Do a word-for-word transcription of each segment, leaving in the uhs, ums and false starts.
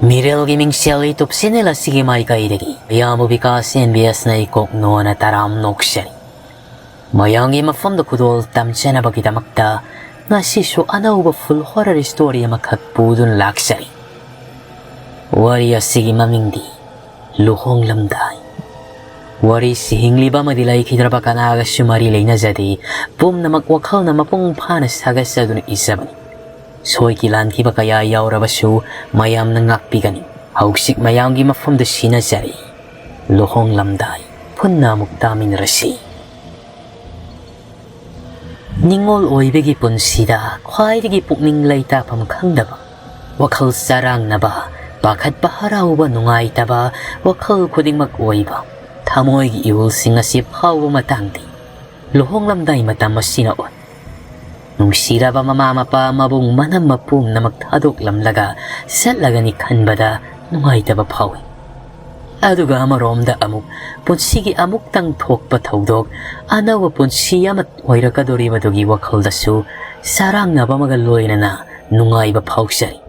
ꯃꯤꯔꯦꯜꯒꯤ ꯃꯤꯡꯁꯦꯜ YouTube channel ꯑꯁꯤꯒꯤ ꯃꯥꯏꯀꯩꯗꯒꯤ ꯃꯌꯥꯝꯕꯨ ꯕꯤꯀꯥꯁ ꯑꯦꯝ ꯕꯤ ꯑꯦꯁꯅ ꯏꯀꯣꯛ ꯅꯣꯟꯅ ꯇꯔꯥꯝ ꯅꯣꯛꯆꯔꯤ꯫ ꯃꯌꯥꯝꯒꯤ ꯃꯐꯝꯗ ꯈꯨꯗꯣꯜ ꯇꯝꯖꯅꯕꯒꯤꯗꯃꯛꯇ ꯉꯁꯤꯁꯨ ꯑꯅꯧꯕ full horror story ꯑꯃꯈꯛ ꯄꯨꯗꯨꯅ ꯂꯥꯛꯆꯔꯤ꯫ ꯋꯥꯔꯤ ꯑꯁꯤꯒꯤ ꯃꯃꯤꯡꯗꯤ ꯂꯨꯍꯣꯡꯂꯝꯗꯥꯏ꯫ ꯋꯥꯔꯤꯁꯤ ꯍꯤꯡꯂꯤꯕ ꯑꯃꯗꯤ ꯂꯩꯈꯤꯗ꯭ꯔꯕ ꯀꯅꯥꯒꯁꯨ ꯃꯔꯤ ꯂꯩꯅꯖꯗꯦ꯫ ꯄꯨꯝꯅꯃꯛ ꯋꯥꯈꯜꯅ ꯃꯄꯨꯡ ꯐꯥꯅ ꯁꯥꯒꯠꯆꯗꯨꯅ ꯏꯖꯕꯅꯤ꯫ ꯁꯣꯏꯈꯤ ꯂꯥꯟꯈꯤꯕ ꯀꯌꯥ ꯌꯥꯎꯔꯕꯁꯨ ꯃꯌꯥꯝꯅ ꯉꯥꯛꯄꯤꯒꯅꯤ꯫ ꯍꯧꯖꯤꯛ ꯃꯌꯥꯝꯒꯤ ꯃꯐꯝꯗ ꯁꯤꯟꯅꯖꯔꯤ ꯂꯨꯍꯣꯡꯂꯝꯗꯥꯏ꯫ ꯄꯨꯟꯅ ꯑꯃꯨꯛ ꯇꯥꯃꯤꯟꯅꯔꯁꯤ꯫ ꯅꯤꯡꯉꯣꯜ ꯑꯣꯏꯕꯒꯤ ꯄꯨꯟꯁꯤꯗ ꯈ꯭ꯋꯥꯏꯗꯒꯤ ꯄꯨꯛꯅꯤꯡ ꯂꯩꯇꯥꯐꯝ ꯈꯪꯗꯕ, ꯋꯥꯈꯜ ꯆꯔꯥꯡꯅꯕ, ꯄꯥꯈꯠꯄ, ꯍꯔꯥꯎꯕ, ꯅꯨꯡꯉꯥꯏꯇꯕ, ꯋꯥꯈꯜ ꯈꯨꯗꯤꯡꯃꯛ ꯑꯣꯏꯕ, ꯊꯃꯣꯏꯒꯤ ꯏꯍꯨꯜꯁꯤꯡ ꯑꯁꯤ ꯐꯥꯎꯕ ꯃꯇꯥꯡꯗꯤ ꯂꯨꯍꯣꯡꯂꯝꯗꯥꯏ ꯃꯇꯝ ꯑꯁꯤꯅ ꯑꯣꯏ꯫ ꯅꯨꯡꯁꯤꯔꯕ ꯃꯃꯥ ꯃꯄꯥ ꯃꯕꯨꯡ ꯃꯅꯝꯃ ꯄꯨꯝꯅꯃꯛ ꯊꯥꯗꯣꯛꯂꯝꯂꯒ ꯆꯠꯂꯒꯅꯤ ꯈꯟꯕꯗ ꯅꯨꯡꯉꯥꯏꯇꯕ ꯐꯥꯎꯏ꯫ ꯑꯗꯨꯒ ꯑꯃꯔꯣꯝꯗ ꯑꯃꯨꯛ ꯄꯨꯟꯁꯤꯒꯤ ꯑꯃꯨꯛꯇꯪ ꯊꯣꯛꯄ ꯊꯧꯗꯣꯛ, ꯑꯅꯧꯕ ꯄꯨꯟꯁꯤ ꯑꯃ ꯑꯣꯏꯔꯛꯀꯗꯧꯔꯤꯕꯗꯨꯒꯤ ꯋꯥꯈꯜꯗꯁꯨ ꯆꯔꯥꯡꯅꯕ ꯑꯃꯒ ꯂꯣꯏꯅꯅ ꯅꯨꯡꯉꯥꯏꯕ ꯐꯥꯎꯖꯩ꯫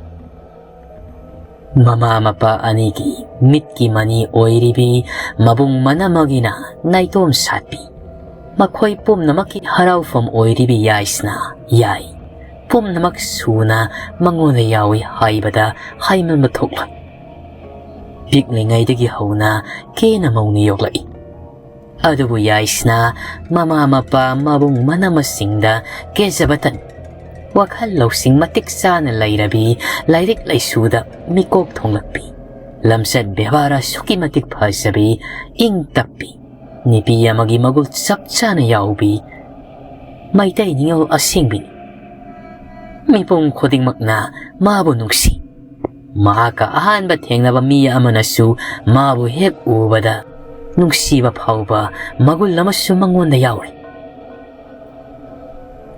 ꯃꯃꯥ ꯃꯄꯥ ꯑꯅꯤꯒꯤ ꯃꯤꯠꯀꯤ ꯃꯅꯤ ꯑꯣꯏꯔꯤꯕꯤ ꯃꯕꯨꯡ ꯃꯅꯝꯃꯒꯤꯅ ꯅꯥꯏꯇꯣꯝ ꯁꯥꯠꯄꯤ꯫ ꯃꯈꯣꯏ ꯄꯨꯝꯅꯃꯛꯀꯤ ꯍꯔꯥꯎꯐꯝ ꯑꯣꯏꯔꯤꯕꯤ ꯌꯥꯏꯁꯅ ꯌꯥꯏ꯫ ꯄꯨꯝꯅꯃꯛ ꯁꯨꯅ ꯃꯉꯣꯟꯗ ꯌꯥꯎꯏ ꯍꯥꯏꯕꯗ ꯍꯥꯏꯃꯟꯕ ꯊꯣꯛꯂꯣꯏ꯫ ꯄꯤꯛꯂꯤꯉꯩꯗꯒꯤ ꯍꯧꯅ ꯀꯦꯅ ꯃꯧꯅ ꯌꯣꯛꯂꯛꯏ꯫ ꯑꯗꯨꯕꯨ ꯌꯥꯏꯁꯅ ꯃꯃꯥ ꯃꯄꯥ ꯃꯕꯨꯡ ꯃꯅꯝꯃꯁꯤꯡꯗ ꯀꯦꯖꯕꯇꯅꯤ꯫ ꯋꯥꯈꯜ ꯂꯧꯁꯤꯡ ꯃꯇꯤꯛ ꯆꯥꯅ ꯂꯩꯔꯕꯤ, ꯂꯥꯏꯔꯤꯛ ꯂꯥꯏꯁꯨꯗ ꯃꯤꯀꯣꯛ ꯊꯣꯡꯂꯛꯄꯤ, ꯂꯝꯆꯠ ꯕꯦꯕꯥꯔ ꯑꯁꯨꯛꯀꯤ ꯃꯇꯤꯛ ꯐꯖꯕꯤ, ꯏꯪ ꯇꯞꯄꯤ, ꯅꯨꯄꯤ ꯑꯃꯒꯤ ꯃꯒꯨꯜ ꯆꯞ ꯆꯥꯅ ꯌꯥꯎꯕꯤ ꯃꯩꯇꯩ ꯅꯤꯉꯣꯜ ꯑꯁꯦꯡꯕꯤꯅꯤ꯫ ꯃꯤꯄꯨꯝ ꯈꯨꯗꯤꯡꯃꯛꯅ ꯃꯥꯕꯨ ꯅꯨꯡꯁꯤ꯫ ꯃꯍꯥꯛꯀ ꯑꯍꯥꯟꯕ ꯊꯦꯡꯅꯕ ꯃꯤ ꯑꯃꯅꯁꯨ ꯃꯥꯕꯨ ꯍꯦꯛ ꯎꯕꯗ ꯅꯨꯡꯁꯤꯕ ꯐꯥꯎꯕ ꯃꯒꯨꯟ ꯑꯃꯁꯨ ꯃꯉꯣꯟꯗ ꯌꯥꯎꯔꯤ꯫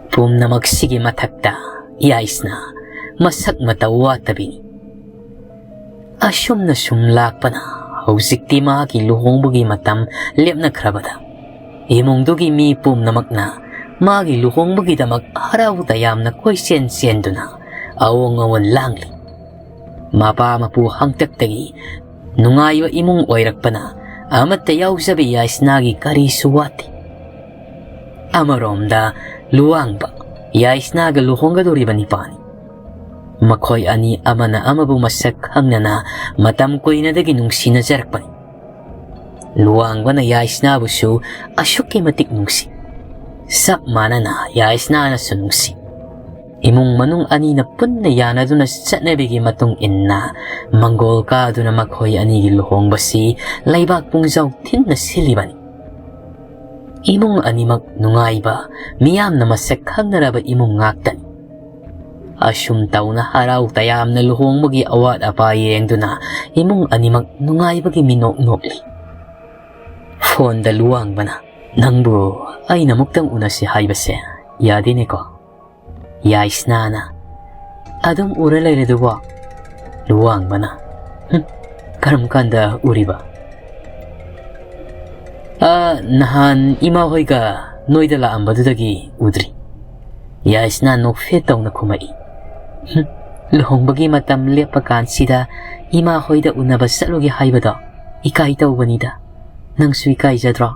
ꯄꯨꯝꯅꯃꯛꯁꯤꯒꯤ ꯃꯊꯛꯇ ꯌꯥꯏꯁꯅ ꯃꯁꯛ ꯃꯇꯧ ꯋꯥꯠꯇꯕꯤꯅꯤ꯫ ꯑꯁꯨꯝꯅ ꯁꯨꯝ ꯂꯥꯛꯄꯅ ꯍꯧꯖꯤꯛꯇꯤ ꯃꯍꯥꯛꯀꯤ ꯂꯨꯍꯣꯡꯕꯒꯤ ꯃꯇꯝ ꯂꯦꯞꯅꯈ꯭ꯔꯕꯗ ꯏꯃꯨꯡꯗꯨꯒꯤ ꯃꯤ ꯄꯨꯝꯅꯃꯛꯅ ꯃꯥꯒꯤ ꯂꯨꯍꯣꯡꯕꯒꯤꯗꯃꯛ ꯍꯔꯥꯎ ꯇꯌꯥꯝꯅ ꯀꯣꯏꯆꯦꯟ ꯆꯦꯟꯗꯨꯅ ꯑꯑꯣꯡ ꯑꯑꯣꯟ ꯂꯥꯡꯂꯤ꯫ ꯃꯄꯥ ꯃꯄꯨ ꯍꯥꯛꯇꯛꯇꯒꯤ ꯅꯨꯡꯉꯥꯏꯕ ꯏꯃꯨꯡ ꯑꯣꯏꯔꯛꯄꯅ ꯑꯃꯠꯇ ꯌꯥꯎꯖꯕ ꯌꯥꯏꯁꯅꯥꯒꯤ ꯀꯔꯤꯁꯨ ꯋꯥꯠꯇꯦ꯫ ꯑꯃꯔꯣꯝꯗ ꯂꯨꯋꯥꯡꯕ ꯌꯥꯏꯁꯅꯥꯒ ꯂꯨꯍꯣꯡꯒꯗꯧꯔꯤꯕ ꯅꯤꯄꯥꯅꯤ꯫ ꯃꯈꯣꯏ ꯑꯅꯤ ꯑꯃꯅ ꯑꯃꯕꯨ ꯃꯁꯛ ꯈꯪꯅꯅ ꯃꯇꯝ ꯀꯨꯏꯅꯗꯒꯤ ꯅꯨꯡꯁꯤꯅꯖꯔꯛꯄꯅꯤ꯫ ꯂꯨꯋꯥꯡꯕꯅ ꯌꯥꯏꯁꯅꯥꯕꯨꯁꯨ ꯑꯁꯨꯛꯀꯤ ꯃꯇꯤꯛ ꯅꯨꯡꯁꯤ꯫ ꯆꯞ ꯃꯥꯟꯅꯅ ꯌꯥꯏꯁꯅꯥꯅꯁꯨ ꯅꯨꯡꯁꯤ꯫ ꯏꯃꯨꯡ ꯃꯅꯨꯡ ꯑꯅꯤꯅ ꯄꯨꯟꯅ ꯌꯥꯅꯗꯨꯅ ꯆꯠꯅꯕꯤꯒꯤ ꯃꯇꯨꯡ ꯏꯟꯅ ꯃꯪꯒꯣꯜ ꯀꯥꯗꯨꯅ ꯃꯈꯣꯏ ꯑꯅꯤꯒꯤ ꯂꯨꯍꯣꯡꯕꯁꯤ ꯂꯩꯕꯥꯛ ꯄꯨꯡꯖꯥꯎ ꯊꯤꯟꯅ ꯁꯤꯜꯂꯤꯕꯅꯤ꯫ ꯏꯃꯨꯡ ꯑꯅꯤꯃꯛ ꯅꯨꯡꯉꯥꯏꯕ, ꯃꯤꯌꯥꯝꯅ ꯃꯁꯛ ꯈꯪꯅꯔꯕ ꯏꯃꯨꯡ ꯉꯥꯛꯇꯅꯤ꯫ ꯑꯁꯨꯝ ꯇꯧꯅ ꯍꯔꯥꯎ ꯇꯌꯥꯝꯅ ꯂꯨꯍꯣꯡꯕꯒꯤ ꯑꯋꯥꯠ ꯑꯄꯥ ꯌꯦꯡꯗꯨꯅ ꯏꯃꯨꯡ ꯑꯅꯤꯃꯛ ꯅꯨꯡꯉꯥꯏꯕꯒꯤ ꯃꯤꯅꯣꯛ ꯅꯣꯛꯂꯤ꯫ ꯐꯣꯟꯗ ꯂꯨꯋꯥꯡꯕꯅ, "ꯅꯪꯕꯨ ꯑꯩꯅ ꯑꯃꯨꯛꯇꯪ ꯎꯅꯁꯤ ꯍꯥꯏꯕꯁꯦ ꯌꯥꯗꯦꯅꯦꯀꯣ?" ꯌꯥꯏꯁꯅꯥꯅ, "ꯑꯗꯨꯝ ꯎꯔ ꯂꯩꯔꯗꯨꯕꯣ?" ꯂꯨꯋꯥꯡꯕꯅ, "ꯍꯨꯝ, ꯀꯔꯝ ꯀꯥꯟꯗ ꯎꯔꯤꯕ?" "ꯑ, ꯅꯍꯥꯟ ꯏꯃꯥ ꯍꯣꯏꯒ ꯅꯣꯏꯗ ꯂꯥꯛꯑꯝꯕꯗꯨꯗꯒꯤ ꯎꯗ꯭ꯔꯤ꯫" ꯌꯥꯏꯁꯅꯥ ꯅꯣꯛꯐꯦꯠ ꯇꯧꯅ ꯈꯨꯝꯃꯛꯏ꯫ "ꯍꯨꯝ, ꯂꯨꯍꯣꯡꯕꯒꯤ ꯃꯇꯝ ꯂꯦꯞꯄ ꯀꯥꯟꯁꯤꯗ ꯏꯃꯥ ꯍꯣꯏꯗ ꯎꯅꯕ ꯆꯠꯂꯨꯒꯦ ꯍꯥꯏꯕꯗꯣ ꯏꯀꯥꯏ ꯇꯧꯕꯅꯤꯗ꯫ ꯅꯪꯁꯨ ꯏꯀꯥꯏꯖꯗ꯭ꯔꯣ?"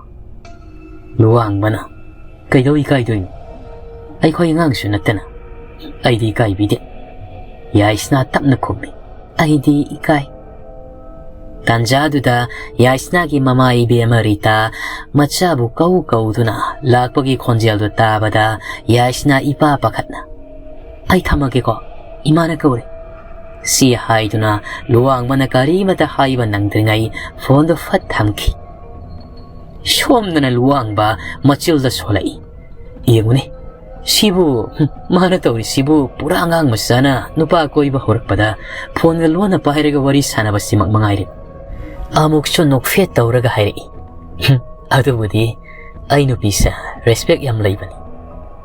ꯂꯨꯋꯥꯡꯕꯅ, "ꯀꯩꯗꯧ ꯏꯀꯥꯏꯗꯣꯏꯅꯣ? ꯑꯩꯈꯣꯏ ꯑꯉꯥꯡꯁꯨ ꯅꯠꯇꯅ꯫ ꯑꯩꯗꯤ ꯏꯀꯥꯏꯕꯤꯗꯦ꯫" ꯌꯥꯏꯁꯅꯥ ꯇꯞꯅ ꯈꯨꯝꯃꯤ, "ꯑꯩꯗꯤ ꯏꯀꯥꯏ꯫" ꯇꯥꯟꯖꯥꯗꯨꯗ ꯌꯥꯏꯁꯅꯥꯒꯤ ꯃꯃꯥ ꯏꯕꯦꯝꯃ ꯔꯤꯇꯥ ꯃꯆꯥꯕꯨ ꯀꯧ ꯀꯧꯗꯨꯅ ꯂꯥꯛꯄꯒꯤ ꯈꯣꯟꯖꯦꯜꯗꯨ ꯇꯥꯕꯗ ꯌꯥꯏꯁꯅꯥ ꯏꯄꯥ ꯄꯥꯈꯠꯅ, "ꯑꯩ ꯊꯝꯃꯒꯦꯀꯣ, ꯏꯃꯥꯅ ꯀꯧꯔꯦ꯫" ꯁꯤ ꯍꯥꯏꯗꯨꯅ ꯂꯨꯋꯥꯡꯕꯅ ꯀꯔꯤꯃꯇ ꯍꯥꯏꯕ ꯅꯪꯗ꯭ꯔꯤꯉꯩ ꯐꯣꯟꯗꯨ ꯐꯠ ꯊꯝꯈꯤ꯫ ꯁꯣꯝꯗꯅ ꯂꯨꯋꯥꯡꯕ ꯃꯆꯤꯜꯗ ꯁꯣꯜꯂꯛꯏ꯫ "ꯌꯦꯡꯉꯨꯅꯦ, ꯁꯤꯕꯨ, ꯍꯨꯝ, ꯃꯥꯅ ꯇꯧꯔꯤꯁꯤꯕꯨ ꯄꯨꯔꯥ ꯑꯉꯥꯡ ꯃꯆꯥꯅ ꯅꯨꯄꯥ ꯀꯣꯏꯕ ꯍꯧꯔꯛꯄꯗ ꯐꯣꯟꯒ ꯂꯣꯟꯅ ꯄꯥꯏꯔꯒ ꯋꯥꯔꯤ ꯁꯥꯟꯅꯕꯁꯤꯃꯛ ꯃꯉꯥꯏꯔꯦ꯫" ꯑꯃꯨꯛꯁꯨ ꯅꯣꯛꯐꯦꯠ ꯇꯧꯔꯒ ꯍꯥꯏꯔꯛꯏ, "ꯍꯨꯝ, ꯑꯗꯨꯕꯨꯗꯤ ꯑꯩ ꯅꯨꯄꯤꯁꯦ ꯔꯦꯁꯄꯦꯛ ꯌꯥꯝ ꯂꯩꯕꯅꯤ꯫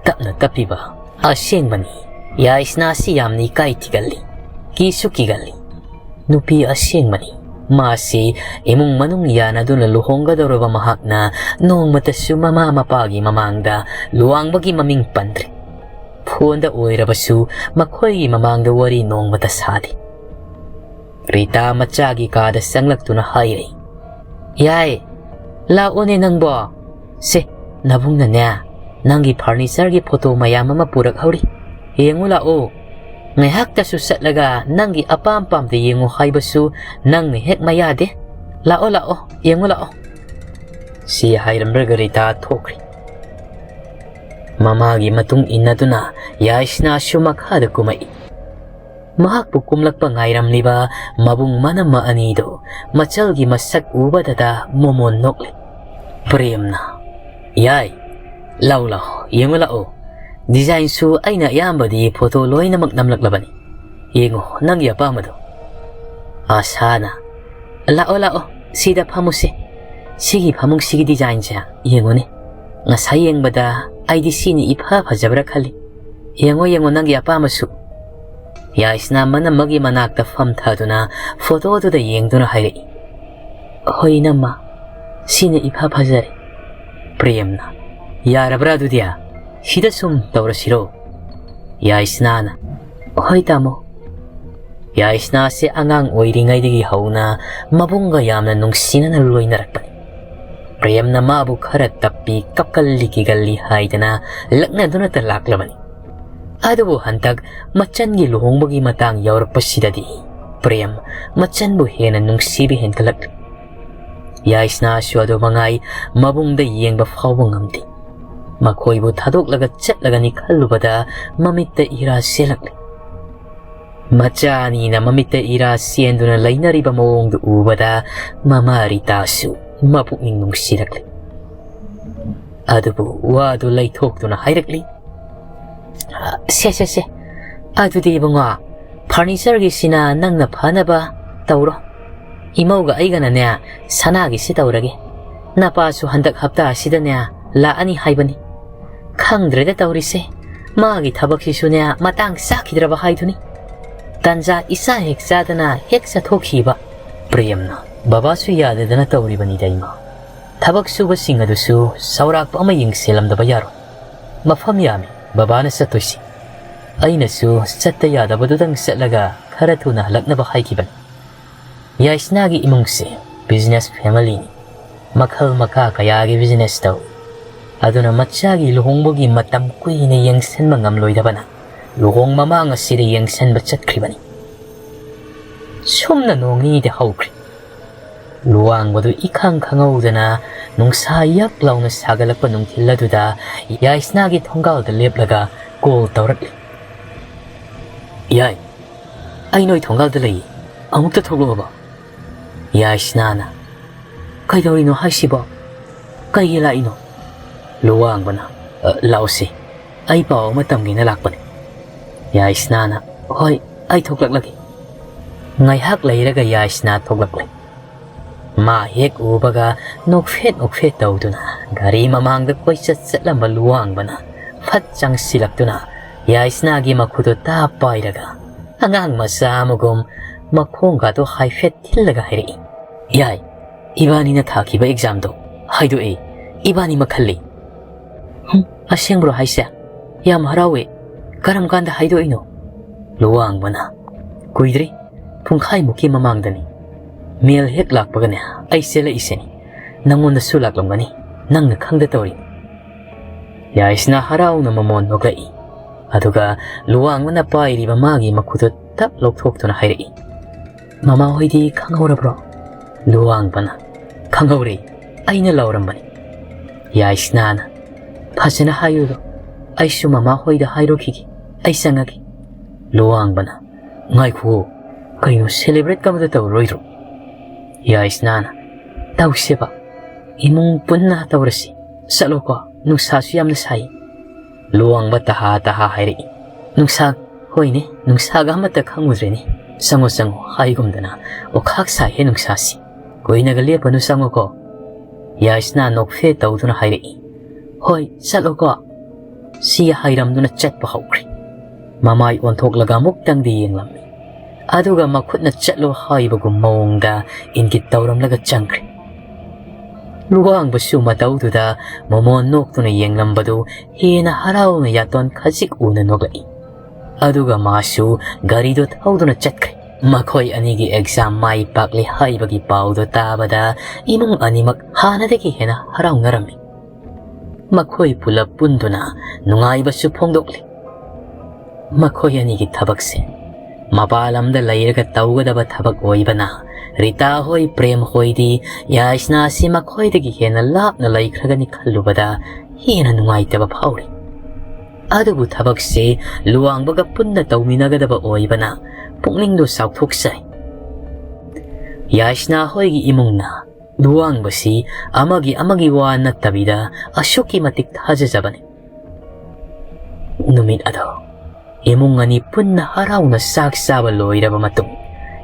ꯇꯞꯅ ꯇꯞꯄꯤꯕ ꯑꯁꯦꯡꯕꯅꯤ꯫ ꯌꯥꯏꯁꯅꯥꯁꯤ ꯌꯥꯝꯅ ꯏꯀꯥꯏ ꯊꯤꯒꯜꯂꯤ, ꯀꯤꯁꯨ ꯀꯤꯒꯜꯂꯤ꯫ ꯅꯨꯄꯤ ꯑꯁꯦꯡꯕꯅꯤ꯫ ꯃꯥꯁꯤ ꯏꯃꯨꯡ ꯃꯅꯨꯡ ꯌꯥꯅꯗꯨꯅ ꯂꯨꯍꯣꯡꯒꯗꯧꯔꯕ ꯃꯍꯥꯛꯅ ꯅꯣꯡꯃꯇꯁꯨ ꯃꯃꯥ ꯃꯄꯥꯒꯤ ꯃꯃꯥꯡꯗ ꯂꯨꯋꯥꯡꯕꯒꯤ ꯃꯃꯤꯡ ꯄꯟꯗ꯭ꯔꯤ꯫ ꯐꯣꯟꯗ ꯑꯣꯏꯔꯕꯁꯨ ꯃꯈꯣꯏꯒꯤ ꯃꯃꯥꯡꯗ ꯋꯥꯔꯤ ꯅꯣꯡꯃꯇ ꯁꯥꯗꯦ꯫ ꯔꯤꯇꯥ ꯃꯆꯥꯒꯤ ꯀꯥꯗ ꯆꯪꯂꯛꯇꯨꯅ ꯍꯥꯏꯔꯦ꯫ "ꯌꯥꯏ, ꯂꯥꯛꯑꯣꯅꯦ ꯅꯪꯕꯣ꯫ ꯁꯦ, ꯅꯕꯨꯡꯅꯅꯦ, ꯅꯪꯒꯤ furnitureꯒꯤ photo ꯃꯌꯥꯝ ꯑꯃ ꯄꯨꯔꯛꯍꯧꯔꯤ꯫ ꯌꯦꯡꯉꯨ ꯂꯥꯛꯑꯣ꯫ ꯉꯥꯏꯍꯥꯛꯇꯁꯨ ꯆꯠꯂꯒ ꯅꯪꯒꯤ ꯑꯄꯥꯝ ꯄꯥꯝꯗ ꯌꯦꯡꯉꯨ ꯍꯥꯏꯕꯁꯨ ꯅꯪꯅ ꯍꯦꯛ ꯃꯌꯥꯗꯦ꯫ ꯂꯥꯛꯑꯣ, ꯂꯥꯛꯑꯣ, ꯌꯦꯡꯉꯨ ꯂꯥꯛꯑꯣ"꯫ ꯁꯤ ꯍꯥꯏꯔꯝꯂꯒ ꯔꯤꯇꯥ ꯊꯣꯛꯈ꯭ꯔꯦ꯫ ꯃꯃꯥꯒꯤ ꯃꯇꯨꯡ ꯏꯟꯅꯗꯨꯅ ꯌꯥꯏꯁꯅꯥꯁꯨ ꯃꯈꯥꯗ ꯀꯨꯝꯃꯛꯏ꯫ ꯃꯍꯥꯛꯄꯨ ꯀꯨꯝꯂꯛꯄ ꯉꯥꯏꯔꯝꯂꯤꯕ ꯃꯕꯨꯡ ꯃꯅꯝꯃ ꯑꯅꯤꯗꯨ ꯃꯆꯜꯒꯤ ꯃꯁꯛ ꯎꯕꯗꯇ ꯃꯣꯃꯣꯟ ꯅꯣꯛꯂꯦ꯫ ꯄ꯭ꯔꯦꯝꯅ, "ꯌꯥꯏ, ꯂꯥꯎ ꯂꯥꯎ, ꯌꯦꯡꯉꯨ ꯂꯥꯛꯑꯣ꯫ Designꯁꯨ ꯑꯩꯅ ꯑꯌꯥꯝꯕꯗꯤ photo ꯂꯣꯏꯅꯃꯛ ꯅꯝꯂꯛꯂꯕꯅꯤ꯫ ꯌꯦꯡꯉꯣ, ꯅꯪꯒꯤ ꯑꯄꯥꯝꯕꯗꯣ"꯫ ꯑꯥꯁꯥꯅ, "ꯂꯥꯛꯑꯣ ꯂꯥꯛꯑꯣ, ꯁꯤꯗ ꯐꯝꯃꯨꯁꯦ꯫ ꯁꯤꯒꯤ ꯐꯃꯨꯡꯁꯤꯒꯤ designꯁꯦ ꯌꯦꯡꯉꯨꯅꯦ꯫ ꯉꯁꯥꯏ ꯌꯦꯡꯕꯗ ꯑꯩꯗꯤ ꯁꯤꯅ ꯏꯐ ꯐꯖꯕ꯭ꯔꯥ ꯈꯜꯂꯤ꯫ ꯌꯦꯡꯉꯣ ꯌꯦꯡꯉꯣ, ꯅꯪꯒꯤ ꯑꯄꯥꯝꯕꯁꯨ"꯫ ꯌꯥꯏꯁꯅꯥ ꯃꯅꯝꯃꯒꯤ ꯃꯅꯥꯛꯇ ꯐꯝꯊꯗꯨꯅ photoꯗꯨꯗ ꯌꯦꯡꯗꯨꯅ ꯍꯥꯏꯔꯛꯏ꯫ "ꯍꯣꯏ ꯏꯅꯝꯃ, ꯁꯤꯅ ꯏꯐ ꯐꯖꯔꯦ"꯫ ꯄ꯭ꯔꯦꯝꯅ, "ꯌꯥꯔꯕ꯭ꯔꯥ ꯑꯗꯨꯗꯤ? ꯁꯤꯗ ꯁꯨꯝ ꯇꯧꯔꯁꯤꯔꯣ?" ꯌꯥꯏꯁꯅꯥꯅ, "ꯍꯣꯏ ꯇꯥꯃꯣ"꯫ ꯌꯥꯏꯁꯅꯥꯁꯦ ꯑꯉꯥꯡ ꯑꯣꯏꯔꯤꯉꯩꯗꯒꯤ ꯍꯧꯅ ꯃꯕꯨꯡꯒ ꯌꯥꯝꯅ ꯅꯨꯡꯁꯤꯅꯅ ꯂꯣꯏꯅꯔꯛꯄꯅꯤ꯫ ꯄ꯭ꯔꯦꯝꯅ ꯃꯥꯕꯨ ꯈꯔ ꯇꯞꯄꯤ, ꯀꯞꯀꯜꯂꯤ ꯀꯤꯒꯜꯂꯤ ꯍꯥꯏꯗꯅ ꯂꯛꯅꯗꯨꯅꯇ ꯂꯥꯛꯂꯕꯅꯤ꯫ ꯑꯗꯨꯕꯨ ꯍꯟꯗꯛ ꯃꯆꯟꯒꯤ ꯂꯨꯍꯣꯡꯕꯒꯤ ꯃꯇꯥꯡ ꯌꯧꯔꯛꯄꯁꯤꯗꯗꯤ ꯄ꯭ꯔꯦꯝ ꯃꯆꯟꯕꯨ ꯍꯦꯟꯅ ꯅꯨꯡꯁꯤꯕ ꯍꯦꯟꯒꯠꯂꯛꯂꯤ꯫ ꯌꯥꯏꯁꯅꯥꯁꯨ ꯑꯗꯨ ꯃꯉꯥꯏ, ꯃꯕꯨꯡꯗ ꯌꯦꯡꯕ ꯐꯥꯎꯕ ꯉꯝꯗꯦ꯫ ꯃꯈꯣꯏꯕꯨ ꯊꯥꯗꯣꯛꯂꯒ ꯆꯠꯂꯒꯅꯤ ꯈꯜꯂꯨꯕꯗ ꯃꯃꯤꯠꯇ ꯏꯔꯥ ꯆꯦꯜꯂꯛꯂꯤ꯫ ꯃꯆꯥ ꯑꯅꯤꯅ ꯃꯃꯤꯠꯇ ꯏꯔꯥ ꯆꯦꯟꯗꯨꯅ ꯂꯩꯅꯔꯤꯕ ꯃꯑꯣꯡꯗꯨ ꯎꯕꯗ ꯃꯃꯥ ꯔꯤꯇꯥꯁꯨ ꯃꯄꯨꯛꯅꯤꯡ ꯅꯨꯡꯁꯤꯔꯛꯂꯤ꯫ ꯑꯗꯨꯕꯨ ꯋꯥꯗꯨ ꯂꯩꯊꯣꯛꯇꯨꯅ ꯍꯥꯏꯔꯛꯂꯤ, "ꯁꯦ, ꯁꯦ, ꯁꯦ, ꯑꯗꯨꯗꯤ ꯏꯕꯨꯡꯉꯣ, furnitureꯒꯤꯁꯤꯅ ꯅꯪꯅ ꯐꯅꯕ ꯇꯧꯔꯣ꯫ ꯏꯃꯧꯒ ꯑꯩꯒꯅꯅꯦ, ꯁꯅꯥꯒꯤꯁꯤ ꯇꯧꯔꯒꯦ꯫ ꯅꯄꯥꯁꯨ ꯍꯟꯗꯛ ꯍꯞꯇꯥ ꯑꯁꯤꯗꯅꯦ ꯂꯥꯛꯑꯅꯤ ꯍꯥꯏꯕꯅꯤ꯫ ꯈꯪꯗ꯭ꯔꯦꯗ ꯇꯧꯔꯤꯁꯦ, ꯃꯥꯒꯤ ꯊꯕꯛꯁꯤꯁꯨꯅꯦ ꯃꯇꯥꯡ ꯆꯥꯈꯤꯗ꯭ꯔꯕ ꯍꯥꯏꯗꯨꯅꯤ꯫ ꯇꯟꯖꯥ ꯏꯆꯥ ꯍꯦꯛ ꯆꯥꯗꯅ ꯍꯦꯛ ꯆꯠꯊꯣꯛꯈꯤꯕ"꯫ ꯄ꯭ꯔꯦꯝꯅ, "ꯕꯕꯥꯁꯨ ꯌꯥꯗꯗꯅ ꯇꯧꯔꯤꯕꯅꯤꯗ ꯏꯃꯥ꯫ ꯊꯕꯛ ꯁꯨꯕꯁꯤꯡ ꯑꯗꯨꯁꯨ ꯆꯥꯎꯔꯥꯛꯄ ꯑꯃ ꯌꯦꯡꯁꯤꯜꯂꯝꯗꯕ ꯌꯥꯔꯣꯏ꯫ ꯃꯐꯝ ꯌꯥꯝꯃꯤ ꯕꯕꯥꯅ ꯆꯠꯇꯣꯏꯁꯤ꯫ ꯑꯩꯅꯁꯨ ꯆꯠꯇ ꯌꯥꯗꯕꯗꯨꯗꯪ ꯆꯠꯂꯒ ꯈꯔ ꯊꯨꯅ ꯍꯜꯂꯛꯅꯕ ꯍꯥꯏꯈꯤꯕꯅꯤ"꯫ ꯌꯥꯏꯁꯅꯥꯒꯤ ꯏꯃꯨꯡꯁꯦ business familyꯅꯤ꯫ ꯃꯈꯜ ꯃꯈꯥ ꯀꯌꯥꯒꯤ business ꯇꯧꯏ꯫ ꯑꯗꯨꯅ ꯃꯆꯥꯒꯤ ꯂꯨꯍꯣꯡꯕꯒꯤ ꯃꯇꯝ ꯀꯨꯏꯅ ꯌꯦꯡꯁꯤꯟꯕ ꯉꯝꯂꯣꯏꯗꯕꯅ ꯂꯨꯍꯣꯡ ꯃꯃꯥꯡ ꯑꯁꯤꯗ ꯌꯦꯡꯁꯤꯟꯕ ꯆꯠꯈ꯭ꯔꯤꯕꯅꯤ꯫ ꯁꯨꯝꯅ ꯅꯣꯡ ꯅꯤꯅꯤꯗꯤ ꯍꯧꯈ꯭ꯔꯦ꯫ ꯂꯨꯋꯥꯡꯕꯗꯨ ꯏꯈꯪ ꯈꯪꯍꯧꯗꯅ ꯅꯨꯡꯁꯥ ꯌꯛ ꯂꯥꯎꯅ ꯁꯥꯒꯠꯂꯛꯄ ꯅꯨꯡꯊꯤꯜ ꯑꯗꯨꯗ ꯌꯥꯏꯁꯅꯥꯒꯤ ꯊꯣꯡꯒꯥꯜꯗ ꯂꯦꯞꯂꯒ call ꯇꯧꯔꯛꯂꯤ꯫ "ꯌꯥꯏ, ꯑꯩ ꯅꯣꯏ ꯊꯣꯡꯒꯥꯜꯗ ꯂꯩꯌꯦ, ꯑꯃꯨꯛꯇ ꯊꯣꯛꯂꯛꯑꯣꯕ꯫" ꯌꯥꯏꯁꯅꯥꯅ, "ꯀꯩꯗꯧꯔꯤꯅꯣ ꯍꯥꯏꯁꯤꯕꯣ? ꯀꯩꯒꯤ ꯂꯥꯛꯏꯅꯣ?" ꯂꯨꯋꯥꯡꯕꯅ, "ꯑ, ꯂꯥꯛꯑꯣꯁꯦ, ꯑꯩ ꯄꯥꯎ ꯑꯃ ꯇꯝꯒꯦꯅ ꯂꯥꯛꯄꯅꯦ꯫" ꯌꯥꯏꯁꯅꯥꯅ, "ꯍꯣꯏ, ꯑꯩ ꯊꯣꯛꯂꯛꯂꯒꯦ꯫" ꯉꯥꯏꯍꯥꯛ ꯂꯩꯔꯒ ꯌꯥꯏꯁꯅꯥ ꯊꯣꯛꯂꯛꯂꯦ꯫ ꯃꯥ ꯍꯦꯛ ꯎꯕꯒ ꯅꯣꯛꯐꯦꯠ ꯅꯣꯛꯐꯦꯠ ꯇꯧꯗꯨꯅ ꯒꯥꯔꯤ ꯃꯃꯥꯡꯗ ꯀꯣꯏꯆꯠ ꯆꯠꯂꯝꯕ ꯂꯨꯋꯥꯡꯕꯅ ꯐꯠ ꯆꯪꯁꯤꯜꯂꯛꯇꯨꯅ ꯌꯥꯏꯁꯅꯥꯒꯤ ꯃꯈꯨꯠꯇꯨ ꯇꯥꯞ ꯄꯥꯏꯔꯒ ꯑꯉꯥꯡ ꯃꯆꯥ ꯑꯃꯒꯨꯝ ꯃꯈꯣꯡꯒꯗꯨ ꯍꯥꯏꯐꯦꯠ ꯊꯤꯜꯂꯒ ꯍꯥꯏꯔꯛꯏ, "ꯌꯥꯏ, ꯏꯕꯥꯅꯤꯅ ꯊꯥꯈꯤꯕ examꯗꯣ ꯍꯥꯏꯗꯣꯛꯑꯦ, ꯏꯕꯥꯅꯤꯃꯛ ꯈꯜꯂꯤ꯫" "ꯍꯨꯝ, ꯑꯁꯦꯡꯕ꯭ꯔꯣ ꯍꯥꯏꯁꯦ? ꯌꯥꯝ ꯍꯔꯥꯎꯋꯦ꯫ ꯀꯔꯝ ꯀꯥꯟꯗ ꯍꯥꯏꯗꯣꯛꯏꯅꯣ?" ꯂꯨꯋꯥꯡꯕꯅ, "ꯀꯨꯏꯗ꯭ꯔꯤ, ꯄꯨꯡꯈꯥꯏꯃꯨꯛꯀꯤ ꯃꯃꯥꯡꯗꯅꯤ꯫ Mail ꯍꯦꯛ ꯂꯥꯛꯄꯒꯅꯦ ꯑꯩ ꯆꯦꯜꯂꯛꯏꯁꯤꯅꯤ꯫ ꯅꯪꯉꯣꯟꯗꯁꯨ ꯂꯥꯛꯂꯝꯒꯅꯤ, ꯅꯪꯅ ꯈꯪꯗ ꯇꯧꯔꯤꯅꯤ꯫" ꯌꯥꯏꯁꯅꯥ ꯍꯔꯥꯎꯅ ꯃꯃꯣꯟ ꯅꯣꯛꯂꯛꯏ꯫ ꯑꯗꯨꯒ ꯂꯨꯋꯥꯡꯕꯅ ꯄꯥꯏꯔꯤꯕ ꯃꯥꯒꯤ ꯃꯈꯨꯠꯇꯨ ꯇꯛ ꯂꯧꯊꯣꯛꯇꯨꯅ ꯍꯥꯏꯔꯛꯏ, "ꯃꯃꯥ ꯍꯣꯏꯗꯤ ꯈꯪꯍꯧꯔꯕ꯭ꯔꯣ?" ꯂꯨꯋꯥꯡꯕꯅ, "ꯈꯪꯍꯧꯔꯦ, ꯑꯩꯅ ꯂꯥꯎꯔꯝꯕꯅꯤ꯫" ꯌꯥꯏꯁꯅꯥꯅ, "ꯐꯖꯅ ꯍꯥꯏꯌꯨꯗꯣ, ꯑꯩꯁꯨ ꯃꯃꯥ ꯍꯣꯏꯗ ꯍꯥꯏꯔꯨꯈꯤꯒꯦ, ꯑꯩ ꯆꯪꯉꯒꯦ꯫" ꯂꯨꯋꯥꯡꯕꯅ, "ꯉꯥꯏꯈꯨꯑꯣ, ꯀꯩꯅꯣ celebrate ꯑꯃꯇ ꯇꯧꯔꯣꯏꯗ꯭ꯔꯣ?" ꯌꯥꯏꯁꯅꯥꯅ, "ꯇꯧꯁꯦꯕ, ꯏꯃꯨꯡ ꯄꯨꯟꯅ ꯇꯧꯔꯁꯤ꯫ ꯆꯠꯂꯣꯀꯣ, ꯅꯨꯡꯁꯥꯁꯨ ꯌꯥꯝꯅ ꯁꯥꯏ꯫" ꯂꯨꯋꯥꯡꯕ ꯇꯍꯥ ꯇꯍꯥ ꯍꯥꯏꯔꯛꯏ, "ꯅꯨꯡꯁꯥ, ꯍꯣꯏꯅꯦ, ꯅꯨꯡꯁꯥꯒ ꯑꯃꯠꯇ ꯈꯪꯉꯨꯗ꯭ꯔꯦꯅꯦ꯫ ꯆꯪꯉꯣ, ꯆꯪꯉꯣ" ꯍꯥꯏꯒꯨꯝꯗꯅ ꯑꯣꯈꯥꯛ ꯁꯥꯏꯍꯦ ꯅꯨꯡꯁꯥꯁꯤ꯫ "ꯀꯨꯏꯅꯒ ꯂꯦꯞꯄꯅꯨ, ꯆꯪꯉꯣꯀꯣ꯫" ꯌꯥꯏꯁꯅꯥ ꯅꯣꯛꯐꯦ ꯇꯧꯗꯨꯅ ꯍꯥꯏꯔꯛꯏ, "ꯍꯣꯏ, ꯆꯠꯂꯣꯀꯣ꯫" ꯁꯤ ꯍꯥꯏꯔꯝꯗꯨꯅ ꯆꯠꯄ ꯍꯧꯈ꯭ꯔꯦ꯫ ꯃꯃꯥꯏ ꯑꯣꯟꯊꯣꯛꯂꯒ ꯑꯃꯨꯛꯇꯪꯗꯤ ꯌꯦꯡꯂꯝꯃꯤ꯫ ꯑꯗꯨꯒ ꯃꯈꯨꯠꯅ ꯆꯠꯂꯣ ꯍꯥꯏꯕꯒꯨꯝ ꯃꯑꯣꯡꯗ ꯏꯪꯒꯤꯠ ꯇꯧꯔꯝꯂꯒ ꯆꯪꯈ꯭ꯔꯦ꯫ ꯂꯨꯋꯥꯡꯕꯁꯨ ꯃꯇꯧꯗꯨꯗ ꯃꯃꯣꯟ ꯅꯣꯛꯇꯨꯅ ꯌꯦꯡꯂꯝꯕꯗꯨ ꯍꯦꯟꯅ ꯍꯔꯥꯎꯅ ꯌꯥꯇꯣꯟ ꯈꯖꯤꯛ ꯎꯅ ꯅꯣꯛꯂꯛꯏ꯫ ꯑꯗꯨꯒ ꯃꯥꯁꯨ ꯒꯥꯔꯤꯗꯨ ꯊꯧꯗꯨꯅ ꯆꯠꯈ꯭ꯔꯦ꯫ ꯃꯈꯣꯏ ꯑꯅꯤꯒꯤ ꯑꯦꯛꯖꯥꯝ ꯃꯥꯏ ꯄꯥꯛꯂꯦ ꯍꯥꯏꯕꯒꯤ ꯄꯥꯎꯗꯣ ꯇꯥꯕꯗ ꯏꯃꯨꯡ ꯑꯅꯤꯃꯛ ꯍꯥꯟꯅꯗꯒꯤ ꯍꯦꯟꯅ ꯍꯔꯥꯎꯅꯔꯝꯃꯤ꯫ ꯃꯈꯣꯏ ꯄꯨꯂꯞ ꯄꯨꯟꯗꯨꯅ ꯅꯨꯡꯉꯥꯏꯕꯁꯨ ꯐꯣꯡꯗꯣꯛꯂꯤ꯫ ꯃꯈꯣꯏ ꯑꯅꯤꯒꯤ ꯊꯕꯛꯁꯦ ꯃꯄꯥꯟ ꯂꯝꯗ ꯂꯩꯔꯒ ꯇꯧꯒꯗꯕ ꯊꯕꯛ ꯑꯣꯏꯕꯅ ꯔꯤꯇꯥ ꯍꯣꯏ, ꯄ꯭ꯔꯦꯝ ꯍꯣꯏꯗꯤ ꯌꯥꯏꯁꯅꯥ ꯑꯁꯤ ꯃꯈꯣꯏꯗꯒꯤ ꯍꯦꯟꯅ ꯂꯥꯞꯅ ꯂꯩꯈ꯭ꯔꯒꯅꯤ ꯈꯜꯂꯨꯕꯗ ꯍꯦꯟꯅ ꯅꯨꯡꯉꯥꯏꯇꯕ ꯐꯥꯎꯔꯤ꯫ ꯑꯗꯨꯕꯨ ꯊꯕꯛꯁꯤ ꯂꯨꯋꯥꯡꯕꯒ ꯄꯨꯟꯅ ꯇꯧꯃꯤꯟꯅꯒꯗꯕ ꯑꯣꯏꯕꯅ ꯄꯨꯛꯅꯤꯡꯗꯨ ꯆꯥꯎꯊꯣꯛꯆꯩ꯫ ꯌꯥꯏꯁꯅꯥ ꯍꯣꯏꯒꯤ ꯏꯃꯨꯡꯅ ꯂꯨꯋꯥꯡꯕꯁꯤ ꯑꯃꯒꯤ ꯑꯃꯒꯤ ꯋꯥ ꯅꯠꯇꯕꯤꯗ ꯑꯁꯨꯛꯀꯤ ꯃꯇꯤꯛ ꯊꯥꯖꯖꯕꯅꯤ꯫ ꯅꯨꯃꯤꯠ ꯑꯗꯣ ꯏꯃꯨꯡ ꯑꯅꯤ ꯄꯨꯟꯅ ꯍꯔꯥꯎꯅ ꯆꯥꯛ ꯆꯥꯕ ꯂꯣꯏꯔꯕ ꯃꯇꯨꯡ,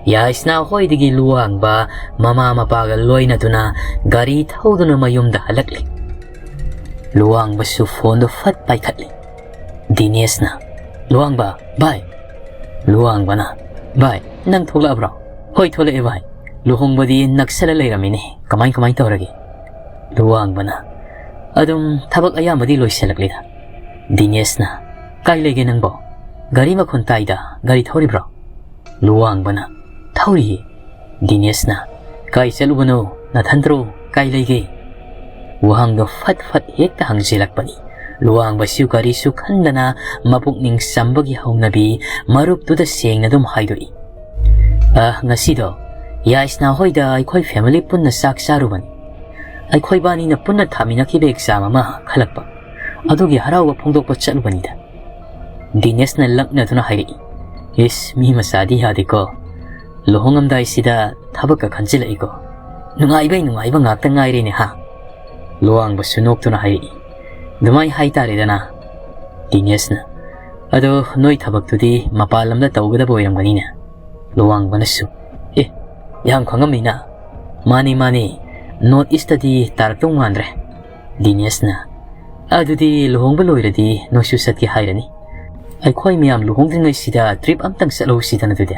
ꯌꯥꯏꯁꯅꯥ ꯍꯣꯏꯗꯒꯤ ꯂꯨꯋꯥꯡꯕ ꯃꯃꯥ ꯃꯄꯥꯒ ꯂꯣꯏꯅꯗꯨꯅ ꯒꯥꯔꯤ ꯊꯧꯗꯨꯅ ꯃꯌꯨꯝꯗ ꯍꯜꯂꯛꯂꯤ꯫ ꯂꯨꯋꯥꯡꯕꯁꯨ ꯐꯣꯟꯗꯨ ꯐꯠ ꯄꯥꯏꯈꯠꯂꯤ꯫ ꯗꯤꯅꯦꯁꯅ, "ꯂꯨꯋꯥꯡꯕ, ꯚꯥꯏ!" ꯂꯨꯋꯥꯡꯕꯅ, "ꯚꯥꯏ, ꯅꯪ ꯊꯣꯛꯂꯛꯑꯕ꯭ꯔꯣ?" "ꯍꯣꯏ, ꯊꯣꯛꯂꯛꯑꯦ ꯚꯥꯏ꯫ ꯂꯨꯍꯣꯡꯕꯗꯤ ꯅꯛꯁꯜꯂ ꯂꯩꯔꯝꯃꯤꯅꯦ꯫ ꯀꯃꯥꯏ ꯀꯃꯥꯏ ꯇꯧꯔꯒꯦ?" ꯂꯨꯋꯥꯡꯕꯅ, "ꯑꯗꯨꯝ ꯊꯕꯛ ꯑꯌꯥꯝꯕꯗꯤ ꯂꯣꯏꯁꯤꯜꯂꯛꯂꯤꯗ꯫" ꯗꯤꯅꯦꯁꯅ, "ꯀꯥꯏ ꯂꯩꯒꯦ ꯅꯪꯕꯣ? ꯒꯥꯔꯤ ꯃꯈꯣꯟ ꯇꯥꯏꯗ, ꯒꯥꯔꯤ ꯊꯧꯔꯤꯕ꯭ꯔꯣ?" ꯂꯨꯋꯥꯡꯕꯅ, "ꯊꯧꯔꯤꯌꯦ꯫" ꯗꯤꯅꯦꯁꯅ, "ꯀꯥꯏ ꯆꯠꯂꯨꯕꯅꯣ? ꯅꯊꯟꯇ꯭ꯔꯣ? ꯀꯥꯏ ꯂꯩꯒꯦ?" ꯋꯥꯍꯪꯗꯣ ꯐꯠ ꯐꯠ ꯍꯦꯛꯇ ꯍꯪꯖꯤꯜꯂꯛꯄꯅꯤ꯫ ꯂꯨꯋꯥꯡꯕꯁꯨ ꯀꯔꯤꯁꯨ ꯈꯟꯗꯅ ꯃꯄꯨꯛꯅꯤꯡ ꯆꯝꯕꯒꯤ ꯍꯧꯅꯕꯤ ꯃꯔꯨꯞꯇꯨꯗ ꯁꯦꯡꯅ ꯑꯗꯨꯝ ꯍꯥꯏꯗꯣꯛꯏ꯫ "ꯑ, ꯉꯁꯤꯗꯣ ꯌꯥꯏꯁꯅꯥ ꯍꯣꯏꯗ ꯑꯩꯈꯣꯏ ꯐꯦꯃꯤꯂꯤ ꯄꯨꯟꯅ ꯆꯥꯛ ꯆꯥꯔꯨꯕꯅꯤ꯫ ꯑꯩꯈꯣꯏꯕꯥꯅꯤꯅ ꯄꯨꯟꯅ ꯊꯥꯃꯤꯟꯅꯈꯤꯕ ꯑꯦꯛꯖꯥꯝ ꯑꯃ ꯈꯜꯂꯛꯄ꯫ ꯑꯗꯨꯒꯤ ꯍꯔꯥꯎꯕ ꯐꯣꯡꯗꯣꯛꯄ ꯆꯠꯂꯨꯕꯅꯤꯗ꯫" ꯗꯤꯅꯦꯁꯅ ꯂꯛꯅꯗꯨꯅ ꯍꯥꯏꯔꯛꯏ꯫ "ꯏꯁ, ꯃꯤ ꯃꯆꯥꯗꯤ ꯌꯥꯗꯦꯀꯣ꯫ ꯂꯨꯍꯣꯡꯉꯝꯗꯥꯏꯁꯤꯗ ꯊꯕꯛꯀ ꯈꯟꯖꯤꯜꯂꯛꯏꯀꯣ꯫ ꯅꯨꯡꯉꯥꯏꯕꯩ ꯅꯨꯡꯉꯥꯏꯕ ꯉꯥꯛꯇ ꯉꯥꯏꯔꯦꯅꯦ ꯍꯥ?" ꯂꯨꯋꯥꯡꯕꯁꯨ ꯅꯣꯛꯇꯨꯅ ꯍꯥꯏꯔꯛꯏ꯫ "ꯑꯗꯨꯃꯥꯏ ꯍꯥꯏꯇꯥꯔꯦꯗꯅ꯫" ꯗꯤꯅꯦꯁꯅ, "ꯑꯗꯣ ꯅꯣꯏ ꯊꯕꯛꯇꯨꯗꯤ ꯃꯄꯥꯟ ꯂꯝꯗ ꯇꯧꯒꯗꯕ ꯑꯣꯏꯔꯝꯒꯅꯤꯅꯦ?" ꯂꯨꯋꯥꯡꯕꯅꯁꯨ, "ꯑꯦ, ꯌꯥꯝ ꯈꯪꯉꯝꯃꯤꯅ꯫" "ꯃꯥꯅꯤ, ꯃꯥꯅꯤ, ꯅꯣꯔꯠ ꯏꯁꯇꯗꯤ ꯇꯥꯔꯛꯇꯧ ꯃꯥꯟꯗ꯭ꯔꯦ꯫" ꯗꯤꯅꯦꯁꯅ, "ꯑꯗꯨꯗꯤ ꯂꯨꯍꯣꯡꯕ ꯂꯣꯏꯔꯗꯤ ꯅꯣꯏꯁꯨ ꯆꯠꯀꯦ ꯍꯥꯏꯔꯅꯤ꯫ ꯑꯩꯈꯣꯏ ꯃꯌꯥꯝ ꯂꯨꯍꯣꯡꯗ꯭ꯔꯤꯉꯩꯁꯤꯗ ꯇ꯭ꯔꯤꯞ ꯑꯝꯇꯪ ꯆꯠꯍꯧꯁꯤꯗꯅ ꯑꯗꯨꯗꯤ꯫"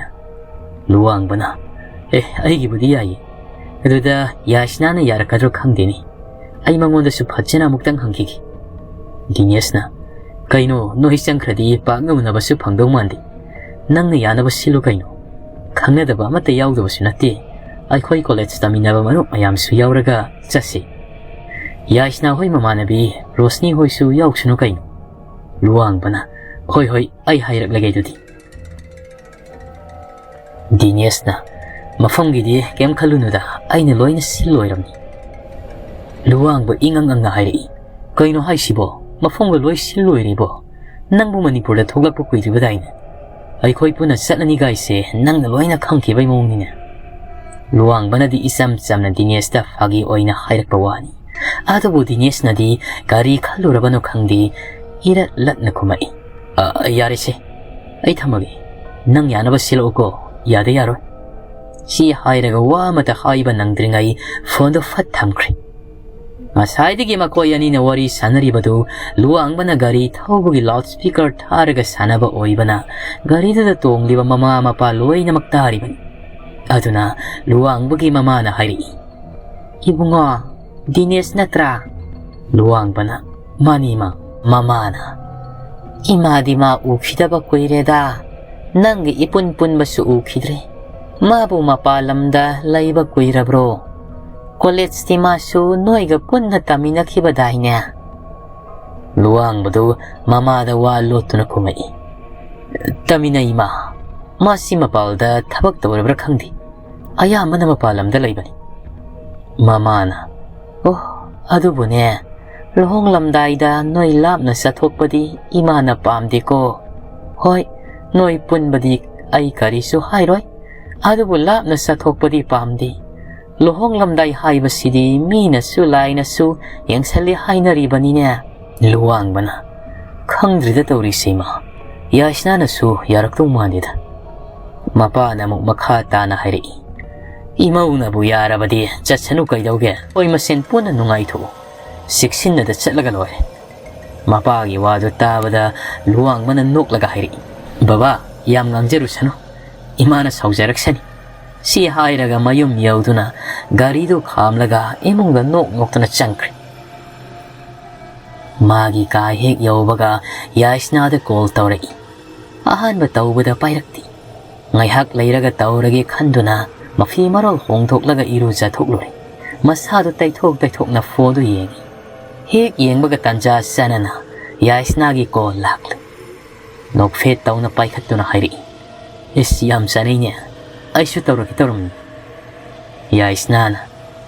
ꯂꯨꯋꯥꯡꯕꯅ, "ꯑꯦ, ꯑꯩꯒꯤꯕꯨꯗꯤ ꯌꯥꯏꯌꯦ꯫ ꯑꯗꯨꯗ ꯌꯥꯏꯁꯅꯥꯅ ꯌꯥꯔꯛꯀꯗ꯭ꯔꯣ ꯈꯪꯗꯦꯅꯦ꯫ ꯑꯩ ꯃꯉꯣꯟꯗꯁꯨ ꯐꯖꯅ ꯑꯃꯨꯛꯇꯪ ꯍꯪꯈꯤꯒꯦ꯫" ꯗꯤꯅꯦꯁꯅ, "ꯀꯩꯅꯣ, ꯅꯣꯏ ꯆꯪꯈ꯭ꯔꯗꯤ ꯄꯥꯛꯅ ꯎꯅꯕꯁꯨ ꯐꯪꯗꯧ ꯃꯥꯟꯗꯦ꯫ ꯅꯪꯅ ꯌꯥꯅꯕ ꯁꯤꯜꯂꯨ ꯀꯩꯅꯣ꯫" ꯈꯪꯅꯗꯕ ꯑꯃꯠꯇ ꯌꯥꯎꯗꯕꯁꯨ ꯅꯠꯇꯦ꯫ ꯑꯩꯈꯣꯏ ꯀꯣꯂꯦꯖ ꯇꯝꯃꯤꯟꯅꯕ ꯃꯔꯨꯞ ꯃꯌꯥꯝꯁꯨ ꯌꯥꯎꯔꯒ ꯆꯠꯁꯤ꯫ ꯌꯥꯏꯁꯅꯥ ꯍꯣꯏ ꯃꯃꯥꯟꯅꯕꯤ ꯔꯣꯁꯅꯤ ꯍꯣꯏꯁꯨ ꯌꯥꯎꯁꯅꯨ ꯀꯩꯅꯣ꯫ ꯂꯨꯋꯥꯡꯕꯅ, "ꯍꯣꯏ, ꯍꯣꯏ, ꯑꯩ ꯍꯥꯏꯔꯛꯂꯒꯦ ꯑꯗꯨꯗꯤ꯫" ꯗꯤꯅꯦꯁꯅ, "ꯃꯐꯝꯒꯤꯗꯤ ꯀꯩꯝ ꯈꯜꯂꯨꯅꯨꯗ, ꯑꯩꯅ ꯂꯣꯏꯅ ꯁꯤꯜ ꯂꯣꯏꯔꯝꯅꯤ꯫" ꯂꯨꯋꯥꯡꯕ ꯏꯉꯪ ꯉꯪꯅ ꯍꯥꯏꯔꯛꯏ, "ꯀꯩꯅꯣ ꯍꯥꯏꯁꯤꯕꯣ? ꯃꯐꯝꯒ ꯂꯣꯏ ꯁꯤꯜ ꯂꯣꯏꯔꯤꯕꯣ? ꯅꯪꯕꯨ ꯃꯅꯤꯄꯨꯔꯗ ꯊꯣꯛꯂꯛꯄ ꯀꯨꯏꯗ꯭ꯔꯤꯕꯗꯥꯏꯅꯦ? ꯑꯩꯈꯣꯏ ꯄꯨꯟꯅ ꯆꯠꯂꯅꯤ ꯒꯥꯏꯁꯦ ꯅꯪꯅ ꯂꯣꯏꯅ ꯈꯪꯈꯤꯕꯩ ꯃꯑꯣꯡꯅꯤꯅꯦ꯫" ꯂꯨꯋꯥꯡꯕꯅꯗꯤ ꯏꯆꯝ ꯆꯝꯅ ꯗꯤꯅꯦꯁꯇ ꯐꯥꯒꯤ ꯑꯣꯏꯅ ꯍꯥꯏꯔꯛꯄ ꯋꯥꯅꯤ꯫ ꯑꯗꯨꯕꯨ ꯗꯤꯅꯦꯁꯅꯗꯤ ꯀꯔꯤ ꯈꯜꯂꯨꯔꯕꯅꯣ ꯈꯪꯗꯦ, ꯏꯔꯠ ꯂꯠꯅ ꯈꯨꯝꯃꯛꯏ, "ꯑ, ꯌꯥꯔꯦꯁꯦ, ꯑꯩ ꯊꯝꯃꯒꯦ꯫ ꯅꯪ ꯌꯥꯅꯕ ꯁꯤꯜꯂꯛꯎꯀꯣ, ꯌꯥꯗ ꯌꯥꯔꯣꯏ꯫" ꯁꯤ ꯍꯥꯏꯔꯒ ꯋꯥ ꯑꯃꯇ ꯍꯥꯏꯕ ꯅꯪꯗ꯭ꯔꯤꯉꯩ ꯐꯣꯟꯗꯣ ꯐꯠ ꯊꯝꯈ꯭ꯔꯦ꯫ ꯉꯁꯥꯏꯗꯒꯤ ꯃꯈꯣꯏ ꯑꯅꯤꯅ ꯋꯥꯔꯤ ꯁꯥꯟꯅꯔꯤꯕꯗꯨ ꯂꯨꯋꯥꯡꯕꯅ ꯒꯥꯔꯤ ꯊꯧꯕꯒꯤ ꯂꯥꯎꯠ ꯁ꯭ꯄꯤꯀꯔ ꯊꯥꯔꯒ ꯁꯥꯟꯅꯕ ꯑꯣꯏꯕꯅ ꯒꯥꯔꯤꯗꯨꯗ ꯇꯣꯡꯂꯤꯕ ꯃꯃꯥ ꯃꯄꯥ ꯂꯣꯏꯅꯃꯛ ꯇꯥꯔꯤꯕꯅꯤ꯫ ꯑꯗꯨꯅ ꯂꯨꯋꯥꯡꯕꯒꯤ ꯃꯃꯥꯅ ꯍꯥꯏꯔꯛꯏ, "ꯏꯕꯨꯡꯉꯣ, ꯗꯤꯅꯦꯁ ꯅꯠꯇ꯭ꯔꯥ?" ꯂꯨꯋꯥꯡꯕꯅ, "ꯃꯥꯅꯤ, ꯏꯃꯥ꯫" ꯃꯃꯥꯅ, "ꯏꯃꯥꯗꯤ ꯃꯥ ꯎꯈꯤꯗꯕ ꯀꯨꯏꯔꯦꯗ꯫ ꯅꯪꯒ ꯏꯄꯨꯟ ꯄꯨꯟꯕꯁꯨ ꯎꯈꯤꯗ꯭ꯔꯦ꯫ ꯃꯥꯕꯨ ꯃꯄꯥꯟ ꯂꯝꯗ ꯂꯩꯕ ꯀꯨꯏꯔꯕ꯭ꯔꯣ? ꯀꯣꯂꯦꯖꯇꯤ ꯃꯥꯁꯨ ꯅꯣꯏꯒ ꯄꯨꯟꯅ ꯇꯝꯃꯤꯟꯅꯈꯤꯕꯗꯥꯏꯅꯦ?" ꯂꯨꯋꯥꯡꯕꯗꯨ ꯃꯃꯥꯗ ꯋꯥ ꯂꯣꯠꯇꯨꯅ ꯈꯨꯝꯃꯛꯏ, "ꯇꯝꯃꯤꯟꯅꯩ, ꯏꯃꯥ꯫ ꯃꯥꯁꯤ ꯃꯄꯥꯜꯗ ꯊꯕꯛ ꯇꯧꯔꯕ꯭ꯔꯥ ꯈꯪꯗꯦ꯫ ꯑꯌꯥꯝꯕꯅ ꯃꯄꯥꯟ ꯂꯝꯗ ꯂꯩꯕꯅꯤ꯫" ꯃꯃꯥꯅ, "ꯑꯣ, ꯑꯗꯨꯕꯨꯅꯦ, ꯂꯨꯍꯣꯡꯂꯝꯗꯥꯏꯗ ꯅꯣꯏ ꯂꯥꯞꯅ ꯆꯠꯊꯣꯛꯄꯗꯤ ꯏꯃꯥꯅ ꯄꯥꯝꯗꯦꯀꯣ꯫ ꯍꯣꯏ, ꯅꯣꯏ ꯄꯨꯟꯕꯗꯤ ꯑꯩ ꯀꯔꯤꯁꯨ ꯍꯥꯏꯔꯣꯏ, ꯑꯗꯨꯕꯨ ꯂꯥꯞꯅ ꯆꯠꯊꯣꯛꯄꯗꯤ ꯄꯥꯝꯗꯦ꯫ ꯂꯨꯍꯣꯡꯂꯝꯗꯥꯏ ꯍꯥꯏꯕꯁꯤꯗꯤ ꯃꯤꯅꯁꯨ ꯂꯥꯏꯅꯁꯨ ꯌꯦꯡꯁꯜꯂꯤ ꯍꯥꯏꯅꯔꯤꯕꯅꯤꯅꯦ꯫" ꯂꯨꯋꯥꯡꯕꯅ, "ꯈꯪꯗ꯭ꯔꯤꯗ ꯇꯧꯔꯤꯁꯦ, ꯏꯃꯥ꯫ ꯌꯥꯏꯁꯅꯥꯅꯁꯨ ꯌꯥꯔꯛꯇꯧ ꯃꯥꯟꯗꯦꯗ꯫" ꯃꯄꯥꯅ ꯑꯃꯨꯛ ꯃꯈꯥ ꯇꯥꯅ ꯍꯥꯏꯔꯛꯏ, "ꯏꯃꯧꯅꯕꯨ ꯌꯥꯔꯕꯗꯤ ꯆꯠꯁꯅꯨ ꯀꯩꯗꯧꯒꯦ? ꯑꯩꯈꯣꯏ ꯃꯁꯦꯟ ꯄꯨꯟꯅ ꯅꯨꯡꯉꯥꯏꯊꯣꯛꯎ꯫ ꯆꯦꯛꯁꯤꯟꯅꯗ ꯆꯠꯂꯒ ꯂꯣꯏꯔꯦ꯫" ꯃꯄꯥꯒꯤ ꯋꯥꯗꯨ ꯇꯥꯕꯗ ꯂꯨꯋꯥꯡꯕꯅ ꯅꯣꯛꯂꯒ ꯍꯥꯏꯔꯛꯏ, "ꯕꯕꯥ, ꯌꯥꯝ ꯉꯥꯡꯖꯔꯨꯁꯅꯨ꯫ ꯏꯃꯥꯅ ꯁꯥꯎꯖꯔꯛꯁꯅꯤ꯫" ꯁꯤ ꯍꯥꯏꯔꯒ ꯃꯌꯨꯝ ꯌꯧꯗꯨꯅ ꯒꯥꯔꯤꯗꯨ ꯈꯥꯝꯂꯒ ꯏꯃꯨꯡꯗ ꯅꯣꯛ ꯅꯣꯛꯇꯅ ꯆꯪꯈ꯭ꯔꯦ꯫ ꯃꯥꯒꯤ ꯀꯥ ꯍꯦꯛ ꯌꯧꯕꯒ ꯌꯥꯏꯁꯅꯥꯗ ꯀꯣꯜ ꯇꯧꯔꯛꯏ꯫ ꯑꯍꯥꯟꯕ ꯇꯧꯕꯗ ꯄꯥꯏꯔꯛꯇꯦ꯫ ꯉꯥꯏꯍꯥꯛ ꯂꯩꯔꯒ ꯇꯧꯔꯒꯦ ꯈꯟꯗꯨꯅ ꯃꯐꯤ ꯃꯔꯣꯜ ꯍꯣꯡꯗꯣꯛꯂꯒ ꯏꯔꯨꯖꯊꯣꯛꯂꯨꯔꯦ꯫ ꯃꯁꯥꯗꯨ ꯇꯩꯊꯣꯛ ꯇꯩꯊꯣꯛꯅ ꯐꯣꯟꯗꯨ ꯌꯦꯡꯉꯤ꯫ ꯍꯦꯛ ꯌꯦꯡꯕꯒ ꯇꯥꯟꯖꯥ ꯆꯥꯅꯅ ꯌꯥꯏꯁꯅꯥꯒꯤ ꯀꯣꯜ ꯂꯥꯛꯂꯦ꯫ ꯅꯣꯛꯐꯦꯠ ꯇꯧꯅ ꯄꯥꯏꯈꯠꯇꯨꯅ ꯍꯥꯏꯔꯛꯏ, "ꯏꯁ, ꯌꯥꯝ ꯆꯥꯅꯩꯅꯦ꯫ ꯑꯩꯁꯨ ꯇꯧꯔꯛꯀꯦ ꯇꯧꯔꯝꯃꯤ꯫" ꯌꯥꯏꯁꯅꯥꯅ,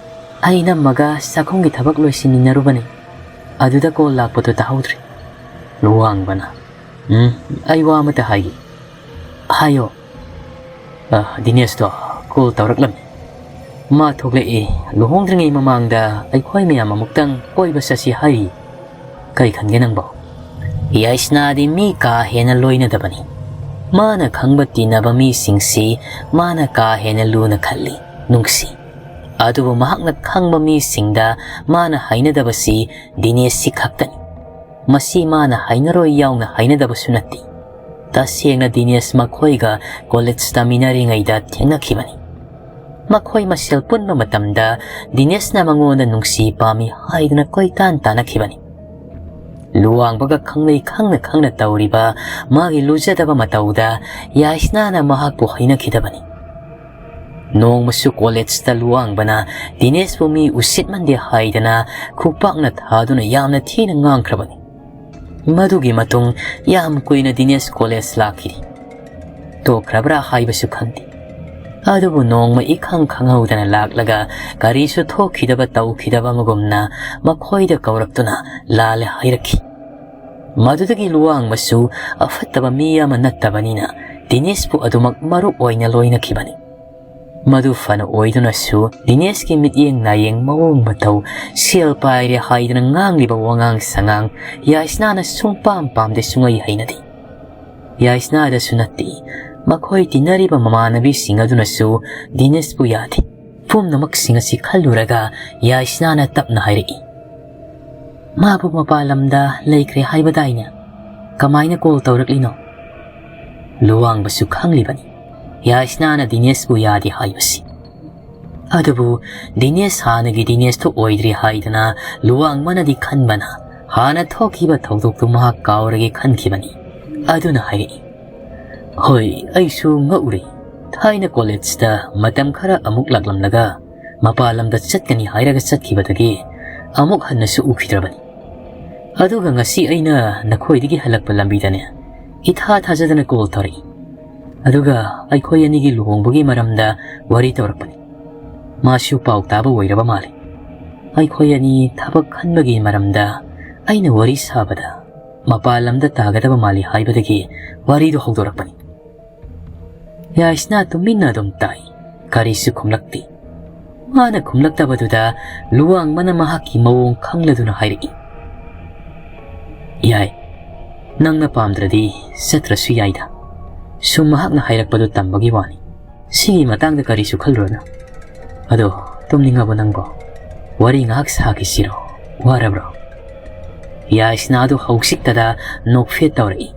"ꯑꯩ ꯅꯝꯃꯒ ꯆꯥꯛꯈꯨꯝꯒꯤ ꯊꯕꯛ ꯂꯣꯏꯁꯤꯟꯃꯤꯟꯅꯔꯨꯕꯅꯤ꯫ ꯑꯗꯨꯗ ꯀꯣꯜ ꯂꯥꯛꯄꯗꯨ ꯇꯥꯍꯧꯗ꯭ꯔꯦ꯫" ꯂꯨꯋꯥꯡꯕꯅ, "ꯎꯝ, ꯑꯩ ꯋꯥ ꯑꯃꯇ ꯍꯥꯏꯒꯦ꯫" "ꯍꯥꯏꯌꯣ꯫" "ꯑ, ꯗꯤꯅꯦꯁꯇꯣ ꯀꯣꯜ ꯇꯧꯔꯛꯂꯝꯃꯤ꯫ ꯃꯥ ꯊꯣꯛꯂꯛꯏ꯫ ꯂꯨꯍꯣꯡꯗ꯭ꯔꯤꯉꯩ ꯃꯃꯥꯡꯗ ꯑꯩꯈꯣꯏ ꯃꯌꯥꯝ ꯑꯃꯨꯛꯇꯪ ꯀꯣꯏꯕ ꯆꯠꯁꯤ ꯍꯥꯏꯔꯤ꯫ ꯀꯩ ꯈꯟꯒꯦ ꯅꯪꯕꯣ?" ꯌꯥꯏꯁꯅꯥꯗꯤ ꯃꯤ ꯀꯥ ꯍꯦꯟꯅ ꯂꯣꯏꯅꯗꯕꯅꯤ꯫ ꯃꯥꯅ ꯈꯪꯕ ꯇꯤꯟꯅꯕ ꯃꯤꯁꯤꯡꯁꯤ ꯃꯥꯅ ꯀꯥ ꯍꯦꯟꯅ ꯂꯨꯅ ꯈꯜꯂꯤ, ꯅꯨꯡꯁꯤ꯫ ꯑꯗꯨꯕꯨ ꯃꯍꯥꯛꯅ ꯈꯪꯕ ꯃꯤꯁꯤꯡꯗ ꯃꯥꯅ ꯍꯩꯅꯗꯕꯁꯤ ꯗꯤꯅꯦꯁꯁꯤ ꯈꯛꯇꯅꯤ꯫ ꯃꯁꯤ ꯃꯥꯅ ꯍꯩꯅꯔꯣꯏ ꯌꯥꯎꯅ ꯍꯩꯅꯗꯕꯁꯨ ꯅꯠꯇꯦ꯫ ꯇꯁꯦꯡꯅ ꯗꯤꯅꯦꯁ ꯃꯈꯣꯏꯒ ꯀꯣꯂꯦꯖ ꯇꯝꯃꯤꯟꯅꯔꯤꯉꯩꯗ ꯊꯦꯡꯅꯈꯤꯕꯅꯤ꯫ ꯃꯈꯣꯏ ꯃꯁꯦꯜ ꯄꯨꯟꯕ ꯃꯇꯝꯗ ꯗꯤꯅꯦꯁꯅ ꯃꯉꯣꯟꯗ ꯅꯨꯡꯁꯤ ꯄꯥꯝꯃꯤ ꯍꯥꯏꯗꯨꯅ ꯀꯣꯏꯇꯥꯟ ꯇꯥꯟꯅꯈꯤꯕꯅꯤ꯫ ꯂꯨꯋꯥꯡꯕꯒ ꯈꯪꯅꯩ ꯈꯪꯅ ꯈꯪꯅ ꯇꯧꯔꯤꯕ ꯃꯥꯒꯤ ꯂꯨꯖꯗꯕ ꯃꯇꯧꯗ ꯌꯥꯏꯁꯅꯥꯅ ꯃꯍꯥꯛꯄꯨ ꯍꯩꯅꯈꯤꯗꯕꯅꯤ꯫ ꯅꯣꯡꯃꯁꯨ ꯀꯣꯂꯦꯖꯇ ꯂꯨꯋꯥꯡꯕꯅ ꯗꯤꯅꯦꯁꯄꯨ ꯃꯤ ꯎꯁꯤꯠꯃꯟꯗꯦ ꯍꯥꯏꯗꯅ ꯈꯨꯄꯥꯛꯅ ꯊꯥꯗꯨꯅ ꯌꯥꯝꯅ ꯊꯤꯅ ꯉꯥꯡꯈ꯭ꯔꯕꯅꯤ꯫ ꯃꯗꯨꯒꯤ ꯃꯇꯨꯡ ꯌꯥꯝ ꯀꯨꯏꯅ ꯗꯤꯅꯦꯁ ꯀꯣꯂꯦꯖ ꯂꯥꯛꯈꯤꯗꯦ꯫ ꯇꯣꯛꯈ꯭ꯔꯕ꯭ꯔꯥ ꯍꯥꯏꯕꯁꯨ ꯈꯪꯗꯦ꯫ ꯑꯗꯨꯕꯨ ꯅꯣꯡꯃ ꯏꯈꯪ ꯈꯪꯍꯧꯗꯅ ꯂꯥꯛꯂꯒ ꯀꯔꯤꯁꯨ ꯊꯣꯛꯈꯤꯗꯕ ꯇꯧꯈꯤꯗꯕ ꯑꯃꯒꯨꯝꯅ ꯃꯈꯣꯏꯗ ꯀꯧꯔꯛꯇꯨꯅ ꯂꯥꯜꯂꯦ ꯍꯥꯏꯔꯛꯈꯤ꯫ ꯃꯗꯨꯗꯒꯤ ꯂꯨꯋꯥꯡꯕꯁꯨ ꯑꯐꯠꯇꯕ ꯃꯤ ꯑꯃ ꯅꯠꯇꯕꯅꯤꯅ ꯗꯤꯅꯦꯁꯄꯨ ꯑꯗꯨꯃꯛ ꯃꯔꯨꯞ ꯑꯣꯏꯅ ꯂꯣꯏꯅꯈꯤꯕꯅꯤ꯫ ꯃꯗꯨ ꯐꯅ ꯑꯣꯏꯗꯨꯅꯁꯨ ꯗꯤꯅꯦꯁꯀꯤ ꯃꯤꯠꯌꯦꯡ ꯅꯥꯌꯦꯡ, ꯃꯑꯣꯡ ꯃꯇꯧ, ꯁꯦꯜ ꯄꯥꯏꯔꯦ ꯍꯥꯏꯗꯨꯅ ꯉꯥꯡꯂꯤꯕ ꯋꯥꯉꯥꯡ ꯁꯉꯥꯡ ꯌꯥꯏꯁꯅꯥꯅ ꯁꯨꯡꯄꯥꯝ ꯄꯥꯝꯗꯦ, ꯁꯨꯡꯍꯩ ꯍꯩꯅꯗꯦ꯫ ꯌꯥꯏꯁꯅꯥꯗꯁꯨ ꯅꯠꯇꯦ, ꯃꯈꯣꯏ ꯇꯤꯟꯅꯔꯤꯕ ꯃꯃꯥꯟꯅꯕꯤꯁꯤꯡ ꯑꯗꯨꯅꯁꯨ ꯗꯤꯅꯦꯁꯄꯨ ꯌꯥꯗꯦ꯫ ꯄꯨꯝꯅꯃꯛꯁꯤꯡ ꯑꯁꯤ ꯈꯜꯂꯨꯔꯒ ꯌꯥꯏꯁꯅꯥꯅ ꯇꯞꯅ ꯍꯥꯏꯔꯛꯏ, "ꯃꯥꯕꯨ ꯃꯄꯥꯟ ꯂꯝꯗ ꯂꯩꯈ꯭ꯔꯦ ꯍꯥꯏꯕꯗꯥꯏꯅꯦ? ꯀꯃꯥꯏꯅ ꯀꯣꯜ ꯇꯧꯔꯛꯂꯤꯅꯣ?" ꯂꯨꯋꯥꯡꯕꯁꯨ ꯈꯪꯂꯤꯕꯅꯤ ꯌꯥꯏꯁꯅꯥꯅ ꯗꯤꯅꯦꯁꯄꯨ ꯌꯥꯗꯦ ꯍꯥꯏꯕꯁꯤ꯫ ꯑꯗꯨꯕꯨ ꯗꯤꯅꯦꯁ ꯍꯥꯟꯅꯒꯤ ꯗꯤꯅꯦꯁꯇꯨ ꯑꯣꯏꯗ꯭ꯔꯤ ꯍꯥꯏꯗꯅ ꯂꯨꯋꯥꯡꯕꯅꯗꯤ ꯈꯟꯕꯅ ꯍꯥꯟꯅ ꯊꯣꯛꯈꯤꯕ ꯊꯧꯗꯣꯛꯇꯨ ꯃꯍꯥꯛ ꯀꯥꯎꯔꯒꯦ ꯈꯟꯈꯤꯕꯅꯤ꯫ ꯑꯗꯨꯅ ꯍꯥꯏꯔꯛꯏ, ꯍꯣꯏ, ꯑꯩꯁꯨ ꯉꯛꯎꯔꯦ꯫ ꯊꯥꯏꯅ ꯀꯣꯂꯦꯖꯇ ꯃꯇꯝ ꯈꯔ ꯑꯃꯨꯛ ꯂꯥꯛꯂꯝꯂꯒ ꯃꯄꯥꯟ ꯂꯝꯗ ꯆꯠꯀꯅꯤ ꯍꯥꯏꯔꯒ ꯆꯠꯈꯤꯕꯗꯒꯤ ꯑꯃꯨꯛ ꯍꯟꯅꯁꯨ ꯎꯈꯤꯗ꯭ꯔꯕꯅꯤ꯫ ꯑꯗꯨꯒ ꯉꯁꯤ ꯑꯩꯅ ꯅꯈꯣꯏꯗꯒꯤ ꯍꯜꯂꯛꯄ ꯂꯝꯕꯤꯗꯅꯦ, ꯏꯊꯥ ꯊꯥꯖꯗꯅ ꯀꯣꯜ ꯇꯧꯔꯛꯏ꯫ ꯑꯗꯨꯒ ꯑꯩꯈꯣꯏ ꯑꯅꯤꯒꯤ ꯂꯨꯍꯣꯡꯕꯒꯤ ꯃꯔꯝꯗ ꯋꯥꯔꯤ ꯇꯧꯔꯛꯄꯅꯤ꯫ ꯃꯥꯁꯨ ꯄꯥꯎ ꯇꯥꯕ ꯑꯣꯏꯔꯕ ꯃꯥꯜꯂꯤ꯫ ꯑꯩꯈꯣꯏ ꯑꯅꯤ ꯊꯕꯛ ꯈꯟꯕꯒꯤ ꯃꯔꯝꯗ ꯑꯩꯅ ꯋꯥꯔꯤ ꯁꯥꯕꯗ, ꯃꯄꯥꯟ ꯂꯝꯗ ꯇꯥꯒꯗꯕ ꯃꯥꯜꯂꯤ ꯍꯥꯏꯕꯗꯒꯤ ꯋꯥꯔꯤꯗꯨ ꯍꯧꯗꯣꯔꯛꯄꯅꯤ꯫ ꯌꯥꯏꯁꯅꯥ ꯇꯨꯃꯤꯟꯅ ꯑꯗꯨꯝ ꯇꯥꯏ꯫ ꯀꯔꯤꯁꯨ ꯈꯨꯝꯂꯛꯇꯦ꯫ ꯃꯥꯅ ꯈꯨꯝꯂꯛꯇꯕꯗꯨꯗ ꯂꯨꯋꯥꯡꯕꯅ ꯃꯍꯥꯛꯀꯤ ꯃꯑꯣꯡ ꯈꯪꯂꯗꯨꯅ ꯍꯥꯏꯔꯛꯏ, "ꯌꯥꯏ, ꯅꯪꯅ ꯄꯥꯝꯗ꯭ꯔꯗꯤ ꯆꯠꯇ꯭ꯔꯁꯨ ꯌꯥꯏꯗ꯫ ꯁꯨꯝ ꯃꯍꯥꯛꯅ ꯍꯥꯏꯔꯛꯄꯗꯨ ꯇꯝꯕꯒꯤ ꯋꯥꯅꯤ꯫ ꯁꯤꯒꯤ ꯃꯇꯥꯡꯗ ꯀꯔꯤꯁꯨ ꯈꯜꯂꯨꯔꯅꯨ꯫ ꯑꯗꯣ, ꯇꯨꯝꯅꯤꯡꯉꯕꯣ ꯅꯪꯕꯣ? ꯋꯥꯔꯤ ꯉꯥꯏꯍꯥꯛ ꯁꯥꯈꯤꯁꯤꯔꯣ? ꯋꯥꯔꯕ꯭ꯔꯣ?" ꯌꯥꯏꯁꯅꯥꯗꯨ ꯍꯧꯁꯤꯛꯇꯗ ꯅꯣꯛꯐꯦꯠ ꯇꯧꯔꯛꯏ꯫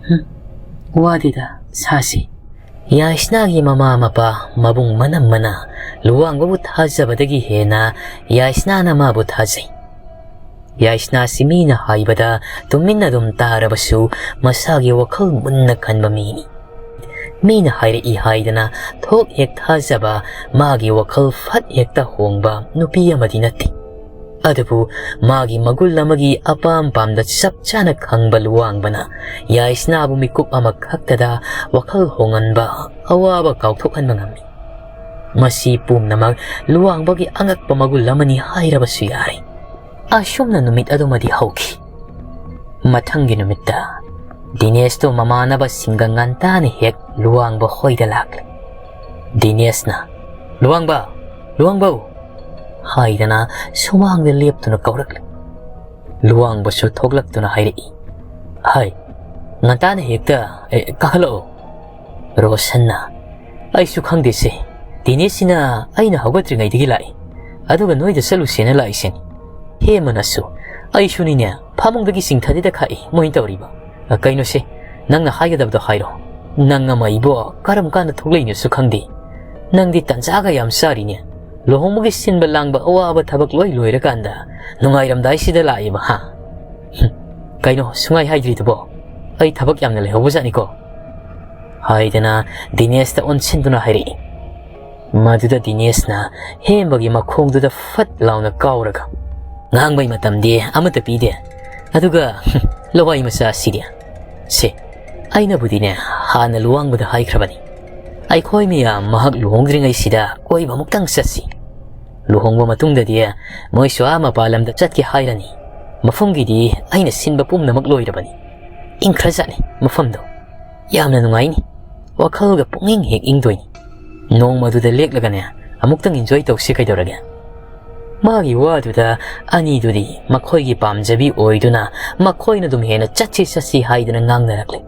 "ꯍꯨꯝ, ꯋꯥꯗꯦꯗ, ꯁꯥꯁꯤ꯫" ꯌꯥꯏꯁꯅꯥꯒꯤ ꯃꯃꯥ ꯃꯄꯥ ꯃꯕꯨꯡ ꯃꯅꯝꯃꯅ ꯂꯨꯋꯥꯡꯕꯕꯨ ꯊꯥꯖꯕꯗꯒꯤ ꯍꯦꯟꯅ ꯌꯥꯏꯁꯅꯥꯅ ꯃꯥꯕꯨ ꯊꯥꯖꯩ꯫ ꯌꯥꯏꯁꯅꯥꯁꯤ ꯃꯤꯅ ꯍꯥꯏꯕꯗ ꯇꯨꯃꯤꯟꯅ ꯑꯗꯨꯝ ꯇꯥꯔꯕꯁꯨ ꯃꯁꯥꯒꯤ ꯋꯥꯈꯜ ꯃꯨꯟꯅ ꯈꯟꯕ ꯃꯤꯅꯤ꯫ ꯃꯤꯅ ꯍꯥꯏꯔꯛꯏ ꯍꯥꯏꯗꯅ ꯊꯣꯛ ꯍꯦꯛ ꯊꯥꯖꯕ, ꯃꯥꯒꯤ ꯋꯥꯈꯜ ꯐꯠ ꯍꯦꯛꯇ ꯍꯣꯡꯕ ꯅꯨꯄꯤ ꯑꯃꯗꯤ ꯅꯠꯇꯦ꯫ ꯑꯗꯨꯕꯨ ꯃꯥꯒꯤ ꯃꯒꯨꯟ ꯑꯃꯒꯤ ꯑꯄꯥꯝ ꯄꯥꯝꯗ ꯆꯞ ꯆꯥꯅ ꯈꯪꯕ ꯂꯨꯋꯥꯡꯕꯅ ꯌꯥꯏꯁꯅꯥꯕꯨ ꯃꯤꯀꯨꯞ ꯑꯃꯈꯛꯇꯗ ꯋꯥꯈꯜ ꯍꯣꯡꯍꯟꯕ, ꯑꯋꯥꯕ ꯀꯥꯎꯊꯣꯛꯍꯟꯕ ꯉꯝꯃꯤ꯫ ꯃꯁꯤ ꯄꯨꯝꯅꯃꯛ ꯂꯨꯋꯥꯡꯕꯒꯤ ꯑꯉꯛꯄ ꯃꯒꯨꯟ ꯑꯃꯅꯤ ꯍꯥꯏꯔꯕꯁꯨ ꯌꯥꯔꯦ꯫ ꯑꯁꯨꯝꯅ ꯅꯨꯃꯤꯠ ꯑꯗꯨꯃꯗꯤ ꯍꯧꯈꯤ꯫ ꯃꯊꯪꯒꯤ ꯅꯨꯃꯤꯠꯇ ꯗꯤꯅꯦꯁꯇꯣ ꯃꯃꯥꯟꯅꯕꯁꯤꯡꯒ ꯉꯟꯇꯥꯅ ꯍꯦꯛ ꯂꯨꯋꯥꯡꯕ ꯍꯣꯏꯗ ꯂꯥꯛꯂꯦ꯫ ꯗꯤꯅꯦꯁꯅ, "ꯂꯨꯋꯥꯡꯕ! ꯂꯨꯋꯥꯡꯕꯧ!" ꯍꯥꯏꯗꯅ ꯁꯨꯃꯥꯡꯗ ꯂꯦꯞꯇꯨꯅ ꯀꯧꯔꯛꯂꯦ꯫ ꯂꯨꯋꯥꯡꯕꯁꯨ ꯊꯣꯛꯂꯛꯇꯨꯅ ꯍꯥꯏꯔꯛꯏ, "ꯍꯥꯏ, ꯉꯟꯇꯥꯅ ꯍꯦꯛꯇ, ꯑꯦ, ꯀꯥꯈꯠꯂꯛꯑꯣ꯫" ꯔꯣꯁꯟꯅ, "ꯑꯩꯁꯨ ꯈꯪꯗꯦꯁꯦ, ꯗꯤꯅꯦꯁꯁꯤꯅ ꯑꯩꯅ ꯍꯧꯒꯠꯇ꯭ꯔꯤꯉꯩꯗꯒꯤ ꯂꯥꯛꯏ, ꯑꯗꯨꯒ ꯅꯣꯏꯗ ꯆꯠꯂꯨꯁꯦꯅ ꯂꯥꯛꯏꯁꯤꯅꯤ꯫ ꯍꯦꯃꯅꯁꯨ, ꯑꯩꯁꯨꯅꯤꯅꯦ, ꯐꯃꯨꯡꯗꯒꯤ ꯆꯤꯡꯊꯗꯦꯗ ꯈꯥꯛꯏ ꯃꯣꯏꯅ ꯇꯧꯔꯤꯕ꯫ ꯑ, ꯀꯩꯅꯣꯁꯦ, ꯅꯪꯅ ꯍꯥꯏꯒꯗꯕꯗꯣ ꯍꯥꯏꯔꯣ꯫ ꯅꯪ ꯑꯃ ꯏꯕꯣ ꯀꯔꯝ ꯀꯥꯟꯗ ꯊꯣꯛꯂꯛꯏꯅꯣꯁꯨ ꯈꯪꯗꯦ꯫ ꯅꯪꯗꯤ ꯇꯟꯖꯥꯒ ꯌꯥꯝ ꯆꯥꯔꯤꯅꯦ꯫ ꯂꯨꯍꯣꯡꯕꯒꯤ ꯁꯤꯟꯕ ꯂꯥꯡꯕ ꯑꯋꯥꯕ ꯊꯕꯛ ꯂꯣꯏ ꯂꯣꯏꯔꯀꯥꯟꯗ ꯅꯨꯡꯉꯥꯏꯔꯝꯗꯥꯏꯁꯤꯗ ꯂꯥꯛꯑꯦꯕ, ꯍꯥ? ꯍꯨꯝ, ꯀꯩꯅꯣ ꯁꯨꯡꯍꯥꯏ ꯍꯥꯏꯗ꯭ꯔꯤꯗꯨꯕꯣ? ꯑꯩ ꯊꯕꯛ ꯌꯥꯝꯅ ꯂꯩꯍꯧꯕꯖꯥꯠꯅꯤꯀꯣ꯫" ꯍꯥꯏꯗꯅ ꯗꯤꯅꯦꯁꯇ ꯑꯣꯟꯁꯤꯟꯗꯨꯅ ꯍꯥꯏꯔꯛꯏ꯫ ꯃꯗꯨꯗ ꯗꯤꯅꯦꯁꯅ ꯍꯦꯝꯕꯒꯤ ꯃꯈꯣꯡꯗꯨꯗ ꯐꯠ ꯂꯥꯎꯅ ꯀꯥꯎꯔꯒ, "ꯉꯥꯡꯕꯩ ꯃꯇꯝꯗꯤ ꯑꯃꯠꯇ ꯄꯤꯗꯦ, ꯑꯗꯨꯒ ꯂꯋꯥꯏ ꯃꯆꯥ ꯑꯁꯤꯗꯤ꯫ ꯁꯦ, ꯑꯩꯅꯕꯨꯗꯤꯅꯦ ꯍꯥꯟꯅ ꯂꯨꯋꯥꯡꯕꯗ ꯍꯥꯏꯈ꯭ꯔꯕꯅꯤ, ꯑꯩꯈꯣꯏ ꯃꯌꯥꯝ ꯃꯍꯥꯛ ꯂꯨꯍꯣꯡꯗ꯭ꯔꯤꯉꯩꯁꯤꯗ ꯀꯣꯏꯕ ꯑꯃꯨꯛꯇꯪ ꯆꯠꯁꯤ꯫ ꯂꯨꯍꯣꯡꯕ ꯃꯇꯨꯡꯗꯗꯤ ꯃꯣꯏꯁꯨ ꯑꯥ ꯃꯄꯥꯟ ꯂꯝꯗ ꯆꯠꯀꯦ ꯍꯥꯏꯔꯅꯤ꯫ ꯃꯐꯝꯒꯤꯗꯤ ꯑꯩꯅ ꯁꯤꯟꯕ ꯄꯨꯝꯅꯃꯛ ꯂꯣꯏꯔꯕꯅꯤ꯫ ꯏꯪꯈ꯭ꯔꯖꯥꯠꯅꯤ ꯃꯐꯝꯗꯣ꯫ ꯌꯥꯝꯅ ꯅꯨꯡꯉꯥꯏꯅꯤ꯫ ꯋꯥꯈꯜꯒ ꯄꯨꯛꯅꯤꯡ ꯍꯦꯛ ꯏꯪꯗꯣꯏꯅꯤ꯫ ꯅꯣꯡꯃꯗꯨꯗ ꯂꯦꯛꯂꯒꯅꯦ ꯑꯃꯨꯛꯇꯪ ꯏꯟꯖꯣꯏ ꯇꯧꯁꯤ ꯀꯩꯗꯧꯔꯒꯦ?" ꯃꯥꯒꯤ ꯋꯥꯗꯨꯗ ꯑꯅꯤꯗꯨꯗꯤ ꯃꯈꯣꯏꯒꯤ ꯄꯥꯝꯖꯕꯤ ꯑꯣꯏꯗꯨꯅ ꯃꯈꯣꯏꯅ ꯑꯗꯨꯝ ꯍꯦꯟꯅ ꯆꯠꯁꯤ ꯆꯠꯁꯤ ꯍꯥꯏꯗꯨꯅ ꯉꯥꯡꯅꯔꯛꯂꯦ꯫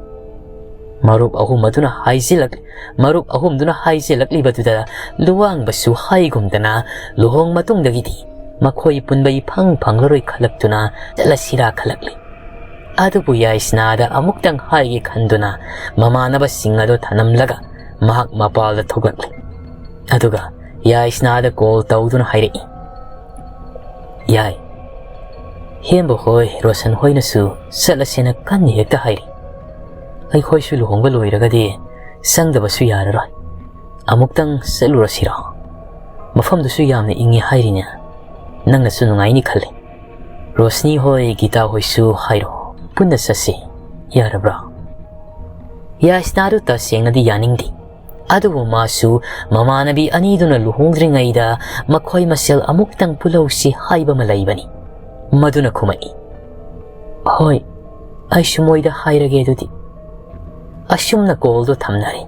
ꯃꯔꯨꯞ ꯑꯍꯨꯝ ꯑꯗꯨꯅ ꯍꯥꯏꯖꯤꯜꯂꯛ-, ꯃꯔꯨꯞ ꯑꯍꯨꯝꯗꯨꯅ ꯍꯥꯏꯖꯤꯜꯂꯛꯂꯤꯕꯗꯨꯗ ꯂꯨꯋꯥꯡꯕꯁꯨ ꯍꯥꯏꯒꯨꯝꯗꯅ ꯂꯨꯍꯣꯡ ꯃꯇꯨꯡꯗꯒꯤꯗꯤ ꯃꯈꯣꯏ ꯄꯨꯟꯕ ꯏꯐꯪ ꯐꯪꯂꯔꯣꯏ ꯈꯜꯂꯛꯇꯨꯅ ꯆꯠꯂꯁꯤꯔꯥ ꯈꯜꯂꯛꯂꯤ꯫ ꯑꯗꯨꯕꯨ ꯌꯥꯏꯁꯅꯥꯗ ꯑꯃꯨꯛꯇꯪ ꯍꯥꯏꯒꯦ ꯈꯟꯗꯨꯅ ꯃꯃꯥꯟꯅꯕꯁꯤꯡ ꯑꯗꯨ ꯊꯅꯝꯂꯒ ꯃꯍꯥꯛ ꯃꯄꯥꯜꯗ ꯊꯣꯛꯂꯛꯂꯤ꯫ ꯑꯗꯨꯒ ꯌꯥꯏꯁꯅꯥꯗ ꯀꯣꯜ ꯇꯧꯗꯨꯅ ꯍꯥꯏꯔꯛꯏ, "ꯌꯥꯏ, ꯍꯦꯝꯕ ꯍꯣꯏ, ꯔꯣꯁꯟ ꯍꯣꯏꯅꯁꯨ ꯆꯠꯂꯁꯦꯅ ꯀꯟꯅ ꯍꯦꯛꯇ ꯍꯥꯏꯔꯤ꯫ ꯑꯩꯈꯣꯏꯁꯨ ꯂꯨꯍꯣꯡꯕ ꯂꯣꯏꯔꯒꯗꯤ ꯆꯪꯗꯕꯁꯨ ꯌꯥꯔꯔꯣꯏ꯫ ꯑꯃꯨꯛꯇꯪ ꯆꯠꯂꯨꯔꯁꯤꯔꯣ? ꯃꯐꯝꯗꯨꯁꯨ ꯌꯥꯝꯅ ꯏꯪꯉꯤ ꯍꯥꯏꯔꯤꯅꯦ꯫ ꯅꯪꯅꯁꯨ ꯅꯨꯡꯉꯥꯏꯅꯤ ꯈꯜꯂꯤ꯫ ꯔꯣꯁꯅꯤ ꯍꯣꯏ, ꯒꯤꯇꯥ ꯍꯣꯏꯁꯨ ꯍꯥꯏꯔꯣ, ꯄꯨꯟꯅ ꯆꯠꯁꯤ꯫ ꯌꯥꯔꯕ꯭ꯔꯥ?" ꯌꯥꯏꯁꯅꯥꯗꯨ ꯇꯁꯦꯡꯅꯗꯤ ꯌꯥꯅꯤꯡꯗꯦ꯫ ꯑꯗꯨꯕꯨ ꯃꯥꯁꯨ ꯃꯃꯥꯟꯅꯕꯤ ꯑꯅꯤꯗꯨꯅ ꯂꯨꯍꯣꯡꯗ꯭ꯔꯤꯉꯩꯗ ꯃꯈꯣꯏ ꯃꯁꯦꯜ ꯑꯃꯨꯛꯇꯪ ꯄꯨꯜꯍꯧꯁꯤ ꯍꯥꯏꯕ ꯑꯃ ꯂꯩꯕꯅꯤ꯫ ꯃꯗꯨꯅ ꯈꯨꯝꯃꯛꯏ, "ꯍꯣꯏ, ꯑꯩꯁꯨ ꯃꯣꯏꯗ ꯍꯥꯏꯔꯒꯦ ꯑꯗꯨꯗꯤ"꯫ ꯑꯁꯨꯝꯅ ꯀꯣꯜꯗꯨ ꯊꯝꯅꯔꯦ꯫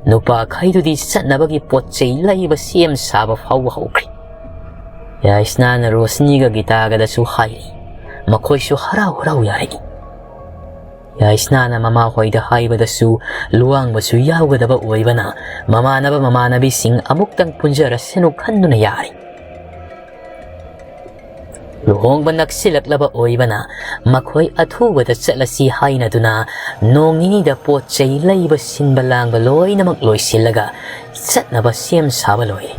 ꯅꯨꯄꯥꯈꯩꯗꯨꯗꯤ ꯆꯠꯅꯕꯒꯤ ꯄꯣꯠ ꯆꯩ ꯂꯩꯕ, ꯁꯦꯝ ꯁꯥꯕ ꯐꯥꯎꯕ ꯍꯧꯈ꯭ꯔꯦ꯫ ꯌꯥꯏꯁꯅꯥꯅ ꯔꯣꯁꯅꯤꯒ ꯒꯤꯇꯥꯒꯗꯁꯨ ꯍꯥꯏꯔꯦ꯫ ꯃꯈꯣꯏꯁꯨ ꯍꯔꯥꯎ ꯍꯔꯥꯎ ꯌꯥꯔꯛꯏ꯫ ꯌꯥꯏꯁꯅꯥꯅ ꯃꯃꯥꯍꯣꯏꯗ ꯍꯥꯏꯕꯗꯁꯨ ꯂꯨꯋꯥꯡꯕꯁꯨ ꯌꯥꯎꯒꯗꯕ ꯑꯣꯏꯕꯅ ꯃꯃꯥꯟꯅꯕ ꯃꯃꯥꯟꯅꯕꯤꯁꯤꯡ ꯑꯃꯨꯛꯇꯪ ꯄꯨꯟꯖꯔꯁꯅꯨ ꯈꯟꯗꯨꯅ ꯌꯥꯔꯦ꯫ ꯂꯨꯍꯣꯡꯕ ꯅꯛꯁꯤꯜꯂꯛꯂꯕ ꯑꯣꯏꯕꯅ ꯃꯈꯣꯏ ꯑꯊꯨꯕꯗ ꯆꯠꯂꯁꯤ ꯍꯥꯏꯅꯗꯨꯅ ꯅꯣꯡ ꯅꯤꯅꯤꯗ ꯄꯣꯠ ꯆꯩ ꯂꯩꯕ, ꯁꯤꯟꯕ ꯂꯥꯡꯕ ꯂꯣꯏꯅꯃꯛ ꯂꯣꯏꯁꯤꯜꯂꯒ ꯆꯠꯅꯕ ꯁꯦꯝ ꯁꯥꯕ ꯂꯣꯏꯔꯦ꯫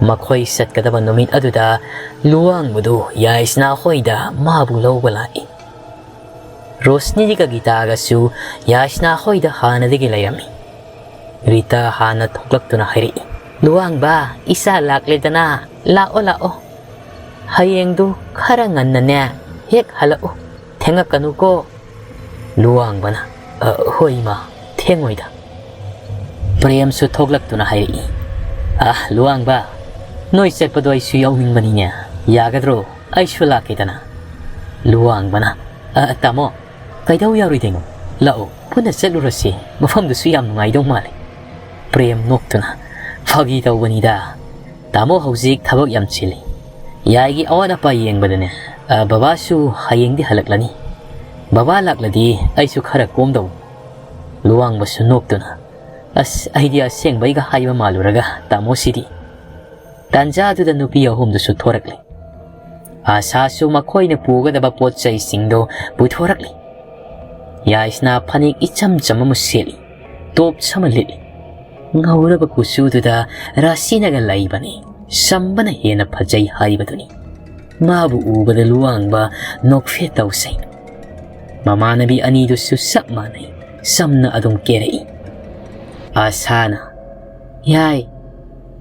ꯃꯈꯣꯏ ꯆꯠꯀꯗꯕ ꯅꯨꯃꯤꯠ ꯑꯗꯨꯗ ꯂꯨꯋꯥꯡꯕꯗꯨ ꯌꯥꯏꯁꯅꯥ ꯍꯣꯏꯗ ꯃꯥꯕꯨ ꯂꯧꯕ ꯂꯥꯛꯏ꯫ ꯔꯣꯁꯅꯤꯒ ꯒꯤꯇꯥꯒꯁꯨ ꯌꯥꯏꯁꯅꯥ ꯍꯣꯏꯗ ꯍꯥꯟꯅꯗꯒꯤ ꯂꯩꯔꯝꯃꯤ꯫ ꯔꯤꯇꯥ ꯍꯥꯟꯅ ꯊꯣꯛꯂꯛꯇꯨꯅ ꯍꯥꯏꯔꯛꯏ, "ꯂꯨꯋꯥꯡꯕ, ꯏꯆꯥ ꯂꯥꯛꯂꯦꯗꯅ, ꯂꯥꯛꯑꯣ ꯂꯥꯛꯑꯣ꯫ ꯍꯌꯦꯡꯗꯨ ꯈꯔ ꯉꯟꯅꯅꯦ ꯍꯦꯛ ꯍꯜꯂꯛꯎ, ꯊꯦꯡꯉꯛꯀꯅꯨꯀꯣ꯫" ꯂꯨꯋꯥꯡꯕꯅ, "ꯑ, ꯍꯣꯏ ꯏꯃꯥ, ꯊꯦꯡꯉꯣꯏꯗ꯫" ꯄ꯭ꯔꯦꯝꯁꯨ ꯊꯣꯛꯂꯛꯇꯨꯅ ꯍꯥꯏꯔꯛꯏ, "ꯑ, ꯂꯨꯋꯥꯡꯕ, ꯅꯣꯏ ꯆꯠꯄꯗꯣ ꯑꯩꯁꯨ ꯌꯥꯎꯅꯤꯡꯕꯅꯤꯅꯦ, ꯌꯥꯒꯗ꯭ꯔꯣ? ꯑꯩꯁꯨ ꯂꯥꯛꯀꯦꯗꯅ꯫" ꯂꯨꯋꯥꯡꯕꯅ, "ꯑ, ꯇꯥꯃꯣ, ꯀꯩꯗꯧ ꯌꯥꯔꯣꯏꯗꯣꯏꯅꯣ? ꯂꯥꯛꯑꯣ, ꯄꯨꯟꯅ ꯆꯠꯂꯨꯔꯁꯤ, ꯃꯐꯝꯗꯨꯁꯨ ꯌꯥꯝ ꯅꯨꯡꯉꯥꯏꯗꯧ ꯃꯥꯜꯂꯦ꯫" ꯄ꯭ꯔꯦꯝ ꯅꯣꯛꯇꯨꯅ, "ꯐꯥꯒꯤ ꯇꯧꯕꯅꯤꯗ, ꯇꯥꯃꯣ ꯍꯧꯖꯤꯛ ꯊꯕꯛ ꯌꯥꯝ ꯆꯤꯜꯂꯤ꯫ ꯌꯥꯏꯒꯤ ꯑꯋꯥꯠ ꯑꯄꯥ ꯌꯦꯡꯕꯗꯅꯦ, ꯑ, ꯕꯕꯥꯁꯨ ꯍꯌꯦꯡꯗꯤ ꯍꯜꯂꯛꯂꯅꯤ꯫ ꯕꯕꯥ ꯂꯥꯛꯂꯗꯤ ꯑꯩꯁꯨ ꯈꯔ ꯀꯣꯝꯗꯧꯅꯤ꯫" ꯂꯨꯋꯥꯡꯕꯁꯨ ꯅꯣꯛꯇꯨꯅ, "ꯑꯁ, ꯑꯩꯗꯤ ꯑꯁꯦꯡꯕꯩꯒ ꯍꯥꯏꯕ ꯃꯥꯜꯂꯨꯔꯒ ꯇꯥꯃꯣꯁꯤꯗꯤ꯫" ꯇꯥꯟꯖꯥꯗꯨꯗ ꯅꯨꯄꯤ ꯑꯍꯨꯝꯗꯨꯁꯨ ꯊꯣꯔꯛꯂꯦ꯫ ꯑꯥꯁꯥꯁꯨ ꯃꯈꯣꯏꯅ ꯄꯨꯒꯗꯕ ꯄꯣꯠ ꯆꯩꯁꯤꯡꯗꯣ ꯄꯨꯊꯣꯔꯛꯂꯤ꯫ ꯌꯥꯏꯁꯅꯥ ꯐꯅꯦꯛ ꯏꯆꯝ ꯆꯝꯕ ꯑꯃ ꯁꯦꯠꯂꯤ, ꯇꯣꯞꯁ ꯑꯃ ꯂꯤꯠꯂꯤ꯫ ꯉꯧꯔꯕ ꯀꯨꯆꯨꯗꯨꯗ ꯔꯥꯁꯤꯅꯒ ꯂꯩꯕꯅꯤ, ꯆꯝꯕꯅ ꯍꯦꯟꯅ ꯐꯖꯩ ꯍꯥꯏꯕꯗꯨꯅꯤ꯫ ꯃꯥꯕꯨ ꯎꯕꯗ ꯂꯨꯋꯥꯡꯕ ꯅꯣꯛꯐꯦꯠ ꯇꯧꯁꯩ꯫ ꯃꯃꯥꯟꯅꯕꯤ ꯑꯅꯤꯗꯨꯁꯨ ꯆꯞ ꯃꯥꯟꯅꯩ, ꯆꯝꯅ ꯑꯗꯨꯝ ꯀꯦꯔꯛꯏ꯫ ꯑꯥꯁꯥꯅ, "ꯌꯥꯏ,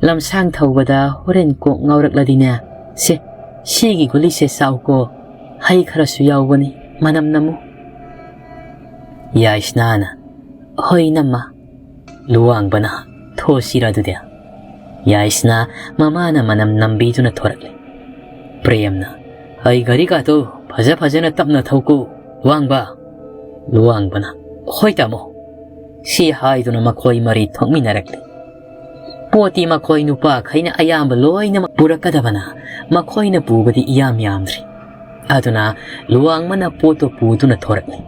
ꯂꯝꯁꯥꯡ ꯊꯧꯕꯗ ꯍꯣꯔꯦꯟ ꯀꯣꯛ ꯉꯥꯎꯔꯛꯂꯗꯤꯅꯦ, ꯁꯦ, ꯁꯤꯒꯤ ꯒꯨꯂꯤꯁꯦ ꯆꯥꯎꯀꯣ, ꯍꯩ ꯈꯔꯁꯨ ꯌꯥꯎꯕꯅꯤ, ꯃꯅꯝ ꯅꯝꯃꯨ꯫" ꯌꯥꯏꯁꯅꯥꯅ, "ꯍꯣꯏ ꯏꯅꯝꯃ꯫" ꯂꯨꯋꯥꯡꯕꯅ, "ꯊꯣꯛꯁꯤꯔ ꯑꯗꯨꯗꯤ?" ꯌꯥꯏꯁꯅꯥ ꯃꯃꯥꯅ ꯃꯅꯝ ꯅꯝꯕꯤꯗꯨꯅ ꯊꯣꯔꯛꯂꯦ꯫ ꯄ꯭ꯔꯦꯝꯅ, "ꯑꯩ ꯒꯥꯔꯤꯒꯥꯗꯣ ꯐꯖ ꯐꯖꯅ ꯇꯞꯅ ꯊꯧꯀꯣ, ꯂꯨꯋꯥꯡꯕ꯫" ꯂꯨꯋꯥꯡꯕꯅ, "ꯍꯣꯏ ꯇꯥꯃꯣ꯫" ꯁꯤ ꯍꯥꯏꯗꯨꯅ ꯃꯈꯣꯏ ꯃꯔꯤ ꯊꯣꯛꯃꯤꯟꯅꯔꯛꯂꯤ꯫ ꯄꯣꯠꯇꯤ ꯃꯈꯣꯏ ꯅꯨꯄꯥꯈꯩꯅ ꯑꯌꯥꯝꯕ ꯂꯣꯏꯅꯃꯛ ꯄꯨꯔꯛꯀꯗꯕꯅ ꯃꯈꯣꯏꯅ ꯄꯨꯕꯗꯤ ꯏꯌꯥꯝ ꯌꯥꯝꯗ꯭ꯔꯤ꯫ ꯑꯗꯨꯅ ꯂꯨꯋꯥꯡꯕꯅ ꯄꯣꯠꯇꯨ ꯄꯨꯗꯨꯅ ꯊꯣꯔꯛꯂꯤ꯫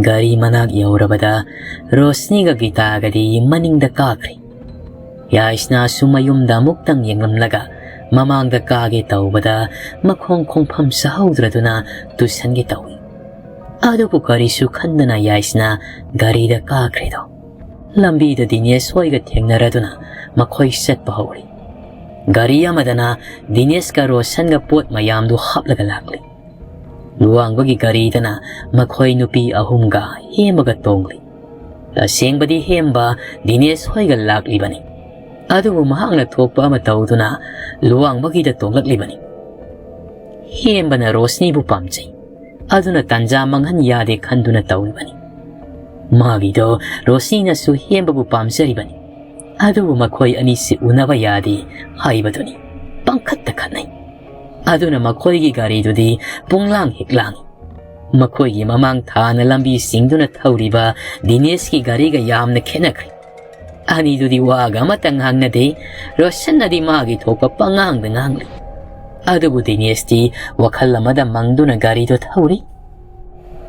ꯒꯥꯔꯤ ꯃꯅꯥꯛ ꯌꯧꯔꯕꯗ ꯔꯣꯁꯅꯤꯒ ꯒꯤꯇꯥꯒꯗꯤ ꯃꯅꯤꯡꯗ ꯀꯥꯈ꯭ꯔꯦ꯫ ꯌꯥꯏꯁꯅꯥꯁꯨ ꯃꯌꯨꯝꯗ ꯑꯃꯨꯛꯇꯪ ꯌꯦꯡꯂꯝꯂꯒ ꯃꯃꯥꯡꯗ ꯀꯥꯒꯦ ꯇꯧꯕꯗ ꯃꯈꯣꯡ ꯈꯣꯡꯐꯝ ꯆꯥꯍꯧꯗ꯭ꯔꯗꯨꯅ ꯇꯨꯁꯟꯒꯦ ꯇꯧꯏ꯫ ꯑꯗꯨꯕꯨ ꯀꯔꯤꯁꯨ ꯈꯟꯗꯅ ꯌꯥꯏꯁꯅꯥ ꯒꯥꯔꯤꯗ ꯀꯥꯈ꯭ꯔꯦꯗꯣ꯫ ꯂꯝꯕꯤꯗ ꯗꯤꯅꯦꯁ ꯍꯣꯏꯒ ꯊꯦꯡꯅꯔꯗꯨꯅ ꯃꯈꯣꯏ ꯆꯠꯄ ꯍꯧꯔꯤ꯫ ꯒꯥꯔꯤ ꯑꯃꯗꯅ ꯗꯤꯅꯦꯁꯀ ꯔꯣꯁꯟꯒ ꯄꯣꯠ ꯃꯌꯥꯝꯗꯨ ꯍꯥꯞꯂꯒ ꯂꯥꯛꯂꯤ꯫ ꯂꯨꯋꯥꯡꯕꯒꯤ ꯒꯥꯔꯤꯗꯅ ꯃꯈꯣꯏ ꯅꯨꯄꯤ ꯑꯍꯨꯝꯒ ꯍꯦꯝꯕꯒ ꯇꯣꯡꯂꯤ꯫ ꯇꯁꯦꯡꯕꯗꯤ ꯍꯦꯝꯕ ꯗꯤꯅꯦꯁ ꯍꯣꯏꯒ ꯂꯥꯛꯂꯤꯕꯅꯤ꯫ ꯑꯗꯨꯕꯨ ꯃꯍꯥꯛꯅ ꯊꯣꯛꯄ ꯑꯃ ꯇꯧꯗꯨꯅ ꯂꯨꯋꯥꯡꯕꯒꯤꯗ ꯇꯣꯡꯂꯛꯂꯤꯕꯅꯤ꯫ ꯍꯦꯝꯕꯅ ꯔꯣꯁꯅꯤꯕꯨ ꯄꯥꯝꯖꯩ꯫ ꯑꯗꯨꯅ ꯇꯥꯟꯖꯥ ꯃꯥꯡꯍꯟ ꯌꯥꯗꯦ ꯈꯟꯗꯨꯅ ꯇꯧꯔꯤꯕꯅꯤ꯫ ꯃꯥꯒꯤꯗꯣ ꯔꯣꯁꯅꯤꯅꯁꯨ ꯍꯦꯝꯕꯕꯨ ꯄꯥꯝꯖꯔꯤꯕꯅꯤ꯫ ꯑꯗꯨꯕꯨ ꯃꯈꯣꯏ ꯑꯅꯤꯁꯤ ꯎꯅꯕ ꯌꯥꯗꯦ ꯍꯥꯏꯕꯗꯨꯅꯤ꯫ ꯄꯪꯈꯠꯇ ꯈꯠꯅꯩ꯫ ꯑꯗꯨꯅ ꯃꯈꯣꯏꯒꯤ ꯒꯥꯔꯤꯗꯨꯗꯤ ꯄꯨꯡꯂꯥꯡ ꯍꯦꯛ ꯂꯥꯡꯏ꯫ ꯃꯈꯣꯏꯒꯤ ꯃꯃꯥꯡ ꯊꯥꯅ ꯂꯝꯕꯤ ꯆꯤꯡꯗꯨꯅ ꯊꯧꯔꯤꯕ ꯗꯤꯅꯦꯁꯀꯤ ꯒꯥꯔꯤꯒ ꯌꯥꯝꯅ ꯈꯦꯠꯅꯈ꯭ꯔꯦ꯫ ꯑꯅꯤꯗꯨꯗꯤ ꯋꯥꯒ ꯑꯃꯠꯇ ꯉꯥꯡꯅꯗꯦ꯫ ꯔꯣꯁꯟꯅꯗꯤ ꯃꯥꯒꯤ ꯊꯣꯛꯄ ꯄꯉꯥꯡꯗ ꯉꯥꯡꯂꯤ꯫ ꯑꯗꯨꯕꯨ ꯗꯤꯅꯦꯁꯇꯤ ꯋꯥꯈꯜ ꯑꯃꯗ ꯃꯪꯗꯨꯅ ꯒꯥꯔꯤꯗꯨ ꯊꯧꯔꯤ꯫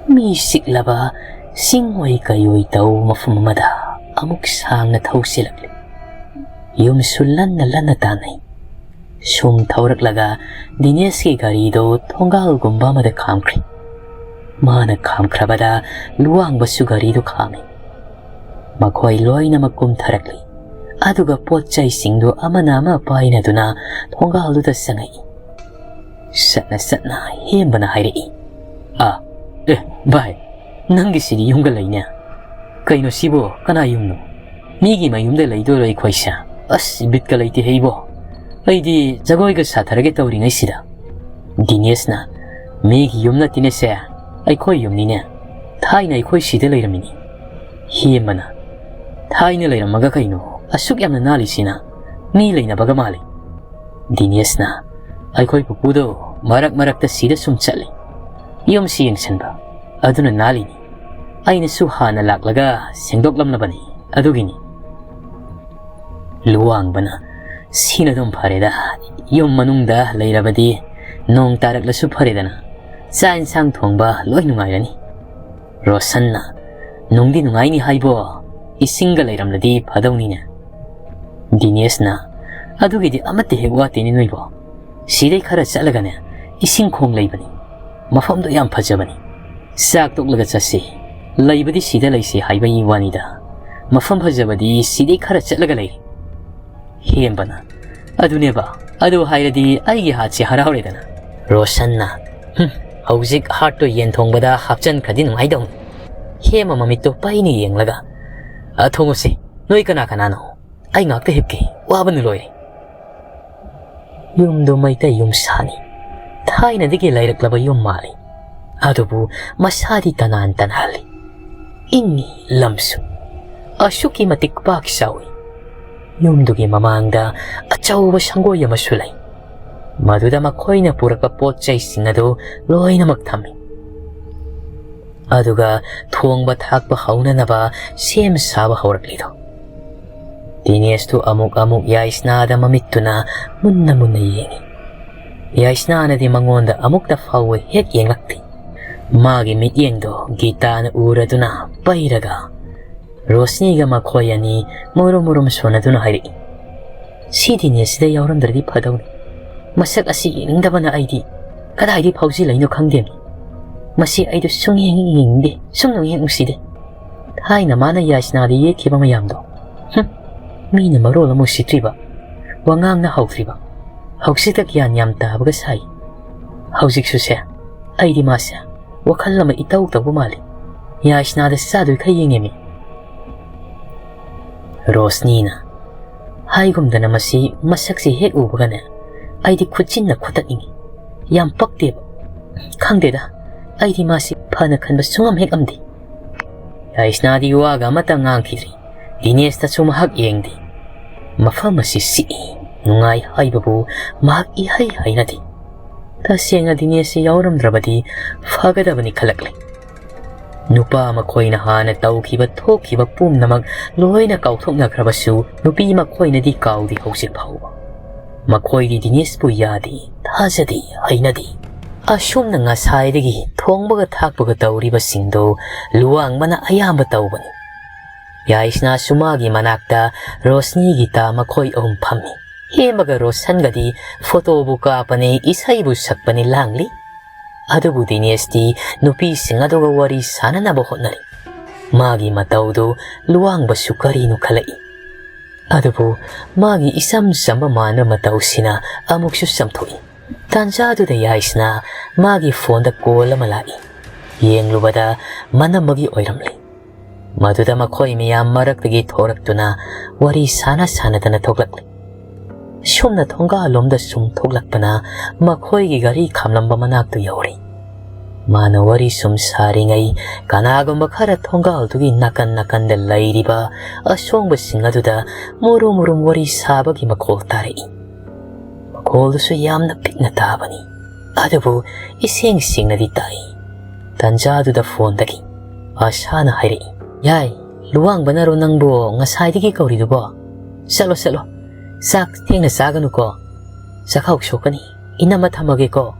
ꯃꯤ ꯆꯤꯛꯂꯕ ꯆꯤꯡꯑꯣꯏ ꯀꯩꯑꯣꯏ ꯇꯧꯕ ꯃꯐꯝ ꯑꯃꯗ ꯑꯃꯨꯛ ꯁꯥꯡꯅ ꯊꯧꯁꯤꯜꯂꯛꯂꯤ꯫ ꯌꯨꯝꯁꯨ ꯂꯟꯅ ꯂꯟꯅ ꯇꯥꯟꯅꯩ꯫ ꯁꯨꯝ ꯊꯧꯔꯛꯂꯒ ꯗꯤꯅꯦꯁꯀꯤ ꯒꯥꯔꯤꯗꯨ ꯊꯣꯡꯒꯥꯜꯒꯨꯝꯕ ꯑꯃꯗ ꯈꯥꯝꯈ꯭ꯔꯦ꯫ ꯃꯥꯅ ꯈꯥꯝꯈ꯭ꯔꯕꯗ ꯂꯨꯋꯥꯡꯕꯁꯨ ꯒꯥꯔꯤꯗꯨ ꯈꯥꯝꯃꯤ꯫ ꯃꯈꯣꯏ ꯂꯣꯏꯅꯃꯛ ꯀꯨꯝꯊꯔꯛꯂꯤ꯫ ꯑꯗꯨꯒ ꯄꯣꯠ ꯆꯩꯁꯤꯡꯗꯨ ꯑꯃꯅ ꯑꯃ ꯄꯥꯏꯅꯗꯨꯅ ꯊꯣꯡꯒꯥꯜꯗꯨꯗ ꯆꯪꯉꯛꯏ꯫ ꯁꯠꯅ ꯁꯠꯅ ꯍꯦꯝꯕꯅ ꯍꯥꯏꯔꯛꯏ, "ꯑꯥ, ꯑꯦ, ꯚꯥꯏ, ꯅꯪꯒꯤꯁꯤꯗꯤ ꯌꯨꯝꯒ ꯂꯩꯅꯦ꯫ ꯀꯩꯅꯣ ꯁꯤꯕꯨ, ꯀꯅꯥ ꯌꯨꯝꯅꯣ? ꯃꯤꯒꯤ ꯃꯌꯨꯝꯗ ꯂꯩꯗꯣꯏꯔꯣ ꯑꯩꯈꯣꯏꯁꯦ? ꯑꯁ, ꯕꯤꯠꯀ ꯂꯩꯇꯦꯍꯦ ꯏꯕꯣ꯫ ꯑꯩꯗꯤ ꯖꯒꯣꯏꯒ ꯁꯥꯊꯔꯒꯦ ꯇꯧꯔꯤꯉꯩꯁꯤꯗ꯫" ꯗꯤꯅꯦꯁꯅ, "ꯃꯤꯒꯤ ꯌꯨꯝ ꯅꯠꯇꯦꯅꯦ ꯁꯦ, ꯑꯩꯈꯣꯏ ꯌꯨꯝꯅꯤꯅꯦ꯫ ꯊꯥꯏꯅ ꯑꯩꯈꯣꯏ ꯁꯤꯗ ꯂꯩꯔꯝꯃꯤꯅꯤ꯫" ꯍꯦꯝꯕꯅ, "ꯊꯥꯏꯅ ꯂꯩꯔꯝꯃꯒ ꯀꯩꯅꯣ ꯑꯁꯨꯛ ꯌꯥꯝꯅ ꯅꯥꯜꯂꯤꯁꯤꯅ? ꯃꯤ ꯂꯩꯅꯕꯒ ꯃꯥꯜꯂꯤ꯫" ꯗꯤꯅꯦꯁꯅ, "ꯑꯩꯈꯣꯏ ꯄꯨꯄꯨꯗꯣ ꯃꯔꯛ ꯃꯔꯛꯇ ꯁꯤꯗ ꯁꯨꯝ ꯆꯠꯂꯤ꯫ ꯌꯨꯝꯁꯤ ꯌꯦꯡꯁꯤꯟꯕ꯫ ꯑꯗꯨꯅ ꯅꯥꯜꯂꯤꯅꯤ꯫ ꯑꯩꯅꯁꯨ ꯍꯥꯟꯅ ꯂꯥꯛꯂꯒ ꯁꯦꯡꯗꯣꯛꯂꯝꯂꯕꯅꯤ꯫ ꯑꯗꯨꯒꯤꯅꯤ꯫" ꯂꯨꯋꯥꯡꯕꯅ, "ꯁꯤꯅ ꯑꯗꯨꯝ ꯐꯔꯦꯗ꯫ ꯌꯨꯝ ꯃꯅꯨꯡꯗ ꯂꯩꯔꯕꯗꯤ ꯅꯣꯡ ꯇꯥꯔꯛꯂꯁꯨ ꯐꯔꯦꯗꯅ꯫ ꯆꯥꯛ ꯏꯟꯁꯥꯡ ꯊꯣꯡꯕ ꯂꯣꯏ ꯅꯨꯡꯉꯥꯏꯔꯅꯤ꯫" ꯔꯣꯁꯟꯅ, "ꯅꯨꯡꯗꯤ ꯅꯨꯡꯉꯥꯏꯅꯤ ꯍꯥꯏꯕꯣ? ꯏꯁꯤꯡꯒ ꯂꯩꯔꯝꯂꯗꯤ ꯐꯗꯧꯅꯤꯅꯦ꯫" ꯗꯤꯅꯦꯁꯅ, "ꯑꯗꯨꯒꯤꯗꯤ ꯑꯃꯠꯇ ꯍꯦꯛ ꯋꯥꯠꯇꯦꯅꯦ ꯅꯣꯏꯕꯣ꯫ ꯁꯤꯗꯩ ꯈꯔ ꯆꯠꯂꯒꯅꯦ ꯏꯁꯤꯡ ꯈꯣꯡ ꯂꯩꯕꯅꯤ꯫ ꯃꯐꯝꯗꯣ ꯌꯥꯝ ꯐꯖꯕꯅꯤ꯫ ꯆꯥꯛ ꯇꯣꯛꯂꯒ ꯆꯠꯁꯤ꯫ ꯂꯩꯕꯗꯤ ꯁꯤꯗ ꯂꯩꯁꯤ ꯍꯥꯏꯕꯒꯤ ꯋꯥꯅꯤꯗ꯫ ꯃꯐꯝ ꯐꯖꯕꯗꯤ ꯁꯤꯗꯩ ꯈꯔ ꯆꯠꯂꯒ ꯂꯩꯔꯦ꯫" ꯍꯦꯝꯕꯅ, "ꯑꯗꯨꯅꯦꯕ, ꯑꯗꯨ ꯍꯥꯏꯔꯗꯤ ꯑꯩꯒꯤ ꯍꯥꯠꯁꯦ ꯍꯔꯥꯎꯔꯦꯗꯅ꯫" ꯔꯣꯁꯟꯅ, "ꯍꯨꯝ, ꯍꯧꯖꯤꯛ ꯍꯥꯔꯠꯇꯣ ꯌꯦꯟ ꯊꯣꯡꯕꯗ ꯍꯥꯞꯆꯟꯈ꯭ꯔꯗꯤ ꯅꯨꯡꯉꯥꯏꯗꯧꯅꯤ꯫ ꯍꯦꯃ ꯃꯃꯤꯠꯇꯣ ꯄꯩꯅ ꯌꯦꯡꯂꯒ, "ꯑ, ꯊꯣꯡꯉꯨꯁꯦ, ꯅꯣꯏ ꯀꯅꯥ ꯀꯅꯥꯅꯣ? ꯑꯩ ꯉꯥꯛꯇ ꯍꯤꯞꯀꯦ, ꯋꯥꯕꯅ ꯂꯣꯏꯔꯦ"꯫ ꯌꯨꯝꯗꯨ ꯃꯩꯇꯩ ꯌꯨꯝ ꯁꯥꯅꯤ꯫ ꯊꯥꯏꯅꯗꯒꯤ ꯂꯩꯔꯛꯂꯕ ꯌꯨꯝ ꯃꯥꯜꯂꯤ꯫ ꯑꯗꯨꯕꯨ ꯃꯁꯥꯗꯤ ꯇꯅꯥꯟ ꯇꯅꯥꯜꯂꯤ꯫ ꯏꯪꯉꯤ ꯂꯝꯁꯨ꯫ ꯑꯁꯨꯛꯀꯤ ꯃꯇꯤꯛ ꯄꯥꯛ ꯆꯥꯎꯏ꯫ ꯌꯨꯝꯗꯨꯒꯤ ꯃꯃꯥꯡꯗ ꯑꯆꯧꯕ ꯁꯪꯒꯣꯏ ꯑꯃꯁꯨ ꯂꯩ꯫ ꯃꯗꯨꯗ ꯃꯈꯣꯏꯅ ꯄꯨꯔꯛꯄ ꯄꯣꯠ ꯆꯩꯁꯤꯡ ꯑꯗꯨ ꯂꯣꯏꯅꯃꯛ ꯊꯝꯃꯤ꯫ ꯑꯗꯨꯒ ꯊꯣꯡꯕ ꯊꯥꯛꯄ ꯍꯧꯅꯅꯕ ꯁꯦꯝ ꯁꯥꯕ ꯍꯧꯔꯛꯂꯤꯗꯣ꯫ ꯗꯤꯅꯦꯁꯇꯨ ꯑꯃꯨꯛ ꯑꯃꯨꯛ ꯌꯥꯏꯁꯅꯥꯗ ꯃꯃꯤꯠꯇꯨꯅ ꯃꯨꯟꯅ ꯃꯨꯟꯅ ꯌꯦꯡꯏ꯫ ꯌꯥꯏꯁꯅꯥꯅꯗꯤ ꯃꯉꯣꯟꯗ ꯑꯃꯨꯛꯇ ꯐꯥꯎꯕ ꯍꯦꯛ ꯌꯦꯡꯂꯛꯇꯦ꯫ ꯃꯥꯒꯤ ꯃꯤꯠꯌꯦꯡꯗꯣ ꯒꯤꯇꯥꯅ ꯎꯔꯗꯨꯅ ꯄꯩꯔꯒ ꯔꯣꯁꯅꯤꯒ ꯃꯈꯣꯏ ꯑꯅꯤ ꯃꯨꯔꯨꯝ ꯃꯨꯔꯨꯝ ꯁꯣꯟꯅꯗꯨꯅ ꯍꯥꯏꯔꯛꯏ, "ꯁꯤ ꯗꯤꯅꯦꯁꯁꯤꯗ ꯌꯥꯎꯔꯝꯗ꯭ꯔꯗꯤ ꯐꯗꯧꯅꯤ꯫ ꯃꯁꯛ ꯑꯁꯤ ꯌꯦꯡꯅꯤꯡꯗꯕꯅ ꯑꯩꯗꯤ ꯀꯗꯥꯏꯗꯒꯤ ꯐꯥꯎꯖꯤꯜꯂꯛꯏꯅꯣ ꯈꯪꯗꯦ꯫ ꯃꯁꯤ ꯑꯩꯗꯣ ꯁꯨꯡꯌꯦꯡ ꯌꯦꯡꯅꯤꯡꯗꯦ, ꯁꯨꯡꯅꯨꯡ ꯍꯦꯛ ꯅꯨꯡꯁꯤꯗꯦ꯫ ꯊꯥꯏꯅ ꯃꯥꯅ ꯌꯥꯏꯁꯅꯥꯗ ꯌꯦꯛꯈꯤꯕ ꯃꯌꯥꯝꯗꯣ, ꯍꯨꯝ, ꯃꯤꯅ ꯃꯔꯣꯜ ꯑꯃ ꯎꯁꯤꯠꯇ꯭ꯔꯤꯕ, ꯋꯥꯉꯥꯡꯅ ꯍꯧꯗ꯭ꯔꯤꯕ, ꯍꯧꯖꯤꯛꯇ ꯒ꯭ꯌꯥꯟ ꯌꯥꯝ ꯇꯥꯕꯒ ꯁꯥꯏ꯫ ꯍꯧꯖꯤꯛꯁꯨꯁꯦ, ꯑꯩꯗꯤ ꯃꯥꯁꯦ ꯋꯥꯈꯜ ꯑꯃ ꯏꯇꯧ ꯇꯧꯕ ꯃꯥꯜꯂꯤ꯫ ꯌꯥꯏꯁꯅꯥꯗ ꯆꯥꯗꯣꯏꯈꯩ ꯌꯦꯡꯉꯦꯃꯤ"꯫ ꯔꯣꯁꯅꯤꯅ ꯍꯥꯏꯒꯨꯝꯗꯅ, "ꯃꯁꯤ ꯃꯁꯛꯁꯤ ꯍꯦꯛ ꯎꯕꯒꯅꯦ, ꯑꯩꯗꯤ ꯈꯨꯠꯆꯤꯟꯅ ꯈꯨꯠꯇꯠꯅꯤꯡꯉꯤ꯫ ꯌꯥꯝ ꯄꯛꯇꯦꯕ꯫ ꯈꯪꯗꯦꯗ, ꯑꯩꯗꯤ ꯃꯥꯁꯤ ꯐꯅ ꯈꯟꯕ ꯁꯨꯡꯉꯝ ꯍꯦꯛ ꯉꯝꯗꯦ"꯫ ꯌꯥꯏꯁꯅꯥꯗꯤ ꯋꯥꯒ ꯑꯃꯠꯇ ꯉꯥꯡꯈꯤꯗ꯭ꯔꯤ꯫ ꯗꯤꯅꯦꯁꯇꯁꯨ ꯃꯍꯥꯛ ꯌꯦꯡꯗꯦ꯫ ꯃꯐꯝ ꯑꯁꯤ ꯆꯤꯛꯏ, ꯅꯨꯡꯉꯥꯏ ꯍꯥꯏꯕꯕꯨ ꯃꯍꯥꯛ ꯏꯍꯩ ꯍꯩꯅꯗꯦ꯫ ꯇꯁꯦꯡꯅ ꯗꯤꯅꯦꯁꯁꯤ ꯌꯥꯎꯔꯝꯗ꯭ꯔꯕꯗꯤ ꯐꯒꯗꯕꯅꯤ ꯈꯜꯂꯛꯂꯦ꯫ ꯅꯨꯄꯥ ꯃꯈꯣꯏꯅ ꯍꯥꯟꯅ ꯇꯧꯈꯤꯕ ꯊꯣꯛꯈꯤꯕ ꯄꯨꯝꯅꯃꯛ ꯂꯣꯏꯅ ꯀꯥꯎꯊꯣꯛꯅꯈ꯭ꯔꯕꯁꯨ, ꯅꯨꯄꯤ ꯃꯈꯣꯏꯅꯗꯤ ꯀꯥꯎꯗꯦ ꯍꯧꯖꯤꯛ ꯐꯥꯎꯕ꯫ ꯃꯈꯣꯏꯗꯤ ꯗꯤꯅꯦꯁꯄꯨ ꯌꯥꯗꯦ, ꯊꯥꯖꯗꯦ, ꯍꯩꯅꯗꯦ꯫ ꯑꯁꯨꯝꯅ ꯉꯁꯥꯏꯗꯒꯤ ꯊꯣꯡꯕꯒ ꯊꯥꯛꯄꯒ ꯇꯧꯔꯤꯕꯁꯤꯡꯗꯨ ꯂꯨꯋꯥꯡꯕꯅ ꯑꯌꯥꯝꯕ ꯇꯧꯕꯅꯤ꯫ ꯌꯥꯏꯁꯅꯥꯁꯨ ꯃꯥꯒꯤ ꯃꯅꯥꯛꯇ ꯔꯣꯁꯅꯤ, ꯒꯤꯇꯥ ꯃꯈꯣꯏ ꯑꯍꯨꯝ ꯐꯝꯃꯤ꯫ ꯍꯦꯃꯒ ꯔꯣꯁꯟꯒꯗꯤ ꯐꯣꯇꯣꯕꯨ ꯀꯥꯞꯄꯅꯤ, ꯏꯁꯩꯕꯨ ꯁꯛꯄꯅꯤ, ꯂꯥꯡꯂꯤ꯫ ꯑꯗꯨꯕꯨ ꯗꯤꯅꯦꯁꯇꯤ ꯅꯨꯄꯤꯁꯤꯡ ꯑꯗꯨꯒ ꯋꯥꯔꯤ ꯁꯥꯟꯅꯅꯕ ꯍꯣꯠꯅꯔꯤ꯫ ꯃꯥꯒꯤ ꯃꯇꯧꯗꯨ ꯂꯨꯋꯥꯡꯕꯁꯨ ꯀꯔꯤꯅꯣ ꯈꯜꯂꯛꯏ꯫ ꯑꯗꯨꯕꯨ ꯃꯥꯒꯤ ꯏꯆꯝ ꯆꯝꯕ ꯃꯥꯟꯕ ꯃꯇꯧꯁꯤꯅ ꯑꯃꯨꯛꯁꯨ ꯆꯝꯊꯣꯛꯏ꯫ ꯇꯥꯟꯖꯥꯗꯨꯗ ꯌꯥꯏꯁꯅꯥ ꯃꯥꯒꯤ ꯐꯣꯟꯗ ꯀꯣꯜ ꯑꯃ ꯂꯥꯛꯏ꯫ ꯌꯦꯡꯂꯨꯕꯗ ꯃꯅꯝꯃꯒꯤ ꯑꯣꯏꯔꯝꯂꯦ꯫ ꯃꯗꯨꯗ ꯃꯈꯣꯏ ꯃꯌꯥꯝ ꯃꯔꯛꯇꯒꯤ ꯊꯣꯔꯛꯇꯨꯅ ꯋꯥꯔꯤ ꯁꯥꯟꯅ ꯁꯥꯟꯅꯗꯅ ꯊꯣꯛꯂꯛꯂꯤ꯫ ꯁꯨꯝꯅ ꯊꯣꯡꯒꯥꯜꯂꯣꯝꯗ ꯁꯨꯝ ꯊꯣꯛꯂꯛꯄꯅ ꯃꯈꯣꯏꯒꯤ ꯒꯥꯔꯤ ꯈꯥꯝꯂꯝꯕ ꯃꯅꯥꯛꯇꯨ ꯌꯧꯔꯦ꯫ ꯃꯥꯅ ꯋꯥꯔꯤ ꯁꯨꯝ ꯁꯥꯔꯤꯉꯩ ꯀꯅꯥꯒꯨꯝꯕ ꯈꯔ ꯊꯣꯡꯒꯥꯜꯗꯨꯒꯤ ꯅꯥꯀꯟ ꯅꯥꯀꯟꯗ ꯂꯩꯔꯤꯕ ꯑꯁꯣꯡꯕꯁꯤꯡ ꯑꯗꯨꯗ ꯃꯨꯔꯨꯝ ꯃꯨꯔꯨꯝ ꯋꯥꯔꯤ ꯁꯥꯕꯒꯤ ꯃꯈꯣꯜ ꯇꯥꯔꯛꯏ꯫ ꯃꯈꯣꯜꯗꯨꯁꯨ ꯌꯥꯝꯅ ꯄꯤꯛꯅ ꯇꯥꯕꯅꯤ, ꯑꯗꯨꯕꯨ ꯏꯁꯦꯡ ꯁꯦꯡꯅꯗꯤ ꯇꯥꯏ꯫ ꯇꯥꯟꯖꯥꯗꯨꯗ ꯐꯣꯟꯗꯒꯤ ꯑꯥꯁꯥꯅ ꯍꯥꯏꯔꯛꯏ, "ꯌꯥꯏ, ꯂꯨꯋꯥꯡꯕꯅꯔꯣ ꯅꯪꯕꯨ ꯉꯁꯥꯏꯗꯒꯤ ꯀꯧꯔꯤꯗꯨꯕꯣ? ꯆꯠꯂꯣ, ꯆꯠꯂꯣ, ꯆꯥꯛ ꯊꯦꯡꯅ ꯆꯥꯒꯅꯨꯀꯣ, ꯆꯥꯛꯈꯥꯎ ꯁꯣꯛꯀꯅꯤ, ꯏꯅꯝꯃ ꯊꯝꯃꯒꯦꯀꯣ"꯫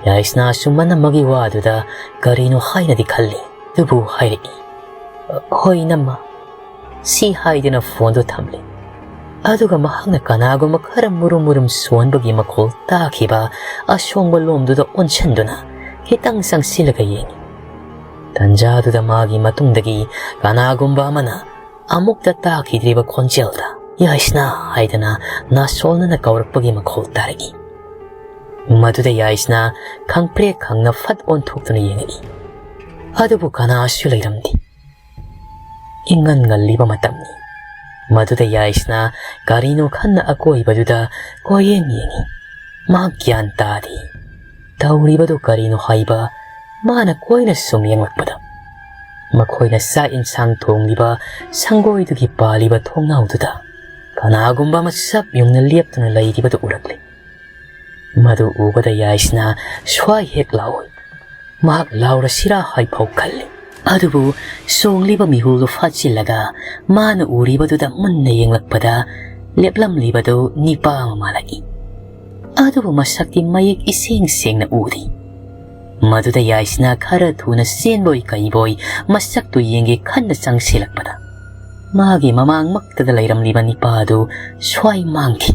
ꯌꯥꯏꯁꯅꯥꯁꯨ ꯃꯅꯝꯃꯒꯤ ꯋꯥꯗꯨꯗ ꯀꯔꯤꯅꯣ ꯍꯥꯏꯅꯗꯤ ꯈꯜꯂꯤ, ꯑꯗꯨꯕꯨ ꯍꯥꯏꯔꯛꯏ, "ꯍꯣꯏ ꯏꯅꯝꯃ"꯫ ꯁꯤ ꯍꯥꯏꯗꯨꯅ ꯐꯣꯟꯗꯨ ꯊꯝꯂꯦ꯫ ꯑꯗꯨꯒ ꯃꯍꯥꯛꯅ ꯀꯅꯥꯒꯨꯝꯕ ꯈꯔ ꯃꯨꯔꯨꯝ ꯃꯨꯔꯨꯝ ꯁꯣꯟꯕꯒꯤ ꯃꯈꯣꯜ ꯇꯥꯈꯤꯕ ꯑꯁꯣꯡꯕ ꯂꯣꯝꯗꯨꯗ ꯑꯣꯟꯁꯤꯟꯗꯨꯅ ꯈꯤꯇꯪ ꯆꯪꯁꯤꯜꯂꯒ ꯌꯦꯡꯉꯤ꯫ ꯇꯟꯖꯥꯗꯨꯗ ꯃꯥꯒꯤ ꯃꯇꯨꯡꯗꯒꯤ ꯀꯅꯥꯒꯨꯝꯕ ꯑꯃꯅ ꯑꯃꯨꯛꯇ ꯇꯥꯈꯤꯗ꯭ꯔꯤꯕ ꯈꯣꯟꯖꯦꯜꯗ "ꯌꯥꯏꯁꯅꯥ" ꯍꯥꯏꯗꯅ ꯅꯥꯁꯣꯜꯅꯅ ꯀꯧꯔꯛꯄꯒꯤ ꯃꯈꯣꯜ ꯇꯥꯔꯛꯏ꯫ ꯃꯗꯨꯗ ꯌꯥꯏꯁꯅꯥ ꯈꯪꯄ꯭ꯔꯦꯛ ꯈꯪꯅ ꯐꯠ ꯑꯣꯟꯊꯣꯛꯇꯨꯅ ꯌꯦꯡꯉꯛꯏ꯫ ꯑꯗꯨꯕꯨ ꯀꯅꯥꯁꯨ ꯂꯩꯔꯝꯗꯦ꯫ ꯏꯪꯉꯟ ꯉꯜꯂꯤꯕ ꯃꯇꯝꯅꯤ꯫ ꯃꯗꯨꯗ ꯌꯥꯏꯁꯅꯥ ꯀꯔꯤꯅꯣ ꯈꯟꯅ ꯑꯀꯣꯏꯕꯗꯨꯗ ꯀꯣꯏꯌꯦꯡ ꯌꯦꯡꯉꯤ꯫ ꯃꯥ ꯒ꯭ꯌꯥꯟ ꯇꯥꯗꯦ꯫ ꯇꯧꯔꯤꯕꯗꯨ ꯀꯔꯤꯅꯣ ꯍꯥꯏꯕ ꯃꯥꯅ ꯀꯣꯏꯅ ꯁꯨꯝ ꯌꯦꯡꯂꯛꯄꯗ, ꯃꯈꯣꯏꯅ ꯆꯥꯛ ꯏꯟꯁꯥꯡ ꯊꯣꯡꯂꯤꯕ ꯁꯪꯒꯣꯏꯗꯨꯒꯤ ꯄꯥꯜꯂꯤꯕ ꯊꯣꯡꯅꯥꯎꯗꯨꯗ ꯀꯅꯥꯒꯨꯝꯕ ꯑꯃ ꯆꯞ ꯌꯨꯡꯅ ꯂꯦꯞꯇꯨꯅ ꯂꯩꯔꯤꯕꯗꯨ ꯎꯔꯛꯂꯦ꯫ ꯃꯗꯨ ꯎꯕꯗ ꯌꯥꯏꯁꯅꯥ ꯁ꯭ꯋꯥꯏ ꯍꯦꯛ ꯂꯥꯎꯏ꯫ ꯃꯍꯥꯛ ꯂꯥꯎꯔꯁꯤꯔꯥ ꯍꯥꯏꯐꯥꯎ ꯈꯜꯂꯤ꯫ ꯑꯗꯨꯕꯨ ꯆꯣꯡꯂꯤꯕ ꯃꯤꯍꯨꯜꯗꯨ ꯐꯥꯠꯆꯤꯜꯂꯒ ꯃꯥꯅ ꯎꯔꯤꯕꯗꯨꯗ ꯃꯨꯟꯅ ꯌꯦꯡꯂꯛꯄꯗ ꯂꯦꯞꯂꯝꯂꯤꯕꯗꯨ ꯅꯤꯄꯥ ꯑꯃ ꯃꯥꯜꯂꯛꯏ꯫ ꯑꯗꯨꯕꯨ ꯃꯁꯛꯇꯤ ꯃꯌꯦꯛ ꯏꯁꯦꯡ ꯁꯦꯡꯅ ꯎꯗꯦ꯫ ꯃꯗꯨꯗ ꯌꯥꯏꯁꯅꯥ ꯈꯔ ꯊꯨꯅ ꯆꯦꯟꯕꯣꯏ ꯀꯩꯕꯣꯏ ꯃꯁꯛꯇꯨ ꯌꯦꯡꯒꯦ ꯈꯟꯅ ꯆꯪꯁꯤꯜꯂꯛꯄꯗ, ꯃꯥꯒꯤ ꯃꯃꯥꯡꯃꯛꯇꯗ ꯂꯩꯔꯝꯂꯤꯕ ꯅꯤꯄꯥ ꯑꯗꯨ ꯁ꯭ꯋꯥꯏ ꯃꯥꯡꯈꯤ꯫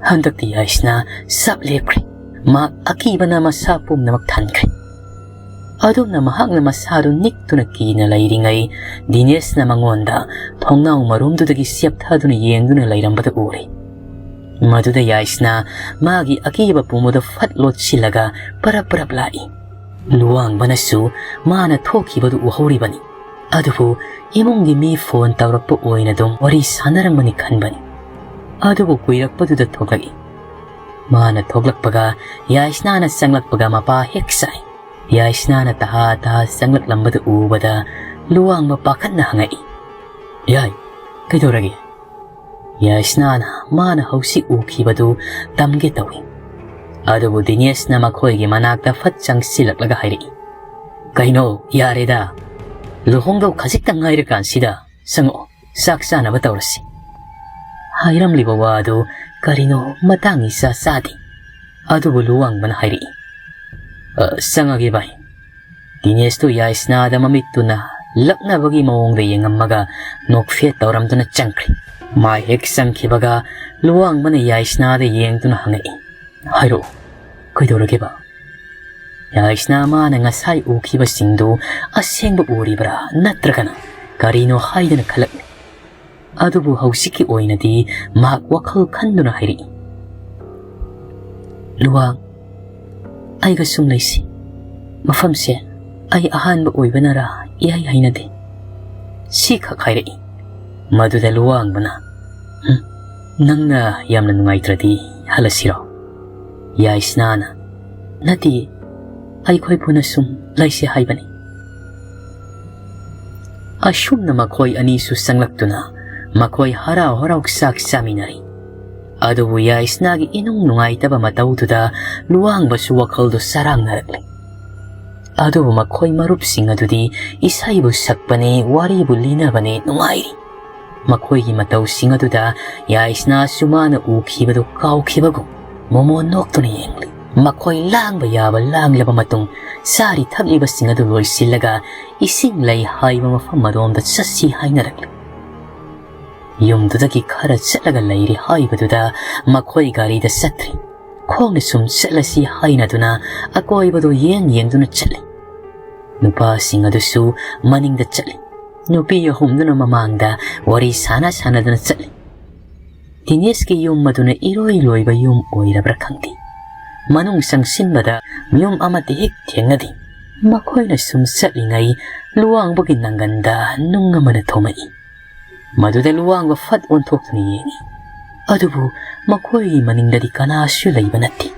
ꯍꯟꯗꯛꯇꯤ ꯌꯥꯏꯁꯅꯥ ꯆꯞ ꯂꯦꯞꯈ꯭ꯔꯦ꯫ ꯃꯍꯥꯛ ꯑꯀꯤꯕꯅ ꯃꯁꯥ ꯄꯨꯝꯅꯃꯛ ꯊꯟꯈ꯭ꯔꯦ꯫ ꯑꯗꯨꯝꯅ ꯃꯍꯥꯛꯅ ꯃꯁꯥꯗꯨ ꯅꯤꯛꯇꯨꯅ ꯀꯤꯅ ꯂꯩꯔꯤꯉꯩ, ꯗꯤꯅꯦꯁꯅ ꯃꯉꯣꯟꯗ ꯊꯣꯡꯅꯥꯎ ꯃꯔꯨꯝꯗꯨꯗꯒꯤ ꯆꯦꯞꯊꯗꯨꯅ ꯌꯦꯡꯗꯨꯅ ꯂꯩꯔꯝꯕꯗꯨ ꯎꯔꯦ꯫ ꯃꯗꯨꯗ ꯌꯥꯏꯁꯅꯥ ꯃꯥꯒꯤ ꯑꯀꯤꯕ ꯄꯨꯝꯕꯗꯨ ꯐꯠ ꯂꯣꯠꯁꯤꯜꯂꯒ ꯄꯔꯞ ꯄꯔꯞ ꯂꯥꯛꯏ꯫ ꯂꯨꯋꯥꯡꯕꯅꯁꯨ ꯃꯥꯅ ꯊꯣꯛꯈꯤꯕꯗꯨ ꯎꯍꯧꯔꯤꯕꯅꯤ꯫ ꯑꯗꯨꯕꯨ ꯏꯃꯨꯡꯒꯤ ꯃꯤ ꯐꯣꯟ ꯇꯧꯔꯛꯄ ꯑꯣꯏꯅ ꯑꯗꯨꯝ ꯋꯥꯔꯤ ꯁꯥꯟꯅꯔꯝꯕꯅꯤ ꯈꯟꯕꯅꯤ꯫ ꯑꯗꯨꯕꯨ ꯀꯨꯏꯔꯛꯄꯗꯨꯗ ꯊꯣꯛꯂꯛꯏ꯫ ꯃꯥꯅ ꯊꯣꯛꯂꯛꯄꯒ ꯌꯥꯏꯁꯅꯥꯅ ꯆꯪꯂꯛꯄꯒ ꯃꯄꯥ ꯍꯦꯛ ꯆꯥꯏ꯫ ꯌꯥꯏꯁꯅꯥꯅ ꯇꯍꯥ ꯇꯍꯥ ꯆꯪꯂꯛꯂꯝꯕꯗꯨ ꯎꯕꯗ ꯂꯨꯋꯥꯡꯕ ꯄꯥꯈꯠꯅ ꯍꯪꯉꯛꯏ, "ꯌꯥꯏ, ꯀꯩꯗꯧꯔꯒꯦ?" ꯌꯥꯏꯁꯅꯥꯅ ꯃꯥꯅ ꯍꯧꯖꯤꯛ ꯎꯈꯤꯕꯗꯨ ꯇꯝꯒꯦ ꯇꯧꯏ꯫ ꯑꯗꯨꯕꯨ ꯗꯤꯅꯦꯁꯅ ꯃꯈꯣꯏꯒꯤ ꯃꯅꯥꯛꯇ ꯐꯠ ꯆꯪꯁꯤꯜꯂꯛꯂꯒ ꯍꯥꯏꯔꯛꯏ, "ꯀꯩꯅꯣ, ꯌꯥꯔꯦꯗ, ꯂꯨꯍꯣꯡꯗꯧ ꯈꯖꯤꯛꯇ ꯉꯥꯏꯔꯀꯥꯟꯁꯤꯗ ꯆꯪꯉꯛꯑꯣ, ꯆꯥꯛ ꯆꯥꯅꯕ ꯇꯧꯔꯁꯤ"꯫ ꯍꯥꯏꯔꯝꯂꯤꯕ ꯋꯥꯗꯨ ꯀꯔꯤꯅꯣ ꯃꯇꯥꯡ ꯏꯆꯥ ꯆꯥꯗꯦ꯫ ꯑꯗꯨꯕꯨ ꯂꯨꯋꯥꯡꯕꯅ ꯍꯥꯏꯔꯛꯏ, "ꯑ, ꯆꯪꯉꯒꯦ ꯚꯥꯏ"꯫ ꯗꯤꯅꯦꯁꯇꯨ ꯌꯥꯏꯁꯅꯥꯗ ꯃꯃꯤꯠꯇꯨꯅ ꯂꯛꯅꯕꯒꯤ ꯃꯑꯣꯡꯗ ꯌꯦꯡꯉꯝꯃꯒ ꯅꯣꯛꯐꯦꯠ ꯇꯧꯔꯝꯗꯨꯅ ꯆꯪꯈ꯭ꯔꯦ꯫ ꯃꯥ ꯍꯦꯛ ꯆꯪꯈꯤꯕꯒ ꯂꯨꯋꯥꯡꯕꯅ ꯌꯥꯏꯁꯅꯥꯗ ꯌꯦꯡꯗꯨꯅ ꯍꯪꯉꯛꯏ, "ꯍꯥꯏꯔꯛꯑꯣ, ꯀꯩꯗꯧꯔꯒꯦꯕ?" ꯌꯥꯏꯁꯅꯥ ꯃꯥꯅ ꯉꯁꯥꯏ ꯎꯈꯤꯕꯁꯤꯡꯗꯨ ꯑꯁꯦꯡꯕ ꯎꯔꯤꯕ꯭ꯔꯥ ꯅꯠꯇ꯭ꯔꯒꯅ ꯀꯔꯤꯅꯣ ꯍꯥꯏꯗꯅ ꯈꯜꯂꯛꯂꯤ꯫ ꯑꯗꯨꯕꯨ ꯍꯧꯖꯤꯛꯀꯤ ꯑꯣꯏꯅꯗꯤ ꯃꯍꯥꯛ ꯋꯥꯈꯜ ꯈꯟꯗꯨꯅ ꯍꯥꯏꯔꯛꯏ, "ꯂꯨꯋꯥꯡ, ꯑꯩꯒ ꯁꯨꯝ ꯂꯩꯁꯤ꯫ ꯃꯐꯝꯁꯦ ꯑꯩ ꯑꯍꯥꯟꯕ ꯑꯣꯏꯕꯅꯔꯥ ꯏꯍꯩ ꯍꯩꯅꯗꯦ"꯫ ꯁꯤꯈꯛ ꯍꯥꯏꯔꯛꯏ꯫ ꯃꯗꯨꯗ ꯂꯨꯋꯥꯡꯕꯅ, "ꯎꯝ, ꯅꯪꯅ ꯌꯥꯝꯅ ꯅꯨꯡꯉꯥꯏꯇ꯭ꯔꯗꯤ ꯍꯜꯂꯁꯤꯔꯣ?" ꯌꯥꯏꯁꯅꯥꯅ, "ꯅꯠꯇꯦ, ꯑꯩꯈꯣꯏ ꯄꯨꯟꯅ ꯁꯨꯝ ꯂꯩꯁꯤ ꯍꯥꯏꯕꯅꯤ"꯫ ꯑꯁꯨꯝꯅ ꯃꯈꯣꯏ ꯑꯅꯤꯁꯨ ꯆꯪꯂꯛꯇꯨꯅ ꯃꯈꯣꯏ ꯍꯔꯥꯎ ꯍꯔꯥꯎ ꯆꯥꯛ ꯆꯥꯃꯤꯟꯅꯔꯤ꯫ ꯑꯗꯨꯕꯨ ꯌꯥꯏꯁꯅꯥꯒꯤ ꯏꯅꯨꯡ ꯅꯨꯡꯉꯥꯏꯇꯕ ꯃꯇꯧꯗꯨꯗ ꯂꯨꯋꯥꯡꯕꯁꯨ ꯋꯥꯈꯜꯗꯨ ꯆꯔꯥꯡꯅꯔꯛꯂꯤ꯫ ꯑꯗꯨꯕꯨ ꯃꯈꯣꯏ ꯃꯔꯨꯞꯁꯤꯡ ꯑꯗꯨꯗꯤ ꯏꯁꯩꯕꯨ ꯁꯛꯄꯅꯦ, ꯋꯥꯔꯤꯕꯨ ꯂꯤꯅꯕꯅꯦ, ꯅꯨꯡꯉꯥꯏꯔꯤ꯫ ꯃꯈꯣꯏꯒꯤ ꯃꯇꯧꯁꯤꯡ ꯑꯗꯨꯗ ꯌꯥꯏꯁꯅꯥꯁꯨ ꯃꯥꯅ ꯎꯈꯤꯕꯗꯨ ꯀꯥꯎꯈꯤꯕꯒꯨꯝ ꯃꯣꯃꯣꯟ ꯅꯣꯛꯇꯨꯅ ꯌꯦꯡꯂꯤ꯫ ꯃꯈꯣꯏ ꯂꯥꯡꯕ ꯌꯥꯕ ꯂꯥꯡꯂꯕ ꯃꯇꯨꯡ, ꯆꯥꯔꯤ ꯊꯛꯂꯤꯕꯁꯤꯡ ꯑꯗꯨ ꯂꯣꯏꯁꯤꯜꯂꯒ ꯏꯁꯤꯡ ꯂꯩ ꯍꯥꯏꯕ ꯃꯐꯝ ꯑꯗꯣꯝꯗ ꯆꯠꯁꯤ ꯍꯥꯏꯅꯔꯛꯂꯤ꯫ ꯌꯨꯝꯗꯨꯗꯒꯤ ꯈꯔ ꯆꯠꯂꯒ ꯂꯩꯔꯦ ꯍꯥꯏꯕꯗꯨꯗ ꯃꯈꯣꯏ ꯒꯥꯔꯤꯗ ꯆꯠꯇ꯭ꯔꯤ꯫ ꯈꯣꯡꯅ ꯁꯨꯝ ꯆꯠꯂꯁꯤ ꯍꯥꯏꯅꯗꯨꯅ ꯑꯀꯣꯏꯕꯗꯨ ꯌꯦꯡ ꯌꯦꯡꯗꯨꯅ ꯆꯠꯂꯤ꯫ ꯅꯨꯄꯥꯁꯤꯡ ꯑꯗꯨꯁꯨ ꯃꯅꯤꯡꯗ ꯆꯠꯂꯤ꯫ ꯅꯨꯄꯤ ꯑꯍꯨꯝꯗꯨꯅ ꯃꯃꯥꯡꯗ ꯋꯥꯔꯤ ꯁꯥꯟꯅ ꯁꯥꯟꯅꯗꯨꯅ ꯆꯠꯂꯤ꯫ ꯇꯤꯅꯦꯁꯀꯤ ꯌꯨꯝ ꯑꯗꯨꯅ ꯏꯔꯣꯏ ꯂꯣꯏꯕ ꯌꯨꯝ ꯑꯣꯏꯔꯕ꯭ꯔꯥ ꯈꯪꯗꯦ, ꯃꯅꯨꯡ ꯆꯪꯁꯤꯟꯕꯗ ꯌꯨꯝ ꯑꯃꯠꯇ ꯍꯦꯛ ꯊꯦꯡꯅꯗꯦ꯫ ꯃꯈꯣꯏꯅ ꯁꯨꯝ ꯆꯠꯂꯤꯉꯩ ꯂꯨꯋꯥꯡꯕꯒꯤ ꯅꯪꯒꯟꯗ ꯅꯨꯡ ꯑꯃꯅ ꯊꯣꯝꯃꯛꯏ꯫ ꯃꯗꯨꯗ ꯂꯨꯋꯥꯡꯕ ꯐꯠ ꯑꯣꯟꯊꯣꯛꯇꯨꯅ ꯌꯦꯡꯏ꯫ ꯑꯗꯨꯕꯨ ꯃꯈꯣꯏꯒꯤ ꯃꯅꯤꯡꯗꯗꯤ ꯀꯅꯥꯁꯨ ꯂꯩꯕ ꯅꯠꯇꯦ꯫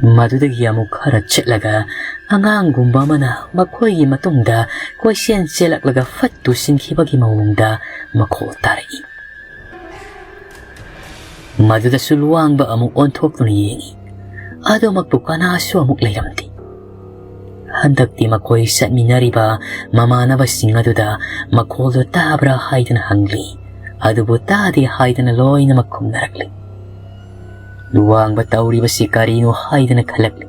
ꯃꯗꯨꯗꯒꯤ ꯑꯃꯨꯛ ꯈꯔ ꯆꯠꯂꯒ ꯑꯉꯥꯡꯒꯨꯝꯕ ꯑꯃꯅ ꯃꯈꯣꯏꯒꯤ ꯃꯇꯨꯡꯗ ꯀꯣꯏꯆꯦꯟ ꯆꯦꯜꯂꯛꯂꯒ ꯐꯠ ꯇꯨꯁꯤꯟꯈꯤꯕꯒꯤ ꯃꯑꯣꯡꯗ ꯃꯈꯣꯜ ꯇꯥꯔꯛꯏ꯫ ꯃꯗꯨꯗꯁꯨ ꯂꯨꯋꯥꯡꯕ ꯑꯃꯨꯛ ꯑꯣꯟꯊꯣꯛꯇꯨꯅ ꯌꯦꯡꯏ꯫ ꯑꯗꯨꯃꯛꯄꯨ ꯀꯅꯥꯁꯨ ꯑꯃꯨꯛ ꯂꯩꯔꯝꯗꯦ꯫ ꯍꯟꯗꯛꯇꯤ ꯃꯈꯣꯏ ꯆꯠꯃꯤꯟꯅꯔꯤꯕ ꯃꯃꯥꯟꯅꯕꯁꯤꯡ ꯑꯗꯨꯗ ꯃꯈꯣꯜꯗꯨ ꯇꯥꯕ꯭ꯔꯥ ꯍꯥꯏꯗꯨꯅ ꯍꯪꯂꯤ꯫ ꯑꯗꯨꯕꯨ ꯇꯥꯗꯦ ꯍꯥꯏꯗꯨꯅ ꯂꯣꯏꯅꯃꯛ ꯈꯨꯝꯅꯔꯛꯂꯤ꯫ ꯂꯨꯋꯥꯡꯕ ꯇꯧꯔꯤꯕꯁꯤ ꯀꯔꯤꯅꯣ ꯍꯥꯏꯗꯨꯅ ꯈꯜꯂꯛꯂꯤ꯫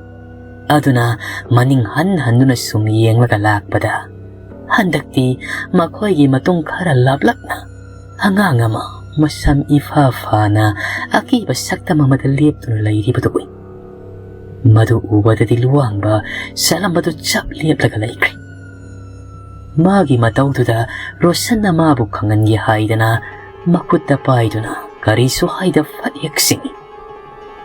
ꯑꯗꯨꯅ ꯃꯅꯤꯡ ꯍꯟ ꯍꯟꯗꯨꯅ ꯁꯨꯝ ꯌꯦꯡꯂꯒ ꯂꯥꯛꯄꯗ, ꯍꯟꯗꯛꯇꯤ ꯃꯈꯣꯏꯒꯤ ꯃꯇꯨꯡ ꯈꯔ ꯂꯥꯞꯂꯛꯅ ꯑꯉꯥꯡ ꯑꯃ ꯃꯁꯝ ꯏꯐꯥ ꯐꯥꯅ ꯑꯀꯤꯕ ꯁꯛꯇꯝ ꯑꯃꯗ ꯂꯦꯞꯇꯨꯅ ꯂꯩꯔꯤꯕꯗꯨ ꯎꯏ꯫ ꯃꯗꯨ ꯎꯕꯗꯗꯤ ꯂꯨꯋꯥꯡꯕ ꯆꯠꯂꯝꯕꯗꯨ ꯆꯞ ꯂꯦꯞꯂꯒ ꯂꯩꯈ꯭ꯔꯦ꯫ ꯃꯥꯒꯤ ꯃꯇꯧꯗꯨꯗ ꯔꯣꯁꯟꯅ ꯃꯥꯕꯨ ꯈꯪꯍꯟꯒꯦ ꯍꯥꯏꯗꯅ ꯃꯈꯨꯠꯇ ꯄꯥꯏꯗꯨꯅ ꯀꯔꯤꯁꯨ ꯍꯥꯏꯗ ꯐꯠ ꯍꯦꯛ ꯆꯤꯡꯏ꯫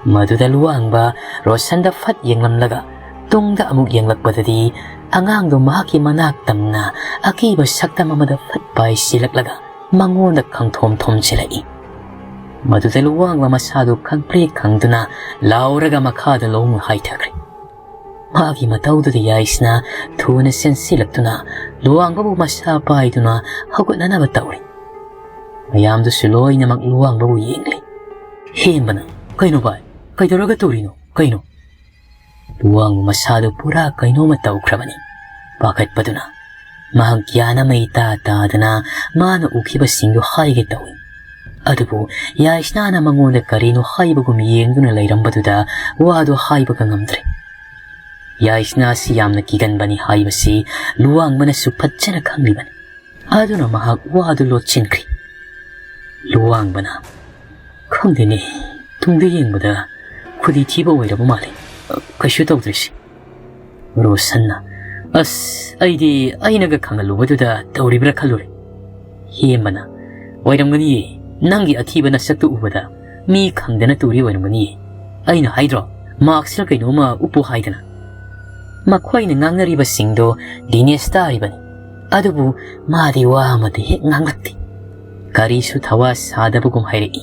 ꯃꯗꯨꯗ ꯂꯨꯋꯥꯡꯕ ꯔꯣꯁꯟꯗ ꯐꯠ ꯌꯦꯡꯂꯝꯂꯒ ꯇꯨꯡꯗ ꯑꯃꯨꯛ ꯌꯦꯡꯂꯛꯄꯗꯗꯤ ꯑꯉꯥꯡꯗꯨ ꯃꯍꯥꯛꯀꯤ ꯃꯅꯥꯛ ꯇꯝꯅ ꯑꯀꯤꯕ ꯁꯛꯇꯝ ꯑꯃꯗ ꯐꯠ ꯄꯥꯏ ꯆꯦꯜꯂꯛꯂꯒ ꯃꯉꯣꯟꯗ ꯈꯪꯊꯣꯝ ꯊꯣꯝꯖꯤꯜꯂꯛꯏ꯫ ꯃꯗꯨꯗ ꯂꯨꯋꯥꯡꯕ ꯃꯁꯥꯗꯨ ꯈꯪꯄ꯭ꯔꯦꯛ ꯈꯪꯗꯨꯅ ꯂꯥꯎꯔꯒ ꯃꯈꯥꯗ ꯂꯣꯡꯅ ꯍꯥꯏꯊꯈ꯭ꯔꯦ꯫ ꯃꯥꯒꯤ ꯃꯇꯧꯗꯨꯗ ꯌꯥꯏꯁꯅꯥ ꯊꯨꯅ ꯆꯦꯟꯁꯤꯜꯂꯛꯇꯨꯅ ꯂꯨꯋꯥꯡꯕꯕꯨ ꯃꯁꯥ ꯄꯥꯏꯗꯨꯅ ꯍꯧꯒꯠꯅꯅꯕ ꯇꯧꯔꯤ꯫ ꯃꯌꯥꯝꯗꯨꯁꯨ ꯂꯣꯏꯅꯃꯛ ꯂꯨꯋꯥꯡꯕꯕꯨ ꯌꯦꯡꯂꯤ꯫ "ꯍꯦꯝꯕꯅ, ꯀꯩꯅꯣ ꯚꯥꯏ? ꯀꯩꯗꯧꯔꯒ ꯇꯧꯔꯤꯅꯣ? ꯀꯩꯅꯣ?" ꯂꯨꯋꯥꯡꯕ ꯃꯁꯥꯗꯨ ꯄꯨꯔꯥ ꯀꯩꯅꯣꯝꯃ ꯇꯧꯈ꯭ꯔꯕꯅꯤ꯫ ꯄꯥꯈꯠꯄꯗꯨꯅ ꯃꯍꯥꯛ ꯒ꯭ꯌꯥꯟ ꯑꯃ ꯏꯇꯥ ꯇꯥꯗꯅ ꯃꯥꯅ ꯎꯈꯤꯕꯁꯤꯡꯗꯨ ꯍꯥꯏꯒꯦ ꯇꯧꯏ꯫ ꯑꯗꯨꯕꯨ ꯌꯥꯏꯁꯅꯥꯅ ꯃꯉꯣꯟꯗ ꯀꯔꯤꯅꯣ ꯍꯥꯏꯕꯒꯨꯝ ꯌꯦꯡꯗꯨꯅ ꯂꯩꯔꯝꯕꯗꯨꯗ ꯋꯥꯗꯨ ꯍꯥꯏꯕꯒ ꯉꯝꯗ꯭ꯔꯦ꯫ ꯌꯥꯏꯁꯅꯥꯁꯤ ꯌꯥꯝꯅ ꯀꯤꯒꯟꯕꯅꯤ ꯍꯥꯏꯕꯁꯤ ꯂꯨꯋꯥꯡꯕꯅꯁꯨ ꯐꯖꯅ ꯈꯪꯂꯤꯕꯅꯤ꯫ ꯑꯗꯨꯅ ꯃꯍꯥꯛ ꯋꯥꯗꯨ ꯂꯣꯠꯁꯤꯟꯈ꯭ꯔꯤ꯫ ꯂꯨꯋꯥꯡꯕꯅ, "ꯈꯪꯗꯦꯅꯦ, ꯇꯨꯡꯗ ꯌꯦꯡꯕꯗ ꯈꯨꯗꯤ ꯊꯤꯕ ꯑꯣꯏꯔꯕ ꯃꯥꯜꯂꯦ꯫ ꯀꯩꯁꯨ ꯇꯧꯗ꯭ꯔꯤꯁꯤ꯫" ꯔꯣꯁꯟꯅ, "ꯑꯁ, ꯑꯩꯗꯤ ꯑꯩꯅꯒ ꯈꯪꯍꯜꯂꯨꯕꯗꯨꯗ ꯇꯧꯔꯤꯕ꯭ꯔꯥ ꯈꯜꯂꯨꯔꯦ꯫" ꯍꯦꯝꯕꯅ, "ꯑꯣꯏꯔꯝꯒꯅꯤꯌꯦ, "ꯅꯪꯒꯤ ꯑꯊꯤꯕ ꯅꯁꯛꯇꯨ ꯎꯕꯗ ꯃꯤ ꯈꯪꯗꯅ ꯇꯨꯔꯤ ꯑꯣꯏꯔꯝꯒꯅꯤ꯫ ꯑꯩꯅ ꯍꯥꯏꯗ꯭ꯔꯣ, ꯃꯥꯛꯁꯔ ꯀꯩꯅꯣꯝꯃ ꯎꯞꯄꯨ ꯍꯥꯏꯗꯅ?" ꯃꯈꯣꯏꯅ ꯉꯥꯡꯅꯔꯤꯕꯁꯤꯡꯗꯣ ꯗꯤꯅꯦꯁ ꯇꯥꯔꯤꯕꯅꯤ꯫ ꯑꯗꯨꯕꯨ ꯃꯥꯗꯤ ꯋꯥ ꯑꯃꯗꯤ ꯍꯦꯛ ꯉꯥꯡꯂꯛꯇꯦ꯫ ꯀꯔꯤꯁꯨ ꯊꯋꯥ ꯁꯥꯗꯕꯒꯨꯝ ꯍꯥꯏꯔꯛꯏ,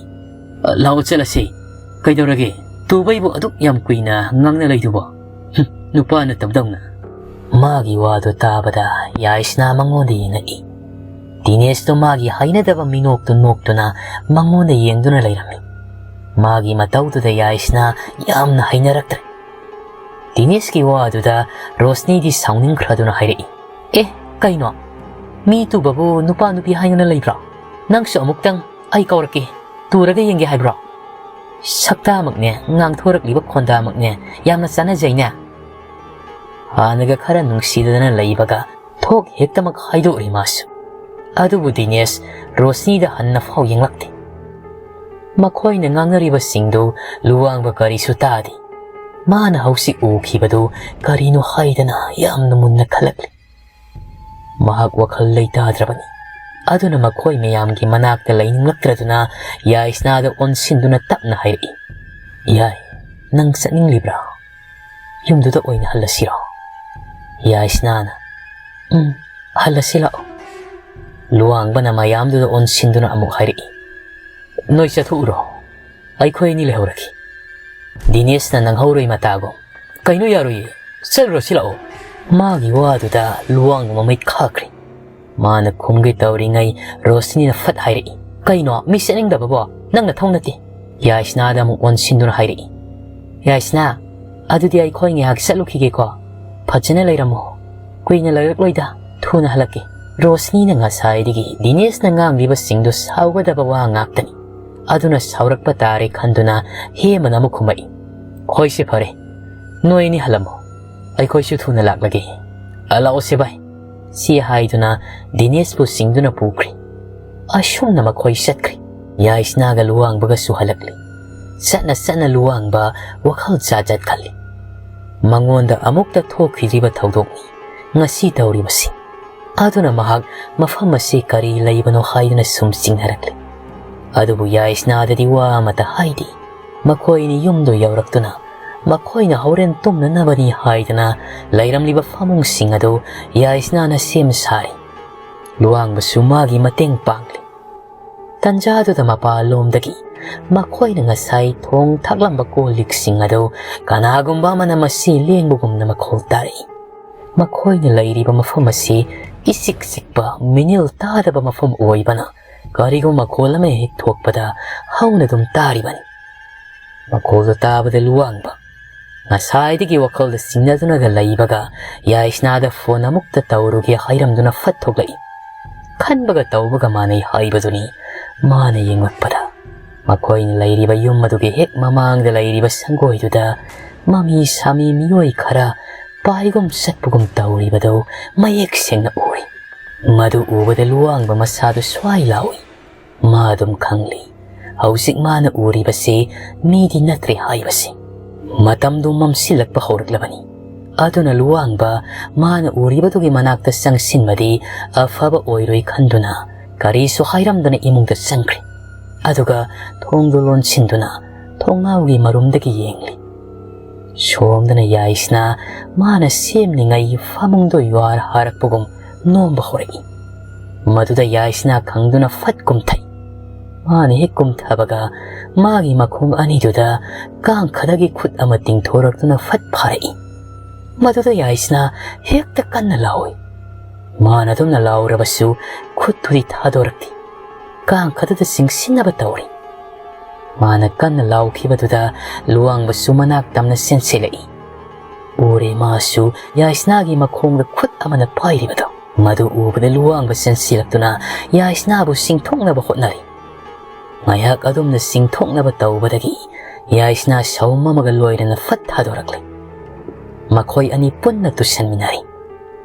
"ꯂꯥꯛꯑꯣ ꯆꯠꯂꯁꯤ꯫ ꯀꯩꯗꯧꯔꯒꯦ? ꯇꯨꯕꯩꯕꯨ ꯑꯗꯨꯛ ꯌꯥꯝ ꯀꯨꯏꯅ ꯉꯥꯡꯅ ꯂꯩꯗꯨꯕꯣ? ꯍꯨꯝ, ꯅꯨꯄꯥ ꯅꯠꯇꯕꯗꯧꯅ꯫" ꯃꯥꯒꯤ ꯋꯥꯗꯨ ꯇꯥꯕꯗ ꯌꯥꯏꯁꯅꯥ ꯃꯉꯣꯟꯗ ꯌꯦꯡꯉꯛꯏ꯫ ꯗꯤꯅꯦꯁꯇꯣ ꯃꯥꯒꯤ ꯍꯩꯅꯗꯕ ꯃꯤꯅꯣꯛꯇꯨ ꯅꯣꯛꯇꯨꯅ ꯃꯉꯣꯟꯗ ꯌꯦꯡꯗꯨꯅ ꯂꯩꯔꯝꯃꯤ꯫ ꯃꯥꯒꯤ ꯃꯇꯧꯗꯨꯗ ꯌꯥꯏꯁꯅꯥ ꯌꯥꯝꯅ ꯍꯩꯅꯔꯛꯇ꯭ꯔꯦ꯫ ꯗꯤꯅꯦꯁꯀꯤ ꯋꯥꯗꯨꯗ ꯔꯣꯁꯅꯤꯗꯤ ꯁꯥꯎꯅꯤꯡꯈ꯭ꯔꯗꯨꯅ ꯍꯥꯏꯔꯛꯏ, "ꯑꯦ, ꯀꯩꯅꯣ? ꯃꯤ ꯇꯨꯕꯕꯨ ꯅꯨꯄꯥ ꯅꯨꯄꯤ ꯍꯥꯏꯅꯅ ꯂꯩꯕ꯭ꯔꯣ? ꯅꯪꯁꯨ ꯑꯃꯨꯛꯇꯪ ꯑꯩ ꯀꯧꯔꯛꯀꯦ, ꯇꯨꯔꯒ ꯌꯦꯡꯒꯦ ꯍꯥꯏꯕ꯭ꯔꯣ?" ꯁꯛꯇꯥꯃꯛꯅꯦ, ꯉꯥꯡꯊꯣꯔꯛꯂꯤꯕ ꯈꯣꯟꯗꯥꯃꯛꯅꯦ ꯌꯥꯝꯅ ꯆꯥꯟꯅꯖꯩꯅꯦ꯫ ꯍꯥꯟꯅꯒ ꯈꯔ ꯅꯨꯡꯁꯤꯗꯅ ꯂꯩꯕꯒ ꯊꯣꯛ ꯍꯦꯛꯇꯃꯛ ꯍꯥꯏꯗꯣꯛꯂꯤ ꯃꯥꯁꯨ꯫ ꯑꯗꯨꯕꯨ ꯗꯤꯅꯦꯁ ꯔꯣꯁꯅꯤꯗ ꯍꯟꯅ ꯐꯥꯎ ꯌꯦꯡꯂꯛꯇꯦ꯫ ꯃꯈꯣꯏꯅ ꯉꯥꯡꯅꯔꯤꯕꯁꯤꯡꯗꯨ ꯂꯨꯋꯥꯡꯕ ꯀꯔꯤꯁꯨ ꯇꯥꯗꯦ꯫ ꯃꯥꯅ ꯍꯧꯖꯤꯛ ꯎꯈꯤꯕꯗꯨ ꯀꯔꯤꯅꯣ ꯍꯥꯏꯗꯅ ꯌꯥꯝꯅ ꯃꯨꯟꯅ ꯈꯜꯂꯛꯂꯤ꯫ ꯃꯍꯥꯛ ꯋꯥꯈꯜ ꯂꯩꯇꯥꯗ꯭ꯔꯕꯅꯤ꯫ ꯑꯗꯨꯅ ꯃꯈꯣꯏ ꯃꯌꯥꯝꯒꯤ ꯃꯅꯥꯛꯇ ꯂꯩꯅꯤꯡꯂꯛꯇ꯭ꯔꯗꯨꯅ ꯌꯥꯏꯁꯅꯥꯗ ꯑꯣꯟꯁꯤꯟꯗꯨꯅ ꯇꯞꯅ ꯍꯥꯏꯔꯛꯏ, "ꯌꯥꯏ, ꯅꯪ ꯆꯠꯅꯤꯡꯂꯤꯕ꯭ꯔꯥ? ꯌꯨꯝꯗꯨꯗ ꯑꯣꯏꯅ ꯍꯜꯂꯁꯤꯔꯣ?" ꯌꯥꯏꯁꯅꯥꯅ, "ꯎꯝ, ꯍꯜꯂꯁꯤ ꯂꯥꯛꯑꯣ꯫" ꯂꯨꯋꯥꯡꯕꯅ ꯃꯌꯥꯝꯗꯨꯗ ꯑꯣꯟꯁꯤꯟꯗꯨꯅ ꯑꯃꯨꯛ ꯍꯥꯏꯔꯛꯏ, "ꯅꯣꯏ ꯆꯠꯊꯣꯛꯎꯔꯣ, ꯑꯩꯈꯣꯏ ꯑꯅꯤ ꯂꯩꯍꯧꯔꯒꯦ꯫" ꯗꯤꯅꯦꯁꯅ ꯅꯪꯍꯧꯔꯣꯏ ꯃꯇꯥꯒꯨꯝ, "ꯀꯩꯅꯣ, ꯌꯥꯔꯣꯏꯌꯦ, ꯆꯠꯂꯨꯔꯁꯤ ꯂꯥꯛꯑꯣ꯫" ꯃꯥꯒꯤ ꯋꯥꯗꯨꯗ ꯂꯨꯋꯥꯡꯕ ꯃꯃꯤꯠ ꯈꯥꯈ꯭ꯔꯦ꯫ ꯃꯥꯅ ꯈꯨꯝꯒꯦ ꯇꯧꯔꯤꯉꯩ ꯔꯣꯁꯅꯤꯅ ꯐꯠ ꯍꯥꯏꯔꯛꯏ, "ꯀꯩꯅꯣ, ꯃꯤ ꯆꯠꯅꯤꯡꯗꯕꯕꯣ? ꯅꯪ ꯅꯊꯧ ꯅꯠꯇꯦ꯫" ꯌꯥꯏꯁꯅꯥꯗ ꯑꯃꯨꯛ ꯑꯣꯟꯁꯤꯟꯗꯨꯅ ꯍꯥꯏꯔꯛꯏ, "ꯌꯥꯏꯁꯅꯥ, ꯑꯗꯨꯗꯤ ꯑꯩꯈꯣꯏ ꯉꯥꯏꯍꯥꯛ ꯆꯠꯂꯨꯈꯤꯒꯦꯀꯣ꯫ ꯐꯖꯅ ꯂꯩꯔꯝꯃꯣ꯫ ꯀꯨꯏꯅ ꯂꯩꯔꯛꯂꯣꯏꯗ, ꯊꯨꯅ ꯍꯜꯂꯛꯀꯦ꯫" ꯔꯣꯁꯅꯤꯅ ꯉꯁꯥꯏꯗꯒꯤ ꯗꯤꯅꯦꯁꯅ ꯉꯥꯡꯂꯤꯕꯁꯤꯡꯗꯨ ꯁꯥꯎꯒꯗꯕ ꯋꯥ ꯉꯥꯛꯇꯅꯤ꯫ ꯑꯗꯨꯅ ꯁꯥꯎꯔꯛꯄ ꯇꯥꯔꯦ ꯈꯟꯗꯨꯅ ꯍꯦꯃꯅ ꯑꯃꯨꯛ ꯈꯨꯝꯃꯛꯏ, "ꯍꯣꯏꯁꯦ, ꯐꯔꯦ, ꯅꯣꯏ ꯑꯅꯤ ꯍꯜꯂꯝꯃꯣ, ꯑꯩꯈꯣꯏꯁꯨ ꯊꯨꯅ ꯂꯥꯛꯂꯒꯦ꯫ ꯑ, ꯂꯥꯛꯑꯣꯁꯦ ꯚꯥꯏ꯫" ꯁꯤ ꯍꯥꯏꯗꯨꯅ ꯗꯤꯅꯦꯁꯄꯨ ꯆꯤꯡꯗꯨꯅ ꯄꯨꯈ꯭ꯔꯦ꯫ ꯑꯁꯨꯝꯅ ꯃꯈꯣꯏ ꯆꯠꯈ꯭ꯔꯦ꯫ ꯌꯥꯏꯁꯅꯥꯒ ꯂꯨꯋꯥꯡꯕꯒꯁꯨ ꯍꯜꯂꯛꯂꯦ꯫ ꯆꯠꯅ ꯆꯠꯅ ꯂꯨꯋꯥꯡꯕ ꯋꯥꯈꯜ ꯖꯥꯠ ꯖꯥꯠ ꯈꯜꯂꯤ꯫ ꯃꯉꯣꯟꯗ ꯑꯃꯨꯛꯇ ꯊꯣꯛꯈꯤꯗ꯭ꯔꯤꯕ ꯊꯧꯗꯣꯛꯅꯤ ꯉꯁꯤ ꯇꯧꯔꯤꯕꯁꯤ꯫ ꯑꯗꯨꯅ ꯃꯍꯥꯛ ꯃꯐꯝ ꯑꯁꯤ ꯀꯔꯤ ꯂꯩꯕꯅꯣ ꯍꯥꯏꯗꯨꯅ ꯁꯨꯝ ꯆꯤꯡꯅꯔꯛꯂꯤ꯫ ꯑꯗꯨꯕꯨ ꯌꯥꯏꯁꯅꯥꯗꯗꯤ ꯋꯥ ꯑꯃꯠꯇ ꯍꯥꯏꯗꯦ꯫ ꯃꯈꯣꯏꯅꯤ ꯌꯨꯝꯗꯨ ꯌꯧꯔꯛꯇꯨꯅ ꯃꯈꯣꯏꯅ ꯍꯣꯔꯦꯟ ꯇꯨꯝꯅꯅꯕꯅꯤ ꯍꯥꯏꯗꯅ ꯂꯩꯔꯝꯂꯤꯕ ꯐꯃꯨꯡꯁꯤꯡ ꯑꯗꯨ ꯌꯥꯏꯁꯅꯥꯅ ꯁꯦꯝ ꯁꯥꯔꯤ꯫ ꯂꯨꯋꯥꯡꯕꯁꯨ ꯃꯥꯒꯤ ꯃꯇꯦꯡ ꯄꯥꯡꯂꯤ꯫ ꯇꯟꯖꯥꯗꯨꯗ ꯃꯄꯥꯟꯂꯣꯝꯗꯒꯤ ꯃꯈꯣꯏꯅ ꯉꯁꯥꯏ ꯊꯣꯡ ꯊꯥꯛꯂꯝꯕ ꯀꯣꯜ ꯂꯤꯛꯁꯤꯡ ꯑꯗꯨ ꯀꯅꯥꯒꯨꯝꯕ ꯑꯃꯅ ꯃꯁꯤ ꯂꯦꯡꯕꯒꯨꯝꯅ ꯃꯈꯣꯜ ꯇꯥꯔꯛꯏ꯫ ꯃꯈꯣꯏꯅ ꯂꯩꯔꯤꯕ ꯃꯐꯝ ꯑꯁꯤ ꯏꯆꯤꯛ ꯆꯤꯛꯄ, ꯃꯤꯅꯤꯜ ꯇꯥꯗꯕ ꯃꯐꯝ ꯑꯣꯏꯕꯅ ꯀꯔꯤꯒꯨꯝꯕ ꯃꯈꯣꯜ ꯑꯃ ꯍꯦꯛ ꯊꯣꯛꯄꯗ ꯍꯧꯅ ꯑꯗꯨꯝ ꯇꯥꯔꯤꯕꯅꯤ꯫ ꯃꯈꯣꯜꯗꯨ ꯇꯥꯕꯗ ꯂꯨꯋꯥꯡꯕ ꯉꯁꯥꯏꯗꯒꯤ ꯋꯥꯈꯜꯗ ꯆꯤꯡꯅꯗꯨꯅꯒ ꯂꯩꯕꯒ ꯌꯥꯏꯁꯅꯥꯗ ꯐꯣꯟ ꯑꯃꯨꯛꯇ ꯇꯧꯔꯨꯒꯦ ꯍꯥꯏꯔꯝꯗꯨꯅ ꯐꯠ ꯊꯣꯛꯂꯛꯏ꯫ ꯈꯟꯕꯒ ꯇꯧꯕꯒ ꯃꯥꯟꯅꯩ ꯍꯥꯏꯕꯗꯨꯅꯤ꯫ ꯃꯥꯅ ꯌꯦꯡꯂꯛꯄꯗ ꯃꯈꯣꯏꯅ ꯂꯩꯔꯤꯕ ꯌꯨꯝ ꯑꯗꯨꯒꯤ ꯍꯦꯛ ꯃꯃꯥꯡꯗ ꯂꯩꯔꯤꯕ ꯁꯪꯒꯣꯏꯗꯨꯗ ꯃꯃꯤ ꯁꯥꯃꯤ ꯃꯤꯑꯣꯏ ꯈꯔ ꯄꯥꯏꯒꯨꯝ ꯆꯠꯄꯒꯨꯝ ꯇꯧꯔꯤꯕꯗꯨ ꯃꯌꯦꯛ ꯁꯦꯡꯅ ꯎꯔꯤ꯫ ꯃꯗꯨ ꯎꯕꯗ ꯂꯨꯋꯥꯡꯕ ꯃꯁꯥꯗꯨ ꯁ꯭ꯋꯥꯏ ꯂꯥꯎꯏ꯫ ꯃꯥ ꯑꯗꯨꯝ ꯈꯪꯂꯤ, ꯍꯧꯖꯤꯛ ꯃꯥꯅ ꯎꯔꯤꯕꯁꯤ ꯃꯤꯗꯤ ꯅꯠꯇ꯭ꯔꯦ ꯍꯥꯏꯕꯁꯤ꯫ ꯃꯇꯝꯗꯨ ꯃꯝꯁꯤꯜꯂꯛꯄ ꯍꯧꯔꯛꯂꯕꯅꯤ꯫ ꯑꯗꯨꯅ ꯂꯨꯋꯥꯡꯕ ꯃꯥꯅ ꯎꯔꯤꯕꯗꯨꯒꯤ ꯃꯅꯥꯛꯇ ꯆꯪꯁꯤꯟꯕꯗꯤ ꯑꯐꯕ ꯑꯣꯏꯔꯣꯏ ꯈꯟꯗꯨꯅ ꯀꯔꯤꯁꯨ ꯍꯥꯏꯔꯝꯗꯅ ꯏꯃꯨꯡꯗ ꯆꯪꯈ꯭ꯔꯦ꯫ ꯑꯗꯨꯒ ꯊꯣꯡꯗꯨ ꯂꯣꯟꯁꯤꯟꯗꯨꯅ ꯊꯣꯡꯅꯥꯎꯒꯤ ꯃꯔꯨꯝꯗꯒꯤ ꯌꯦꯡꯂꯤ꯫ ꯁꯣꯝꯗꯅ ꯌꯥꯏꯁꯅꯥ ꯃꯥꯅ ꯁꯦꯝꯂꯤꯉꯩ ꯐꯃꯨꯡꯗꯣ ꯌꯨꯍꯥꯔ ꯍꯥꯔꯛꯄꯒꯨꯝ ꯅꯣꯝꯕ ꯍꯧꯔꯛꯏ꯫ ꯃꯗꯨꯗ ꯌꯥꯏꯁꯅꯥ ꯈꯪꯗꯨꯅ ꯐꯠ ꯀꯨꯝꯊꯩ꯫ ꯃꯥꯅ ꯍꯦꯛ ꯀꯨꯝꯊꯕꯒ ꯃꯥꯒꯤ ꯃꯈꯣꯡ ꯑꯅꯤꯗꯨꯗ ꯀꯥꯡꯈꯗꯒꯤ ꯈꯨꯠ ꯑꯃ ꯇꯤꯡꯊꯣꯔꯛꯇꯨꯅ ꯐꯠ ꯐꯥꯔꯛꯏ꯫ ꯃꯗꯨꯗ ꯌꯥꯏꯁꯅꯥ ꯍꯦꯛꯇ ꯀꯟꯅ ꯂꯥꯎꯏ꯫ ꯃꯥꯅ ꯑꯗꯨꯝꯅ ꯂꯥꯎꯔꯕꯁꯨ ꯈꯨꯠꯇꯨꯗꯤ ꯊꯥꯗꯣꯔꯛꯇꯦ꯫ ꯀꯥꯡꯈꯗꯨꯗ ꯆꯤꯡꯁꯤꯟꯅꯕ ꯇꯧꯔꯤ꯫ ꯃꯥꯅ ꯀꯟꯅ ꯂꯥꯎꯈꯤꯕꯗꯨꯗ ꯂꯨꯋꯥꯡꯕꯁꯨ ꯃꯅꯥꯛ ꯇꯝꯅ ꯆꯦꯟꯁꯤꯜꯂꯛꯏ꯫ ꯎꯔꯦ ꯃꯥꯁꯨ ꯌꯥꯏꯁꯅꯥꯒꯤ ꯃꯈꯣꯡꯗ ꯈꯨꯠ ꯑꯃꯅ ꯄꯥꯏꯔꯤꯕꯗꯣ꯫ ꯃꯗꯨ ꯎꯕꯗ ꯂꯨꯋꯥꯡꯕ ꯆꯦꯟꯁꯤꯜꯂꯛꯇꯨꯅ ꯌꯥꯏꯁꯅꯥꯕꯨ ꯁꯤꯡꯊꯣꯛꯅꯕ ꯍꯣꯠꯅꯔꯤ꯫ ꯉꯥꯏꯍꯥꯛ ꯑꯗꯨꯝꯅ ꯁꯤꯡꯊꯣꯛꯅꯕ ꯇꯧꯕꯗꯒꯤ ꯌꯥꯏꯁꯅꯥ ꯁꯍꯨꯝ ꯑꯃꯒ ꯂꯣꯏꯅꯅ ꯐꯠ ꯊꯥꯗꯣꯔꯛꯂꯦ꯫ ꯃꯈꯣꯏ ꯑꯅꯤ ꯄꯨꯟꯅ ꯇꯨꯁꯟꯃꯤꯟꯅꯔꯤ꯫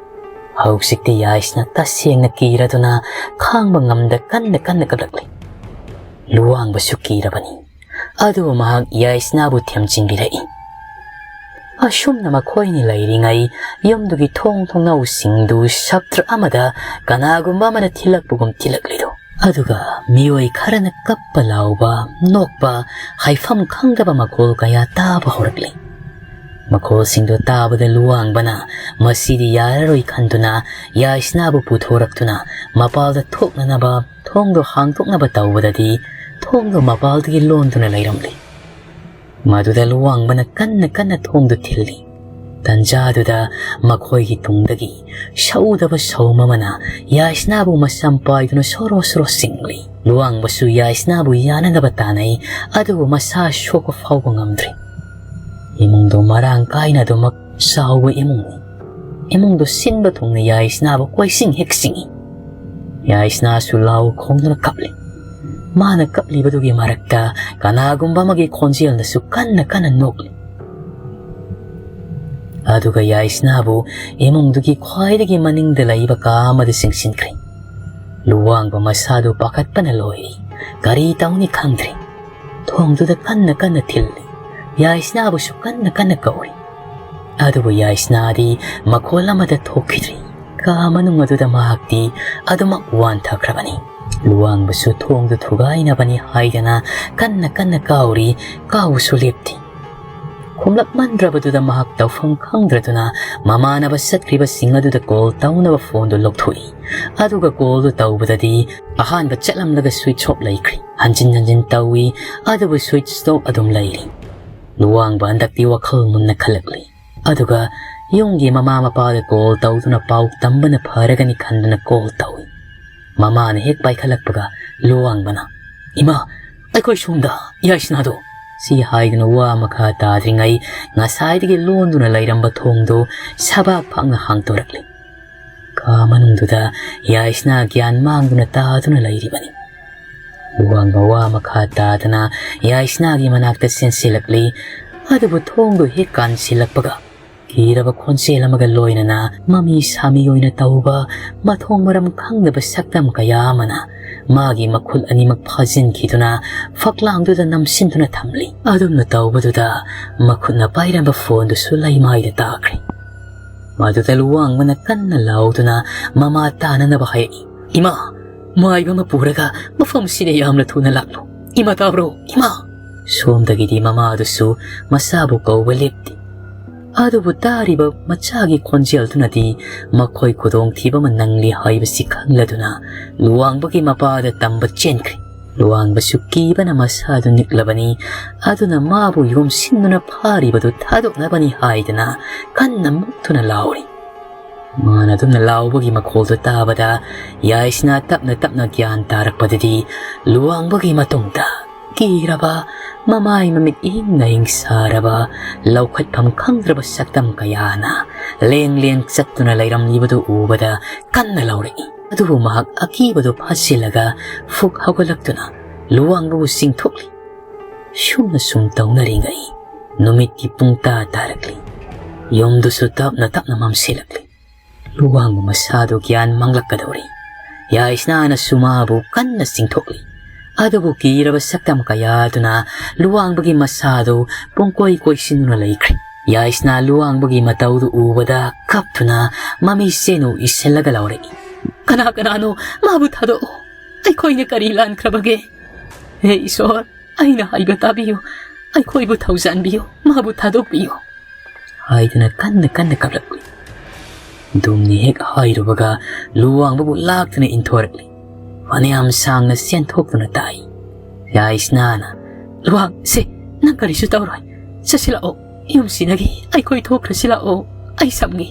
ꯍꯧꯖꯤꯛꯇꯤ ꯌꯥꯏꯁꯅꯥ ꯇꯁꯦꯡꯅ ꯀꯤꯔꯗꯨꯅ ꯈꯥꯡꯕ ꯉꯝꯗ ꯀꯟꯅ ꯀꯟꯅ ꯀꯞꯂꯛꯂꯤ꯫ ꯂꯨꯋꯥꯡꯕꯁꯨ ꯀꯤꯔꯕꯅꯤ꯫ ꯑꯗꯨꯕꯨ ꯃꯍꯥꯛ ꯌꯥꯏꯁꯅꯥꯕꯨ ꯊꯦꯝꯖꯤꯟꯕꯤꯔꯛꯏ꯫ ꯑꯁꯨꯝꯅ ꯃꯈꯣꯏꯅꯤ ꯂꯩꯔꯤꯉꯩ ꯌꯨꯝꯗꯨꯒꯤ ꯊꯣꯡ ꯊꯣꯡꯅꯥꯎꯁꯤꯡꯗꯨ ꯁꯞꯇ꯭ꯔ ꯑꯃꯗ ꯀꯅꯥꯒꯨꯝꯕ ꯑꯃꯅ ꯊꯤꯜꯂꯛꯄꯒꯨꯝ ꯊꯤꯜꯂꯛꯂꯤꯗꯨ ꯑꯗꯨꯒ ꯃꯤꯑꯣꯏ ꯈꯔꯅ ꯀꯞꯄ, ꯂꯥꯎꯕ, ꯅꯣꯛꯄ, ꯍꯥꯏꯐꯝ ꯈꯪꯗꯕ ꯃꯈꯣꯜ ꯀꯌꯥ ꯇꯥꯕ ꯍꯧꯔꯛꯂꯤ꯫ ꯃꯈꯣꯜꯁꯤꯡꯗꯨ ꯇꯥꯕꯗ ꯂꯨꯋꯥꯡꯕꯅ ꯃꯁꯤꯗꯤ ꯌꯥꯔꯔꯣꯏ ꯈꯟꯗꯨꯅ ꯌꯥꯏꯁꯅꯥꯕꯨ ꯄꯨꯊꯣꯔꯛꯇꯨꯅ ꯃꯄꯥꯜꯗ ꯊꯣꯛꯅꯅꯕ ꯊꯣꯡꯗꯨ ꯍꯥꯡꯗꯣꯛꯅꯕ ꯇꯧꯕꯗꯗꯤ ꯊꯣꯡꯗꯨ ꯃꯄꯥꯜꯗꯒꯤ ꯂꯣꯟꯗꯨꯅ ꯂꯩꯔꯝꯂꯤ꯫ ꯃꯗꯨꯗ ꯂꯨꯋꯥꯡꯕꯅ ꯀꯟꯅ ꯀꯟꯅ ꯊꯣꯡꯗꯨ ꯊꯤꯜꯂꯤ꯫ ꯇꯟꯖꯥꯗꯨꯗ ꯃꯈꯣꯏꯒꯤ ꯇꯨꯡꯗꯒꯤ ꯁꯧꯗꯕ ꯁꯧꯝ ꯑꯃꯅ ꯌꯥꯏꯁꯅꯥꯕꯨ ꯃꯁꯝ ꯄꯥꯏꯗꯨꯅ ꯁꯣꯔꯣ ꯁꯣꯔꯣ ꯆꯤꯡꯂꯤ꯫ ꯂꯨꯋꯥꯡꯕꯁꯨ ꯌꯥꯏꯁꯅꯥꯕꯨ ꯌꯥꯅꯅꯕ ꯇꯥꯟꯅꯩ, ꯑꯗꯨꯕꯨ ꯃꯁꯥ ꯁꯣꯛꯄ ꯐꯥꯎꯕ ꯉꯝꯗ꯭ꯔꯤ꯫ ꯏꯃꯨꯡꯗꯣ ꯃꯔꯥꯡ ꯀꯥꯏꯅ ꯑꯗꯨꯃꯛ ꯆꯥꯎꯕ ꯏꯃꯨꯡꯅꯤ꯫ ꯏꯃꯨꯡꯗꯣ ꯁꯤꯟꯕ ꯊꯨꯡꯅ ꯌꯥꯏꯁꯅꯥꯕꯨ ꯀꯣꯏꯆꯤꯡ ꯍꯦꯛ ꯆꯤꯡꯏ꯫ ꯌꯥꯏꯁꯅꯥꯁꯨ ꯂꯥꯎ ꯈꯣꯡꯗꯨꯅ ꯀꯞꯂꯤ꯫ ꯃꯥꯅ ꯀꯞꯂꯤꯕꯗꯨꯒꯤ ꯃꯔꯛꯇ ꯀꯅꯥꯒꯨꯝꯕ ꯑꯃꯒꯤ ꯈꯣꯟꯖꯦꯜꯅꯁꯨ ꯀꯟꯅ ꯀꯟꯅ ꯅꯣꯛꯂꯤ꯫ ꯑꯗꯨꯒ ꯌꯥꯏꯁꯅꯥꯕꯨ ꯏꯃꯨꯡꯗꯨꯒꯤ ꯈ꯭ꯋꯥꯏꯗꯒꯤ ꯃꯅꯤꯡꯗ ꯂꯩꯕ ꯀꯥ ꯑꯃꯗ ꯆꯤꯡꯁꯤꯟꯈ꯭ꯔꯦ꯫ ꯂꯨꯋꯥꯡꯕ ꯃꯁꯥꯗꯨ ꯄꯥꯈꯠꯄꯅ ꯂꯣꯏꯔꯦ꯫ ꯀꯔꯤ ꯇꯧꯅꯤ ꯈꯪꯗ꯭ꯔꯦ꯫ ꯊꯣꯡꯗꯨꯗ ꯀꯟꯅ ꯀꯟꯅ ꯊꯤꯜꯂꯤ꯫ ꯌꯥꯏꯁꯅꯥꯕꯨꯁꯨ ꯀꯟꯅ ꯀꯟꯅ ꯀꯧꯔꯤ꯫ ꯑꯗꯨꯕꯨ ꯌꯥꯏꯁꯅꯥꯗꯤ ꯃꯈꯣꯜ ꯑꯃꯠꯇ ꯊꯣꯛꯈꯤꯗ꯭ꯔꯤ꯫ ꯀꯥ ꯃꯅꯨꯡ ꯑꯗꯨꯗ ꯃꯍꯥꯛꯇꯤ ꯑꯗꯨꯃꯛ ꯋꯥꯟꯊꯈ꯭ꯔꯕꯅꯤ꯫ ꯂꯨꯋꯥꯡꯕꯁꯨ ꯊꯣꯡꯗꯨ ꯊꯨꯒꯥꯏꯅꯕꯅꯤ ꯍꯥꯏꯗꯅ ꯀꯟꯅ ꯀꯟꯅ ꯀꯥꯎꯔꯤ, ꯀꯥꯎꯕꯁꯨ ꯂꯦꯞꯇꯦ꯫ ꯈꯨꯝꯂꯛꯃꯟꯗ꯭ꯔꯕꯗꯨꯗ ꯃꯍꯥꯛ ꯇꯧꯐꯝ ꯈꯪꯗ꯭ꯔꯗꯨꯅ ꯃꯃꯥꯟꯅꯕ ꯆꯠꯈ꯭ꯔꯤꯕꯁꯤꯡ ꯑꯗꯨꯗ ꯀꯣꯜ ꯇꯧꯅꯕ ꯐꯣꯟꯗꯨ ꯂꯧꯊꯣꯛꯏ꯫ ꯑꯗꯨꯒ ꯀꯣꯜꯗꯨ ꯇꯧꯕꯗꯗꯤ ꯑꯍꯥꯟꯕ ꯆꯠꯂꯝꯂꯒ ꯁ꯭ꯋꯤꯆ ꯑꯣꯐ ꯂꯩꯈ꯭ꯔꯤ꯫ ꯍꯟꯖꯤꯟ ꯍꯟꯖꯤꯟ ꯇꯧꯏ, ꯑꯗꯨꯕꯨ ꯁ꯭ꯋꯤꯆ ꯑꯣꯐ ꯑꯗꯨꯝ ꯂꯩꯔꯤ꯫ ꯂꯨꯋꯥꯡꯕ ꯍꯟꯗꯛꯇꯤ ꯋꯥꯈꯜ ꯃꯨꯟꯅ ꯈꯜꯂꯛꯂꯤ꯫ ꯑꯗꯨꯒ ꯌꯨꯝꯒꯤ ꯃꯃꯥ ꯃꯄꯥꯗ ꯀꯣꯜ ꯇꯧꯗꯨꯅ ꯄꯥꯎ ꯇꯝꯕꯅ ꯐꯔꯒꯅꯤ ꯈꯟꯗꯨꯅ ꯀꯣꯜ ꯇꯧꯏ꯫ ꯃꯃꯥꯅ ꯍꯦꯛ ꯄꯥꯏꯈꯠꯂꯛꯄꯒ ꯂꯨꯋꯥꯡꯕꯅ, "ꯏꯃꯥ, ꯑꯩꯈꯣꯏ ꯁꯣꯝꯗ ꯌꯥꯏꯁꯅꯥꯗꯣ!" ꯁꯤ ꯍꯥꯏꯗꯨꯅ ꯋꯥ ꯃꯈꯥ ꯇꯥꯗ꯭ꯔꯤꯉꯩ ꯉꯁꯥꯏꯗꯒꯤ ꯂꯣꯟꯗꯨꯅ ꯂꯩꯔꯝꯕ ꯊꯣꯡꯗꯨ ꯁꯕꯥꯛ ꯐꯥꯛꯅ ꯍꯥꯡꯗꯣꯔꯛꯂꯤ꯫ ꯀꯥ ꯃꯅꯨꯡꯗꯨꯗ ꯌꯥꯏꯁꯅꯥ ꯒ꯭ꯌꯥꯟ ꯃꯥꯡꯗꯨꯅ ꯇꯥꯗꯨꯅ ꯂꯩꯔꯤꯕꯅꯤ꯫ ꯂꯨꯋꯥꯡꯕ ꯋꯥ ꯃꯈꯥ ꯇꯥꯗꯅ ꯌꯥꯏꯁꯅꯥꯒꯤ ꯃꯅꯥꯛꯇ ꯆꯦꯟꯁꯤꯜꯂꯛꯂꯤ꯫ ꯑꯗꯨꯕꯨ ꯊꯣꯡꯗꯨ ꯍꯦꯛ ꯀꯥꯟꯁꯤꯜꯂꯛꯄꯒ ꯀꯤꯔꯕ ꯈꯣꯟꯖꯦꯜ ꯑꯃꯒ ꯂꯣꯏꯅꯅ ꯃꯃꯤ ꯁꯥꯃꯤ ꯑꯣꯏꯅ ꯇꯧꯕ ꯃꯊꯣꯡ ꯃꯔꯝ ꯈꯪꯗꯕ ꯁꯛꯇꯝ ꯀꯌꯥ ꯑꯃꯅ ꯃꯥꯒꯤ ꯃꯈꯨꯠ ꯑꯅꯤꯃꯛ ꯐꯥꯖꯤꯟꯈꯤꯗꯨꯅ ꯐꯛꯂꯥꯡꯗꯨꯗ ꯅꯝꯁꯤꯟꯗꯨꯅ ꯊꯝꯂꯤ꯫ ꯑꯗꯨꯝꯅ ꯇꯧꯕꯗꯨꯗ ꯃꯈꯨꯠꯅ ꯄꯥꯏꯔꯝꯕ ꯐꯣꯟꯗꯨꯁꯨ ꯂꯩꯃꯥꯏꯗ ꯇꯥꯈ꯭ꯔꯦ꯫ ꯃꯗꯨꯗ ꯂꯨꯋꯥꯡꯕꯅ ꯀꯟꯅ ꯂꯥꯎꯗꯨꯅ ꯃꯃꯥ ꯇꯥꯅꯅꯕ ꯍꯥꯏꯔꯛꯏ, "ꯏꯃꯥ, ꯃꯥꯏꯕ ꯑꯃ ꯄꯨꯔꯒ ꯃꯐꯝꯁꯤꯗ ꯌꯥꯝꯅ ꯊꯨꯅ ꯂꯥꯛꯂꯨ꯫ ꯏꯃꯥ ꯇꯥꯕ꯭ꯔꯣ, ꯏꯃꯥ?" ꯁꯣꯝꯗꯒꯤꯗꯤ ꯃꯃꯥꯗꯨꯁꯨ ꯃꯆꯥꯕꯨ ꯀꯧꯕ ꯂꯦꯞꯇꯦ꯫ ꯑꯗꯨꯕꯨ ꯇꯥꯔꯤꯕ ꯃꯆꯥꯒꯤ ꯈꯣꯟꯖꯦꯜꯗꯨꯅꯗꯤ ꯃꯈꯣꯏ ꯈꯨꯗꯣꯡꯊꯤꯕ ꯑꯃ ꯅꯪꯂꯤ ꯍꯥꯏꯕꯁꯤ ꯈꯪꯂꯗꯨꯅ ꯂꯨꯋꯥꯡꯕꯒꯤ ꯃꯄꯥꯗ ꯇꯝꯕ ꯆꯦꯟꯈ꯭ꯔꯦ꯫ ꯂꯨꯋꯥꯡꯕꯁꯨ ꯀꯤꯕꯅ ꯃꯁꯥꯗꯨ ꯅꯤꯛꯂꯕꯅꯤ꯫ ꯑꯗꯨꯅ ꯃꯥꯕꯨ ꯌꯣꯝꯁꯤꯟꯗꯨꯅ ꯐꯥꯔꯤꯕꯗꯨ ꯊꯥꯗꯣꯛꯅꯕꯅꯤ ꯍꯥꯏꯗꯅ ꯀꯟꯅ ꯃꯨꯛꯇꯨꯅ ꯂꯥꯎꯔꯤ꯫ ꯃꯥꯅ ꯑꯗꯨꯝꯅ ꯂꯥꯎꯕꯒꯤ ꯃꯈꯣꯜꯗꯨ ꯇꯥꯕꯗ ꯌꯥꯏꯁꯅꯥ ꯇꯞꯅ ꯇꯞꯅ ꯒ꯭ꯌꯥꯟ ꯇꯥꯔꯛꯄꯗꯗꯤ ꯂꯨꯋꯥꯡꯕꯒꯤ ꯃꯇꯨꯡꯗ ꯀꯤꯔꯕ, ꯃꯃꯥꯏ ꯃꯃꯤꯠ ꯏꯪꯅ ꯏꯪ ꯁꯥꯔꯕ, ꯂꯧꯈꯠꯐꯝ ꯈꯪꯗ꯭ꯔꯕ ꯁꯛꯇꯝ ꯀꯌꯥꯅ ꯂꯦꯡ ꯂꯦꯡ ꯆꯠꯇꯨꯅ ꯂꯩꯔꯝꯂꯤꯕꯗꯨ ꯎꯕꯗ ꯀꯟꯅ ꯂꯥꯎꯔꯛꯏ꯫ ꯑꯗꯨꯕꯨ ꯃꯍꯥꯛ ꯑꯀꯤꯕꯗꯨ ꯐꯥꯖꯤꯜꯂꯒ ꯐꯨꯛ ꯍꯧꯒꯠꯂꯛꯇꯨꯅ ꯂꯨꯋꯥꯡꯕꯕꯨ ꯆꯤꯡꯊꯣꯛꯂꯤ꯫ ꯁꯨꯝꯅ ꯁꯨꯝ ꯇꯧꯅꯔꯤꯉꯩ ꯅꯨꯃꯤꯠꯀꯤ ꯄꯨꯡ ꯇꯥ ꯇꯥꯔꯛꯂꯤ꯫ ꯌꯨꯝꯗꯨꯁꯨ ꯇꯞꯅ ꯇꯞꯅ ꯃꯝꯁꯤꯜꯂꯛꯂꯤ꯫ ꯂꯨꯋꯥꯡꯕ ꯃꯁꯥꯗꯨ ꯒ꯭ꯌꯥꯟ ꯃꯥꯡꯂꯛꯀꯗꯧꯔꯤ꯫ ꯌꯥꯏꯁꯅꯥꯅꯁꯨ ꯃꯥꯕꯨ ꯀꯟꯅ ꯆꯤꯡꯊꯣꯛꯂꯤ꯫ ꯑꯗꯨꯕꯨ ꯀꯤꯔꯕ ꯁꯛꯇꯝ ꯀꯌꯥꯗꯨꯅ ꯂꯨꯋꯥꯡꯕꯒꯤ ꯃꯁꯥꯗꯨ ꯄꯨꯡꯀꯣꯏ ꯀꯣꯏꯁꯤꯟꯗꯨꯅ ꯂꯩꯈ꯭ꯔꯦ꯫ ꯌꯥꯏꯁꯅꯥ ꯂꯨꯋꯥꯡꯕꯒꯤ ꯃꯇꯧꯗꯨ ꯎꯕꯗ ꯀꯞꯇꯨꯅ ꯃꯃꯤ ꯁꯦꯟꯅꯨ ꯏꯁꯤꯜꯂꯒ ꯂꯥꯎꯔꯛꯏ, "ꯀꯅꯥ ꯀꯅꯥꯅꯣ? ꯃꯥꯕꯨ ꯊꯥꯗꯣꯛꯑꯣ꯫ ꯑꯩꯈꯣꯏꯅ ꯀꯔꯤ ꯂꯥꯟꯈ꯭ꯔꯕꯒꯦ? ꯍꯦ ꯏꯁꯣꯔ, ꯑꯩꯅ ꯍꯥꯏꯕ ꯇꯥꯕꯤꯌꯨ꯫ ꯑꯩꯈꯣꯏꯕꯨ ꯊꯧꯖꯥꯟꯕꯤꯌꯨ꯫ ꯃꯥꯕꯨ ꯊꯥꯗꯣꯛꯄꯤꯌꯨ" ꯍꯥꯏꯗꯨꯅ ꯀꯟꯅ ꯀꯟꯅ ꯀꯞꯂꯛꯂꯤ꯫ ꯗꯨꯝꯅꯤ ꯍꯦꯛ ꯍꯥꯏꯔꯨꯕꯒ ꯂꯨꯋꯥꯡꯕꯕꯨ ꯂꯥꯛꯇꯨꯅ ꯏꯟꯊꯣꯔꯛꯂꯤ꯫ ꯐꯅꯌꯥꯝ ꯁꯥꯡꯅ ꯆꯦꯟꯊꯣꯛꯇꯨꯅ ꯇꯥꯏ꯫ ꯌꯥꯏꯁꯅꯥꯅ, "ꯂꯨꯋꯥꯡ, ꯁꯦ, ꯅꯪ ꯀꯔꯤꯁꯨ ꯇꯧꯔꯣꯏ꯫ ꯆꯠꯁꯤꯜꯂꯛꯑꯣ꯫ ꯌꯨꯝꯁꯤꯗꯒꯤ ꯑꯩꯈꯣꯏ ꯊꯣꯛꯈ꯭ꯔꯁꯤꯜꯂꯛꯑꯣ꯫ ꯑꯩ ꯁꯝꯒꯦ"꯫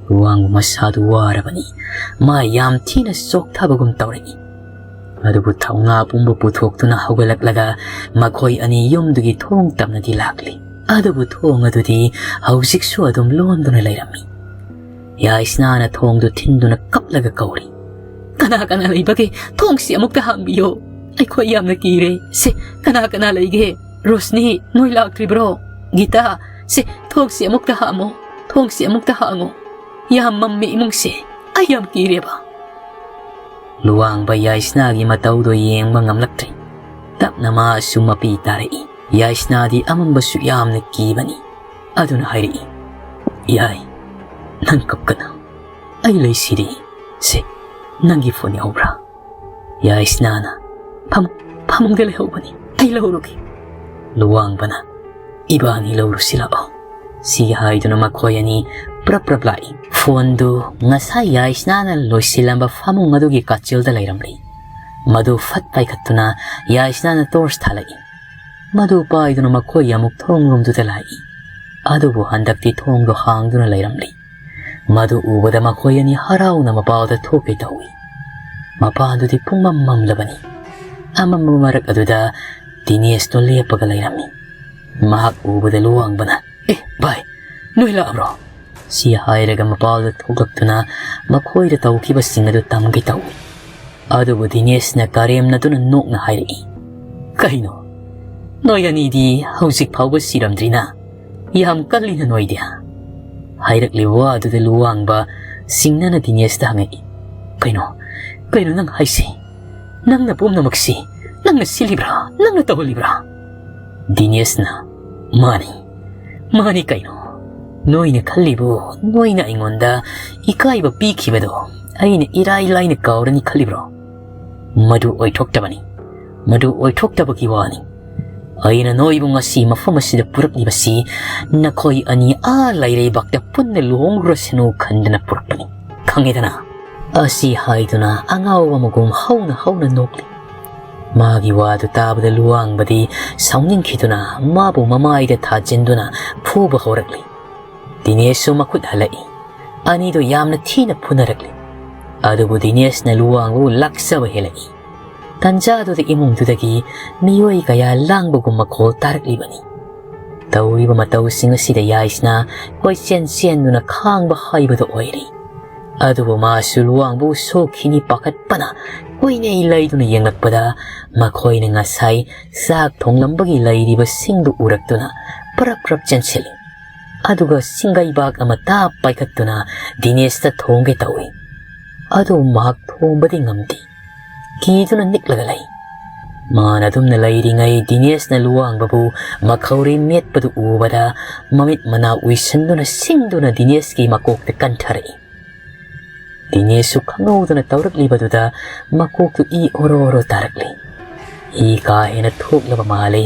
ꯂꯨꯋꯥꯡꯕ ꯃꯁꯥꯗꯨ ꯋꯥꯔꯕꯅꯤ꯫ ꯃꯥ ꯌꯥꯝ ꯊꯤꯅ ꯆꯣꯛꯊꯕꯒꯨꯝ ꯇꯧꯔꯛꯏ꯫ ꯑꯗꯨꯕꯨ ꯊꯧꯅꯥ ꯄꯨꯝꯕ ꯄꯨꯊꯣꯛꯇꯨꯅ ꯍꯧꯒꯠꯂꯛꯂꯒ ꯃꯈꯣꯏ ꯑꯅꯤ ꯌꯨꯝꯗꯨꯒꯤ ꯊꯣꯡ ꯇꯝꯅꯗꯤ ꯂꯥꯛꯂꯤ꯫ ꯑꯗꯨꯕꯨ ꯊꯣꯡ ꯑꯗꯨꯗꯤ ꯍꯧꯖꯤꯛꯁꯨ ꯑꯗꯨꯝ ꯂꯣꯟꯗꯨꯅ ꯂꯩꯔꯝꯃꯤ꯫ ꯌꯥꯏꯁꯅꯥꯅ ꯊꯣꯡꯗꯨ ꯊꯤꯟꯗꯨꯅ ꯀꯞꯂꯒ ꯀꯧꯔꯤ, "ꯀꯅꯥ ꯀꯅꯥ ꯂꯩꯕꯒꯦ? ꯊꯣꯡꯁꯤ ꯑꯃꯨꯛꯇ ꯍꯥꯡꯕꯤꯌꯣ꯫ ꯑꯩꯈꯣꯏ ꯌꯥꯝꯅ ꯀꯤꯔꯦ꯫ ꯁꯦ, ꯀꯅꯥ ꯀꯅꯥ ꯂꯩꯒꯦ? ꯔꯣꯁꯅꯤ, ꯅꯣꯏ ꯂꯥꯛꯇ꯭ꯔꯤꯕ꯭ꯔꯣ? ꯒꯤꯇꯥ, ꯁꯦ, ꯊꯣꯡꯁꯤ ꯑꯃꯨꯛꯇ ꯍꯥꯡꯉꯣ꯫ ꯊꯣꯡꯁꯤ ꯑꯃꯨꯛꯇ ꯍꯥꯡꯉꯣ꯫ ꯌꯥꯝ ꯃꯝꯃꯦ ꯏꯃꯨꯡꯁꯦ꯫ ꯑꯩ ꯌꯥꯝ ꯀꯤꯔꯦꯕ"꯫ ꯂꯨꯋꯥꯡꯕ ꯌꯥꯏꯁꯅꯥꯒꯤ ꯃꯇꯧꯗꯣ ꯌꯦꯡꯕ ꯉꯝꯂꯛꯇ꯭ꯔꯦ꯫ ꯇꯞꯅ ꯃꯥꯁꯨ ꯃꯄꯤ ꯇꯥꯔꯛꯏ꯫ ꯌꯥꯏꯁꯅꯥꯗꯤ ꯑꯃꯝꯕꯁꯨ ꯌꯥꯝꯅ ꯀꯤꯕꯅꯤ꯫ ꯑꯗꯨꯅ ꯍꯥꯏꯔꯛꯏ, "ꯌꯥꯏ, ꯅꯪ ꯀꯞꯀꯅꯨ꯫ ꯑꯩ ꯂꯩꯁꯤꯗꯤ꯫ ꯁꯦ, "ꯅꯪꯒꯤ ꯐꯣꯟ ꯌꯥꯎꯕ꯭ꯔꯥ?" ꯌꯥꯏꯁꯅꯥꯅ, "ꯐꯃꯨꯡ, ꯐꯃꯨꯡꯗ ꯂꯩꯍꯧꯕꯅꯤ, ꯑꯩ ꯂꯧꯔꯨꯒꯦ꯫" ꯂꯨꯋꯥꯡꯕꯅ, "ꯏꯕꯥꯅꯤ ꯂꯧꯔꯨꯁꯤ ꯂꯥꯛꯑꯣ꯫" ꯁꯤ ꯍꯥꯏꯗꯨꯅ ꯃꯈꯣꯏ ꯑꯅꯤ ꯄ꯭ꯔꯞ ꯄ꯭ꯔꯞ ꯂꯥꯛꯏ꯫ ꯐꯣꯟꯗꯨ ꯉꯁꯥꯏ ꯌꯥꯏꯁꯅꯥꯅ ꯂꯣꯏꯁꯤꯜꯂꯝꯕ ꯐꯃꯨꯡ ꯑꯗꯨꯒꯤ ꯀꯥꯆꯤꯜꯗ ꯂꯩꯔꯝꯂꯤ꯫ ꯃꯗꯨ ꯐꯠ ꯄꯥꯏꯈꯠꯇꯨꯅ ꯌꯥꯏꯁꯅꯥꯅ ꯇꯣꯔꯆ ꯊꯥꯜꯂꯛꯏ꯫ ꯃꯗꯨ ꯄꯥꯏꯗꯨꯅ ꯃꯈꯣꯏ ꯑꯃꯨꯛ ꯊꯣꯡꯂꯣꯝꯗꯨꯗ ꯂꯥꯛꯏ꯫ ꯑꯗꯨꯕꯨ ꯍꯟꯗꯛꯇꯤ ꯊꯣꯡꯗꯨ ꯍꯥꯡꯗꯨꯅ ꯂꯩꯔꯝꯂꯤ꯫ ꯃꯗꯨ ꯎꯕꯗ ꯃꯈꯣꯏ ꯑꯅꯤ ꯍꯔꯥꯎꯅ ꯃꯄꯥꯜꯗ ꯊꯣꯛꯀꯦ ꯇꯧꯏ꯫ ꯃꯄꯥꯟꯗꯨꯗꯤ ꯄꯨꯡꯃꯝ ꯃꯝꯂꯕꯅꯤ꯫ ꯑꯃꯝꯕ ꯃꯔꯛ ꯑꯗꯨꯗ ꯗꯤꯅꯦꯁꯇꯣ ꯂꯦꯞꯄꯒ ꯂꯩꯔꯝꯃꯤ꯫ ꯃꯍꯥꯛ ꯎꯕꯗ ꯂꯨꯋꯥꯡꯕꯅ, "ꯑꯦ ꯚꯥꯏ, ꯅꯣꯏ ꯂꯥꯛꯑꯕ꯭ꯔꯣ?" ꯁꯤ ꯍꯥꯏꯔꯒ ꯃꯄꯥꯜꯗ ꯊꯣꯛꯂꯛꯇꯨꯅ ꯃꯈꯣꯏꯗ ꯇꯧꯈꯤꯕꯁꯤꯡ ꯑꯗꯨ ꯇꯝꯒꯦ ꯇꯧꯏ꯫ ꯑꯗꯨꯕꯨ ꯗꯤꯅꯦꯁꯅ ꯀꯔꯦꯝꯅꯗꯨꯅ ꯅꯣꯛꯅ ꯍꯥꯏꯔꯛꯏ, "ꯀꯩꯅꯣ, ꯅꯣꯏ ꯑꯅꯤꯗꯤ ꯍꯧꯖꯤꯛ ꯐꯥꯎꯕ ꯁꯤꯔꯝꯗ꯭ꯔꯤꯅ? ꯌꯥꯝ ꯀꯜꯂꯤꯅ ꯅꯣꯏꯗꯤ꯫" ꯍꯥꯏꯔꯛꯂꯤꯕ ꯋꯥ ꯑꯗꯨꯗ ꯂꯨꯋꯥꯡꯕ ꯁꯤꯡꯅꯅ ꯗꯤꯅꯦꯁꯇ ꯍꯪꯉꯛꯏ, "ꯀꯩꯅꯣ, ꯀꯩꯅꯣ ꯅꯪ ꯍꯥꯏꯁꯤ? ꯅꯪꯅ ꯄꯨꯝꯅꯃꯛꯁꯤ ꯅꯪꯅ ꯁꯤꯜꯂꯤꯕ꯭ꯔꯥ? ꯅꯪꯅ ꯇꯧꯍꯜꯂꯤꯕ꯭ꯔꯥ?" ꯗꯤꯅꯦꯁꯅ, "ꯃꯥꯅꯤ, ꯃꯥꯅꯤ ꯀꯩꯅꯣ꯫ ꯅꯣꯏꯅ ꯈꯜꯂꯤꯕꯨ ꯅꯣꯏꯅ ꯑꯩꯉꯣꯟꯗ ꯏꯀꯥꯏꯕ ꯄꯤꯈꯤꯕꯗꯣ ꯑꯩꯅ ꯏꯔꯥꯏ ꯂꯥꯏꯅ ꯀꯥꯎꯔꯅꯤ ꯈꯜꯂꯤꯕ꯭ꯔꯣ? ꯃꯗꯨ ꯑꯣꯏꯊꯣꯛꯇꯕꯅꯤ꯫ ꯃꯗꯨ ꯑꯣꯏꯊꯣꯛꯇꯕꯒꯤ ꯋꯥꯅꯤ꯫ ꯑꯩꯅ ꯅꯣꯏꯕꯨ ꯉꯁꯤ ꯃꯐꯝ ꯑꯁꯤꯗ ꯄꯨꯔꯛꯂꯤꯕꯁꯤ ꯅꯈꯣꯏ ꯑꯅꯤ ꯑꯥ ꯂꯩꯔꯩꯕꯥꯛꯇ ꯄꯨꯟꯅ ꯂꯨꯍꯣꯡꯂꯨꯔꯁꯅꯨ ꯈꯟꯗꯅ ꯄꯨꯔꯛꯄꯅꯤ꯫ ꯈꯪꯉꯦꯗꯅ?" ꯑꯁꯤ ꯍꯥꯏꯗꯨꯅ ꯑꯉꯥꯎꯕ ꯑꯃꯒꯨꯝ ꯍꯧꯅ ꯍꯧꯅ ꯅꯣꯛꯂꯤ꯫ ꯃꯥꯒꯤ ꯋꯥꯗꯨ ꯇꯥꯕꯗ ꯂꯨꯋꯥꯡꯕꯗꯤ ꯁꯥꯎꯅꯤꯡꯈꯤꯗꯨꯅ ꯃꯥꯕꯨ ꯃꯃꯥꯏꯗ ꯊꯥꯖꯤꯟꯗꯨꯅ ꯐꯨꯕ ꯍꯧꯔꯛꯂꯤ꯫ ꯗꯤꯅꯦꯁꯁꯨ ꯃꯈꯨꯠ ꯍꯜꯂꯛꯏ꯫ ꯑꯅꯤꯗꯨ ꯌꯥꯝꯅ ꯊꯤꯅ ꯐꯨꯅꯔꯛꯂꯤ꯫ ꯑꯗꯨꯕꯨ ꯗꯤꯅꯦꯁꯅ ꯂꯨꯋꯥꯡꯕꯕꯨ ꯂꯥꯛꯆꯕ ꯍꯦꯜꯂꯛꯏ꯫ ꯇꯟꯖꯥꯗꯨꯗ ꯏꯃꯨꯡꯗꯨꯗꯒꯤ ꯃꯤꯑꯣꯏ ꯀꯌꯥ ꯂꯥꯡꯕꯒꯨꯝ ꯃꯈꯣꯜ ꯇꯥꯔꯛꯂꯤꯕꯅꯤ꯫ ꯇꯧꯔꯤꯕ ꯃꯇꯧꯁꯤꯡ ꯑꯁꯤꯗ ꯌꯥꯏꯁꯅ ꯀꯣꯏꯆꯦꯟ ꯆꯦꯟꯗꯨꯅ ꯈꯥꯡꯕ ꯍꯩꯕꯗꯨ ꯑꯣꯏꯔꯤ꯫ ꯑꯗꯨꯕꯨ ꯃꯥꯁꯨ ꯂꯨꯋꯥꯡꯕꯨ ꯁꯣꯛꯈꯤꯅꯤ ꯄꯥꯈꯠꯄꯅ ꯀꯨꯏꯅꯩ ꯂꯩꯗꯨꯅ ꯌꯦꯡꯂꯛꯄꯗ ꯃꯈꯣꯏꯅ ꯉꯁꯥꯏ ꯆꯥꯛ ꯊꯣꯡꯂꯝꯕꯒꯤ ꯂꯩꯔꯤꯕꯁꯤꯡꯗꯨ ꯎꯔꯛꯇꯨꯅ ꯄ꯭ꯔꯞ ꯄ꯭ꯔꯞ ꯆꯦꯟꯁꯤꯜꯂꯤ꯫ ꯑꯗꯨꯒ ꯁꯤꯡꯒꯩꯕꯥꯛ ꯑꯃꯠꯇ ꯄꯥꯏꯈꯠꯇꯨꯅ ꯗꯤꯅꯦꯁꯇ ꯊꯣꯡꯒꯦ ꯇꯧꯏ꯫ ꯑꯗꯨ ꯃꯍꯥꯛ ꯊꯣꯡꯕꯗꯤ ꯉꯝꯗꯦ꯫ ꯀꯤꯗꯨꯅ ꯅꯤꯛꯂꯒ ꯂꯩ꯫ ꯃꯥꯅ ꯑꯗꯨꯝꯅ ꯂꯩꯔꯤꯉꯩ ꯗꯤꯅꯦꯁꯅ ꯂꯨꯋꯥꯡꯕꯕꯨ ꯃꯈꯧꯔꯤ ꯃꯦꯠꯄꯗꯨ ꯎꯕꯗ ꯃꯃꯤꯠ ꯃꯅꯥ ꯎꯏꯁꯟꯗꯨꯅ ꯁꯤꯡꯗꯨꯅ ꯗꯤꯅꯦꯁꯀꯤ ꯃꯀꯣꯛꯇ ꯀꯟꯊꯔꯛꯏ꯫ ꯗꯤꯅꯦꯁꯁꯨ ꯈꯪꯍꯧꯗꯅ ꯇꯧꯔꯛꯂꯤꯕꯗꯨꯗ ꯃꯀꯣꯛꯇꯨ ꯏ ꯑꯣꯔꯣ ꯑꯣꯔꯣ ꯇꯥꯔꯛꯂꯤ꯫ ꯏ ꯀꯥ ꯍꯦꯟꯅ ꯊꯣꯛꯂꯕ ꯃꯥꯜꯂꯤ꯫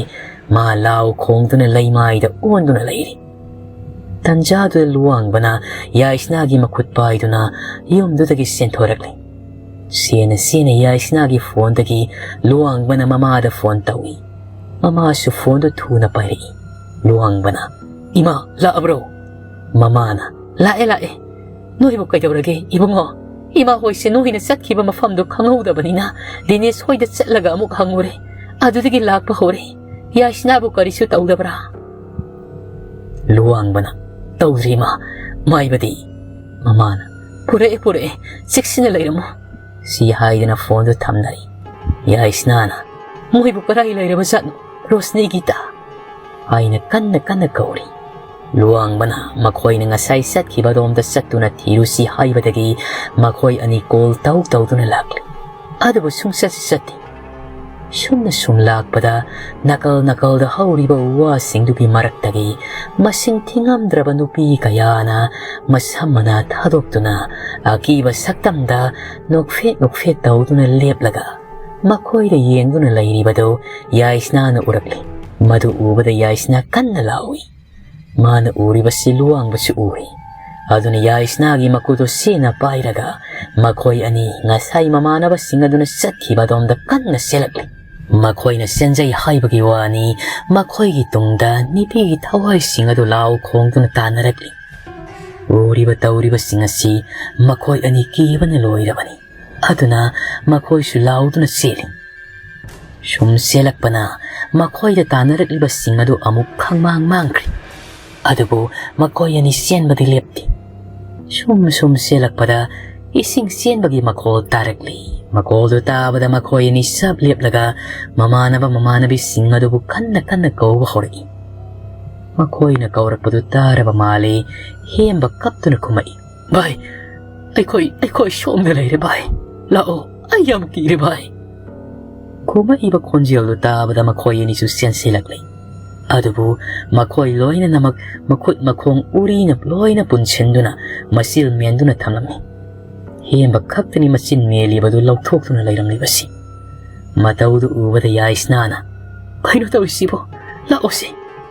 ꯃꯥ ꯂꯥꯎ ꯈꯣꯡꯗꯨꯅ ꯂꯩꯃꯥꯏꯗ ꯑꯣꯟꯗꯨꯅ ꯂꯩꯔꯤ꯫ ꯇꯟꯖꯥꯗꯨꯗ ꯂꯨꯋꯥꯡꯕꯅ ꯌꯥꯏꯁꯅꯥꯒꯤ ꯃꯈꯨꯠ ꯄꯥꯏꯗꯨꯅ ꯌꯨꯝꯗꯨꯗꯒꯤ ꯆꯦꯟꯊꯣꯔꯛꯂꯤ꯫ ꯆꯦꯟꯅ ꯆꯦꯟꯅ ꯌꯥꯏꯁꯅꯥꯒꯤ ꯐꯣꯟꯗꯒꯤ ꯂꯨꯋꯥꯡꯕꯅ ꯃꯃꯥꯗ ꯐꯣꯟ ꯇꯧꯏ꯫ ꯃꯃꯥꯁꯨ ꯐꯣꯟꯗꯨ ꯊꯨꯅ ꯄꯥꯏꯔꯛꯏ꯫ ꯂꯨꯋꯥꯡꯕꯅ, "ꯏꯃꯥ, ꯂꯥꯛꯑꯕ꯭ꯔꯣ?" ꯃꯃꯥꯅ, "ꯂꯥꯛꯑꯦ, ꯂꯥꯛꯑꯦ꯫ ꯅꯣꯏꯕꯨ ꯀꯩꯗꯧꯔꯒꯦ ꯏꯕꯨꯡꯉꯣ? ꯏꯃꯥ ꯍꯣꯏꯁꯦ ꯅꯣꯏꯅ ꯆꯠꯈꯤꯕ ꯃꯐꯝꯗꯣ ꯈꯪꯍꯧꯗꯕꯅꯤꯅ ꯗꯤꯅꯦꯁ ꯍꯣꯏꯗ ꯆꯠꯂꯒ ꯑꯃꯨꯛ ꯍꯪꯉꯨꯔꯦ꯫ ꯑꯗꯨꯗꯒꯤ ꯂꯥꯛꯄ ꯍꯧꯔꯦ꯫ ꯌꯥꯏꯁꯅꯥꯕꯨ ꯀꯔꯤꯁꯨ ꯇꯧꯗꯕ꯭ꯔꯥ?" ꯂꯨꯋꯥꯡꯕꯅ, "ꯇꯧꯗ꯭ꯔꯤ ꯏꯃꯥ, ꯃꯥꯏꯕꯗꯤ?" ꯃꯃꯥꯅ, "ꯄꯨꯔꯛꯑꯦ, ꯄꯨꯔꯛꯑꯦ, ꯆꯦꯛꯁꯤꯟꯅ ꯂꯩꯔꯝꯃꯨ"꯫ ꯁꯤ ꯍꯥꯏꯗꯨꯅ ꯐꯣꯟꯗꯨ ꯊꯝꯅꯔꯤ꯫ ꯌꯥꯏꯁꯅꯥꯅ, "ꯃꯣꯏꯕꯨ ꯀꯗꯥꯏ ꯂꯩꯔꯕꯖꯥꯠꯅꯣ, ꯔꯣꯁꯅꯤ, ꯒꯤꯇꯥ?" ꯍꯥꯏꯅ ꯀꯟꯅ ꯀꯟꯅ ꯀꯧꯔꯤ꯫ ꯂꯨꯋꯥꯡꯕꯅ ꯃꯈꯣꯏꯅ ꯉꯁꯥꯏ ꯆꯠꯈꯤꯕ ꯑꯗꯣꯝꯗ ꯆꯠꯇꯨꯅ ꯊꯤꯔꯨꯁꯤ ꯍꯥꯏꯕꯗꯒꯤ ꯃꯈꯣꯏ ꯑꯅꯤ ꯀꯣꯜ ꯇꯧ ꯇꯧꯗꯨꯅ ꯂꯥꯛꯂꯤ꯫ ꯑꯗꯨꯕꯨ ꯁꯨꯡꯆꯠꯁꯤ ꯆꯠꯇꯦ꯫ ꯁꯨꯝꯅ ꯁꯨꯝ ꯂꯥꯛꯄꯗ ꯅꯥꯀꯜ ꯅꯥꯀꯜꯗ ꯍꯧꯔꯤꯕ ꯎ ꯋꯥꯁꯤꯡꯗꯨꯒꯤ ꯃꯔꯛꯇꯒꯤ ꯃꯁꯤꯡ ꯊꯤꯉꯝꯗ꯭ꯔꯕ ꯅꯨꯄꯤ ꯀꯌꯥꯅ ꯃꯁꯝ ꯃꯅꯥ ꯊꯥꯗꯣꯛꯇꯨꯅ ꯑꯀꯤꯕ ꯁꯛꯇꯝꯗ ꯅꯣꯛꯐꯦꯠ ꯅꯣꯛꯐꯦꯠ ꯇꯧꯗꯨꯅ ꯂꯦꯞꯂꯒ ꯃꯈꯣꯏꯗ ꯌꯦꯡꯗꯨꯅ ꯂꯩꯔꯤꯕꯗꯨ ꯌꯥꯏꯁꯅꯥꯅ ꯎꯔꯛꯂꯤ꯫ ꯃꯗꯨ ꯎꯕꯗ ꯌꯥꯏꯁꯅꯥ ꯀꯟꯅ ꯂꯥꯎꯏ꯫ ꯃꯥꯅ ꯎꯔꯤꯕꯁꯤ ꯂꯨꯋꯥꯡꯕꯁꯨ ꯎꯔꯤ꯫ ꯑꯗꯨꯅ ꯌꯥꯏꯁꯅꯥꯒꯤ ꯃꯀꯨꯗꯨ ꯆꯦꯅ ꯄꯥꯏꯔꯒ ꯃꯈꯣꯏ ꯑꯅꯤ ꯉꯁꯥꯏ ꯃꯃꯥꯟꯅꯕꯁꯤꯡ ꯑꯗꯨꯅ ꯆꯠꯈꯤꯕ ꯑꯗꯣꯝꯗ ꯀꯟꯅ ꯆꯦꯜꯂꯛꯂꯤ꯫ ꯃꯈꯣꯏꯅ ꯆꯦꯟꯖꯩ ꯍꯥꯏꯕꯒꯤ ꯋꯥꯅꯤ, ꯃꯈꯣꯏꯒꯤ ꯇꯨꯡꯗ ꯅꯨꯄꯤꯒꯤ ꯊꯋꯥꯏꯁꯤꯡ ꯑꯗꯨ ꯂꯥꯎ ꯈꯣꯡꯗꯨꯅ ꯇꯥꯟꯅꯔꯛꯂꯤ꯫ ꯎꯔꯤꯕ ꯇꯧꯔꯤꯕꯁꯤꯡ ꯑꯁꯤ ꯃꯈꯣꯏ ꯑꯅꯤ ꯀꯤꯕꯅ ꯂꯣꯏꯔꯕꯅꯤ꯫ ꯑꯗꯨꯅ ꯃꯈꯣꯏꯁꯨ ꯂꯥꯎꯗꯨꯅ ꯆꯦꯜꯂꯤ꯫ ꯁꯨꯝ ꯆꯦꯜꯂꯛꯄꯅ ꯃꯈꯣꯏꯗ ꯇꯥꯟꯅꯔꯛꯂꯤꯕꯁꯤꯡ ꯑꯗꯨ ꯑꯃꯨꯛ ꯈꯪꯃꯥꯡ ꯃꯥꯡꯈ꯭ꯔꯦ꯫ ꯑꯗꯨꯕꯨ ꯃꯈꯣꯏ ꯑꯅꯤ ꯆꯦꯟꯕꯗꯤ ꯂꯦꯞꯇꯦ꯫ ꯁꯨꯝ ꯁꯨꯝ ꯆꯦꯜꯂꯛꯄꯗ ꯏꯁꯤꯡ ꯆꯦꯟꯕꯒꯤ ꯃꯈꯣꯜ ꯇꯥꯔꯛꯂꯤ꯫ ꯃꯈꯣꯜꯗꯨ ꯇꯥꯕꯗ ꯃꯈꯣꯏ ꯑꯅꯤ ꯆꯞ ꯂꯦꯞꯂꯒ ꯃꯃꯥꯟꯅꯕ ꯃꯃꯥꯟꯅꯕꯤꯁꯤꯡ ꯑꯗꯨꯕꯨ ꯀꯟꯅ ꯀꯟꯅ ꯀꯧꯕ ꯍꯧꯔꯛꯏ꯫ ꯃꯈꯣꯏꯅ ꯀꯧꯔꯛꯄꯗꯨ ꯇꯥꯔꯕ ꯃꯥꯜꯂꯤ꯫ ꯍꯦꯝꯕ ꯀꯞꯇꯨꯅ ꯈꯨꯝꯃꯛꯏ, "ꯚꯥꯏ, ꯑꯩꯈꯣꯏ, ꯑꯩꯈꯣꯏ ꯁꯣꯝꯗ ꯂꯩꯔꯦ ꯚꯥꯏ꯫ ꯂꯥꯛꯑꯣ, ꯑꯩ ꯌꯥꯝ ꯀꯤꯔꯦ ꯚꯥꯏ"꯫ ꯈꯨꯝꯃꯛꯏꯕ ꯈꯣꯟꯖꯦꯜꯗꯨ ꯇꯥꯕꯗ ꯃꯈꯣꯏ ꯑꯅꯤꯁꯨ ꯆꯦꯟꯁꯤꯜꯂꯛꯂꯤ꯫ ꯑꯗꯨꯕꯨ ꯃꯈꯣꯏ ꯂꯣꯏꯅꯃꯛ ꯃꯈꯨꯠ ꯃꯈꯣꯡ ꯎꯔꯤꯅ ꯂꯣꯏꯅ ꯄꯨꯟꯁꯤꯟꯗꯨꯅ ꯃꯆꯤꯜ ꯃꯦꯟꯗꯨꯅ ꯊꯝꯂꯝꯃꯤ꯫ ꯍꯦꯝꯕ ꯈꯛꯇꯅꯤ ꯃꯆꯤꯟ ꯃꯦꯜꯂꯤꯕꯗꯨ ꯂꯧꯊꯣꯛꯇꯨꯅ ꯂꯩꯔꯝꯂꯤꯕꯁꯤ꯫ ꯃꯇꯧꯗꯨ ꯎꯕꯗ ꯌꯥꯏꯁꯅꯥꯅ, "ꯀꯩꯅꯣ ꯇꯧꯔꯤꯁꯤꯕꯣ? ꯂꯥꯛꯑꯣꯁꯦ!"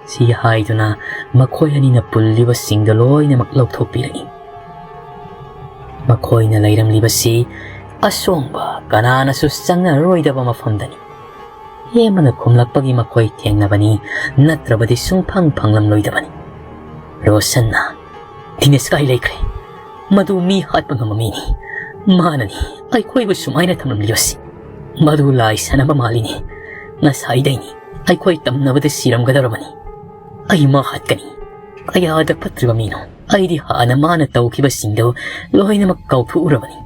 ꯁꯤ ꯍꯥꯏꯗꯨꯅ ꯃꯈꯣꯏ ꯑꯅꯤꯅ ꯄꯨꯜꯂꯤꯕꯁꯤꯡꯗꯣ ꯂꯣꯏꯅꯃꯛ ꯂꯧꯊꯣꯛꯄꯤꯔꯛꯏ꯫ ꯃꯈꯣꯏꯅ ꯂꯩꯔꯝꯂꯤꯕꯁꯤ ꯑꯁꯣꯡꯕ, ꯀꯅꯥꯅꯁꯨ ꯆꯪꯅꯔꯔꯣꯏꯗꯕ ꯃꯐꯝꯗꯅꯤ꯫ ꯍꯦꯃꯅ ꯈꯨꯝꯂꯛꯄꯒꯤ ꯃꯈꯣꯏ ꯊꯦꯡꯅꯕꯅꯤ, ꯅꯠꯇ꯭ꯔꯕꯗꯤ ꯁꯨꯡꯐꯪ ꯐꯪꯂꯝꯂꯣꯏꯗꯕꯅꯤ꯫ ꯔꯣꯁꯟꯅ, "ꯗꯤꯅꯦꯁ ꯀꯥꯏ ꯂꯩꯈ꯭ꯔꯦ? ꯃꯗꯨ ꯃꯤ ꯍꯥꯠꯄ ꯉꯝꯕ ꯃꯤꯅꯤ꯫ ꯃꯥꯅꯅꯤ ꯑꯩꯈꯣꯏꯕꯨ ꯁꯨꯃꯥꯏꯅ ꯊꯝꯂꯝꯂꯤꯕꯁꯤ꯫ ꯃꯗꯨ ꯂꯥꯏ ꯁꯥꯟꯅꯕ ꯃꯥꯜꯂꯤꯅꯤ꯫ ꯉꯁꯥꯏꯗꯩꯅꯤ ꯑꯩꯈꯣꯏ ꯇꯝꯅꯕꯗ ꯁꯤꯔꯝꯒꯗꯧꯔꯕꯅꯤ꯫ ꯑꯩ ꯃꯥ ꯍꯥꯠꯀꯅꯤ꯫ ꯀꯌꯥꯗ ꯐꯠꯇ꯭ꯔꯤꯕ ꯃꯤꯅꯣ! ꯑꯩꯗꯤ ꯍꯥꯟꯅ ꯃꯥꯅ ꯇꯧꯈꯤꯕꯁꯤꯡꯗꯣ ꯂꯣꯏꯅꯃꯛ ꯀꯥꯎꯊꯣꯛꯎꯔꯕꯅꯤ꯫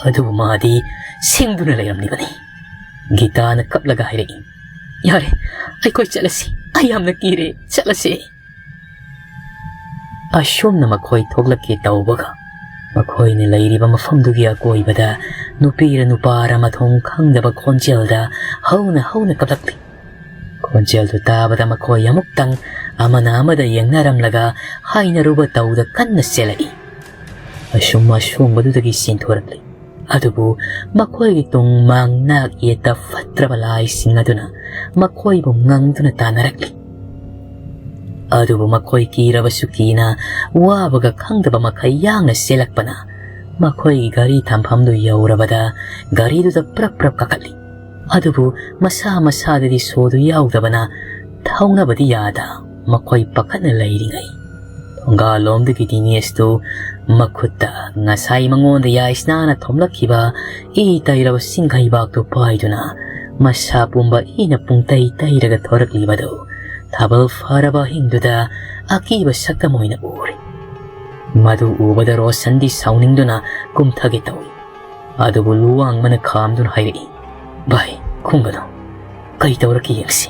ꯑꯗꯨꯕꯨ ꯃꯥꯗꯤ ꯁꯤꯡꯗꯨꯅ ꯂꯩꯔꯝꯂꯤꯕꯅꯤ꯫" ꯒꯤꯇꯥꯅ ꯀꯞꯂꯒ ꯍꯥꯏꯔꯛꯏ, "ꯌꯥꯔꯦ, ꯑꯩꯈꯣꯏ ꯆꯠꯂꯁꯤ꯫ ꯑꯩ ꯌꯥꯝꯅ ꯀꯤꯔꯦ꯫ ꯆꯠꯂꯁꯤ꯫" ꯑꯁꯨꯝꯅ ꯃꯈꯣꯏ ꯊꯣꯛꯂꯛꯀꯦ ꯇꯧꯕꯒ, ꯃꯈꯣꯏꯅ ꯂꯩꯔꯤꯕ ꯃꯐꯝꯗꯨꯒꯤ ꯑꯀꯣꯏꯕꯗ ꯅꯨꯄꯤꯔ ꯅꯨꯄꯥꯔ ꯃꯊꯣꯡ ꯈꯪꯗꯕ ꯈꯣꯟꯖꯦꯜꯗ ꯍꯧꯅ ꯍꯧꯅ ꯀꯞꯂꯛꯂꯤ꯫ ꯈꯣꯟꯖꯦꯜꯗꯨ ꯇꯥꯕꯗ ꯃꯈꯣꯏ ꯑꯃꯨꯛꯇꯪ ꯑꯃꯅ ꯑꯃꯗ ꯌꯦꯡꯅꯔꯝꯂꯒ ꯍꯥꯏꯅꯔꯨꯕ ꯇꯧꯗ ꯀꯟꯅ ꯆꯦꯜꯂꯛꯏ꯫ ꯑꯁꯨꯝ ꯑꯁꯣꯡꯕꯗꯨꯗꯒꯤ ꯆꯦꯟꯊꯣꯔꯛꯂꯤ꯫ ꯑꯗꯨꯕꯨ ꯃꯈꯣꯏꯒꯤ ꯇꯨꯡ ꯃꯥꯡ ꯅꯥꯛ ꯌꯦꯠꯇ ꯐꯠꯇ꯭ꯔꯕ ꯂꯥꯏꯁꯤꯡ ꯑꯗꯨꯅ ꯃꯈꯣꯏꯕꯨ ꯉꯪꯗꯨꯅ ꯇꯥꯟꯅꯔꯛꯂꯤ꯫ ꯑꯗꯨꯕꯨ ꯃꯈꯣꯏ ꯀꯤꯔꯕꯁꯨ ꯀꯤꯅ ꯋꯥꯕꯒ ꯈꯪꯗꯕ ꯃꯈꯩ ꯌꯥꯡꯅ ꯆꯦꯜꯂꯛꯄꯅ ꯃꯈꯣꯏꯒꯤ ꯒꯥꯔꯤ ꯊꯝꯐꯝꯗꯨ ꯌꯧꯔꯕꯗ ꯒꯥꯔꯤꯗꯨꯗ ꯄ꯭ꯔꯞ ꯄ꯭ꯔꯞ ꯀꯥꯈꯠꯂꯤ꯫ ꯑꯗꯨꯕꯨ ꯃꯁꯥ ꯃꯁꯥꯗꯗꯤ ꯁꯣꯗꯨ ꯌꯥꯎꯗꯕꯅ ꯊꯧꯅꯕꯗꯤ ꯌꯥꯗ ꯃꯈꯣꯏ ꯄꯥꯈꯠꯅ ꯂꯩꯔꯤꯉꯩ, ꯊꯣꯡꯒꯥꯜꯂꯣꯝꯗꯒꯤ ꯗꯤꯅꯦꯁꯇꯨ ꯃꯈꯨꯠꯇ ꯉꯁꯥꯏ ꯃꯉꯣꯟꯗ ꯌꯥꯏꯁꯅꯥꯅ ꯊꯣꯝꯂꯛꯈꯤꯕ ꯏ ꯇꯩꯔꯕ ꯁꯤꯡꯈꯩꯕꯥꯛꯇꯨ ꯄꯥꯏꯗꯨꯅ ꯃꯁꯥ ꯄꯨꯝꯕ ꯏꯅ ꯄꯨꯡꯇꯩ ꯇꯩꯔꯒ ꯊꯣꯔꯛꯂꯤꯕꯗꯨ ꯊꯥꯕꯜ ꯐꯔꯕ ꯑꯍꯤꯡꯗꯨꯗ ꯑꯀꯤꯕ ꯁꯛꯇꯝ ꯑꯣꯏꯅ ꯎꯔꯦ꯫ ꯃꯗꯨ ꯎꯕꯗ ꯔꯣꯁꯟꯗꯤ ꯁꯥꯎꯅꯤꯡꯗꯨꯅ ꯀꯨꯝꯊꯒꯦ ꯇꯧꯏ꯫ ꯑꯗꯨꯕꯨ ꯂꯨꯋꯥꯡꯕꯅ ꯈꯥꯝꯗꯨꯅ ꯍꯥꯏꯔꯛꯏ, "ꯚꯥꯏ, ꯈꯨꯝꯒꯅꯨ꯫ ꯀꯩ ꯇꯧꯔꯛꯀꯦ ꯌꯦꯡꯁꯤ꯫"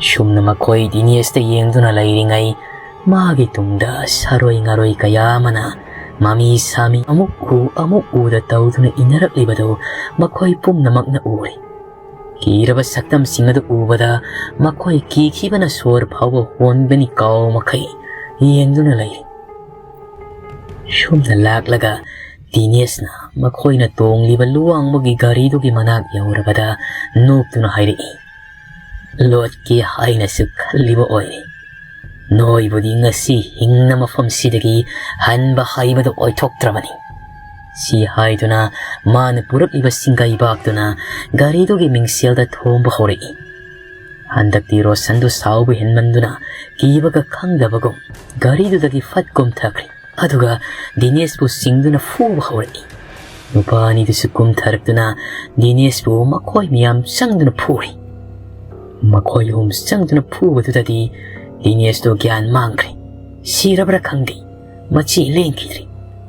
ꯁꯨꯝꯅ ꯃꯈꯣꯏ ꯗꯤꯅꯦꯁꯇ ꯌꯦꯡꯗꯨꯅ ꯂꯩꯔꯤꯉꯩ, ꯃꯥꯒꯤ ꯇꯨꯡꯗ ꯁꯥꯔꯣꯏ ꯉꯥꯔꯣꯏ ꯀꯌꯥ ꯑꯃꯅ ꯃꯃꯤ ꯁꯥꯃꯤ ꯑꯃꯨꯛ ꯎ ꯑꯃꯨꯛ ꯎꯗ ꯇꯧꯗꯨꯅ ꯏꯟꯅꯔꯛꯂꯤꯕꯗꯨ ꯃꯈꯣꯏ ꯄꯨꯝꯅꯃꯛꯅ ꯎꯔꯦ꯫ ꯀꯤꯔꯕ ꯁꯛꯇꯝꯁꯤꯡ ꯑꯗꯨ ꯎꯕꯗ ꯃꯈꯣꯏ ꯀꯤꯈꯤꯕꯅ ꯁꯣꯔ ꯐꯥꯎꯕ ꯍꯣꯟꯕꯅꯤ ꯀꯥꯎ ꯃꯈꯩ ꯌꯦꯡꯗꯨꯅ ꯂꯩꯔꯤ꯫ ꯁꯨꯝꯅ ꯂꯥꯛꯂꯒ ꯗꯤꯅꯦꯁꯅ ꯃꯈꯣꯏꯅ ꯇꯣꯡꯂꯤꯕ ꯂꯨꯋꯥꯡꯕꯒꯤ ꯒꯥꯔꯤꯗꯨꯒꯤ ꯃꯅꯥꯛ ꯌꯧꯔꯕꯗ ꯅꯣꯛꯇꯨꯅ ꯍꯥꯏꯔꯛꯏ, "ꯂꯣꯠꯀꯦ ꯍꯥꯏꯅꯁꯨ ꯈꯜꯂꯤꯕ ꯑꯣꯏꯔꯦ꯫ ꯅꯣꯏꯕꯨꯗꯤ ꯉꯁꯤ ꯍꯤꯡꯅ ꯃꯐꯝꯁꯤꯗꯒꯤ ꯍꯟꯕ ꯍꯥꯏꯕꯗꯨ ꯑꯣꯏꯊꯣꯛꯇ꯭ꯔꯕꯅꯤ"꯫ ꯁꯤ ꯍꯥꯏꯗꯨꯅ ꯃꯥꯅ ꯄꯨꯔꯛꯂꯤꯕ ꯁꯤꯡꯒꯩꯕꯥꯛꯇꯨꯅ ꯒꯥꯔꯤꯗꯨꯒꯤ ꯃꯤꯡꯁꯦꯜꯗ ꯊꯣꯝꯕ ꯍꯧꯔꯛꯏ꯫ ꯍꯟꯗꯛꯇꯤ ꯔꯣꯁꯟꯗꯨ ꯁꯥꯎꯕ ꯍꯦꯟꯃꯟꯗꯨꯅ ꯀꯤꯕꯒ ꯈꯪꯗꯕꯒꯨꯝ ꯒꯥꯔꯤꯗꯨꯗꯒꯤ ꯐꯠ ꯀꯨꯝꯊꯈ꯭ꯔꯦ꯫ ꯑꯗꯨꯒ ꯗꯤꯅꯦꯁꯄꯨ ꯆꯤꯡꯗꯨꯅ ꯐꯨꯕ ꯍꯧꯔꯛꯏ꯫ ꯅꯨꯄꯥ ꯑꯅꯤꯗꯨꯁꯨ ꯀꯨꯝꯊꯔꯛꯇꯨꯅ ꯗꯤꯅꯦꯁꯄꯨ ꯃꯈꯣꯏ ꯃꯌꯥꯝ ꯆꯪꯗꯨꯅ ꯐꯨꯔꯤ꯫ ꯃꯈꯣꯏ ꯑꯍꯨꯝ ꯆꯪꯗꯨꯅ ꯐꯨꯕꯗꯨꯗꯗꯤ ꯗꯤꯅꯦꯁꯇꯣ ꯒ꯭ꯌꯥꯟ ꯃꯥꯡꯈ꯭ꯔꯦ꯫ ꯁꯤꯔꯕ꯭ꯔꯥ ꯈꯪꯗꯦ, ꯃꯆꯤ ꯂꯦꯡꯈꯤꯗ꯭ꯔꯦ,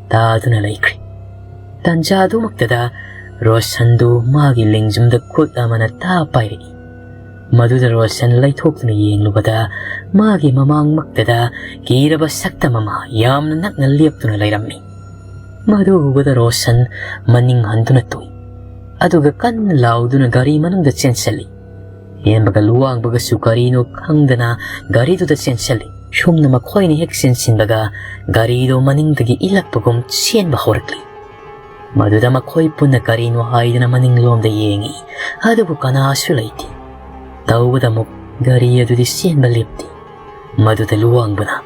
ꯇꯥꯗꯨꯅ ꯂꯩꯈ꯭ꯔꯦ꯫ ꯇꯟꯖꯥ ꯑꯗꯨꯃꯛꯇꯗ ꯔꯣꯁꯟꯗꯨ ꯃꯥꯒꯤ ꯂꯦꯡꯖꯨꯝꯗ ꯈꯨꯠ ꯑꯃꯅ ꯇꯥ ꯄꯥꯏꯔꯛꯏ꯫ ꯃꯗꯨꯗ ꯔꯣꯁꯟ ꯂꯩꯊꯣꯛꯇꯨꯅ ꯌꯦꯡꯂꯨꯕꯗ ꯃꯥꯒꯤ ꯃꯃꯥꯡꯃꯛꯇꯗ ꯀꯤꯔꯕ ꯁꯛꯇꯝ ꯑꯃ ꯌꯥꯝꯅ ꯅꯛꯅ ꯂꯦꯞꯇꯨꯅ ꯂꯩꯔꯝꯃꯤ꯫ ꯃꯗꯨ ꯎꯕꯗ ꯔꯣꯁꯟ ꯃꯅꯤꯡ ꯍꯟꯗꯨꯅ ꯇꯣꯛꯏ꯫ ꯑꯗꯨꯒ ꯀꯟꯅ ꯂꯥꯎꯗꯨꯅ ꯒꯥꯔꯤ ꯃꯅꯨꯡꯗ ꯆꯦꯟꯁꯤꯜꯂꯤ꯫ ꯍꯦꯟꯕꯒ ꯂꯨꯋꯥꯡꯕꯒꯁꯨ ꯀꯔꯤꯅꯣ ꯈꯪꯗꯅ ꯒꯥꯔꯤꯗꯨꯗ ꯆꯦꯟꯁꯤꯜꯂꯤ꯫ ꯁꯨꯝꯅ ꯃꯈꯣꯏꯅ ꯍꯦꯛ ꯆꯦꯟꯁꯤꯟꯕꯒ ꯒꯥꯔꯤꯗꯨ ꯃꯅꯤꯡꯗꯒꯤ ꯏꯜꯂꯛꯄꯒꯨꯝ ꯆꯦꯟꯕ ꯍꯧꯔꯛꯂꯤ꯫ ꯃꯗꯨꯗ ꯃꯈꯣꯏ ꯄꯨꯟꯅ ꯀꯔꯤꯅꯣ ꯍꯥꯏꯗꯨꯅ ꯃꯅꯤꯡꯂꯣꯝꯗ ꯌꯦꯡꯏ, ꯑꯗꯨꯕꯨ ꯀꯅꯥꯁꯨ ꯂꯩꯇꯦ꯫ ꯇꯧꯕꯗ ꯑꯃꯨꯛ ꯒꯥꯔꯤ ꯑꯗꯨꯗꯤ ꯆꯦꯟꯕ ꯂꯦꯞꯇꯦ꯫ ꯃꯗꯨꯗ ꯂꯨꯋꯥꯡꯕꯅ,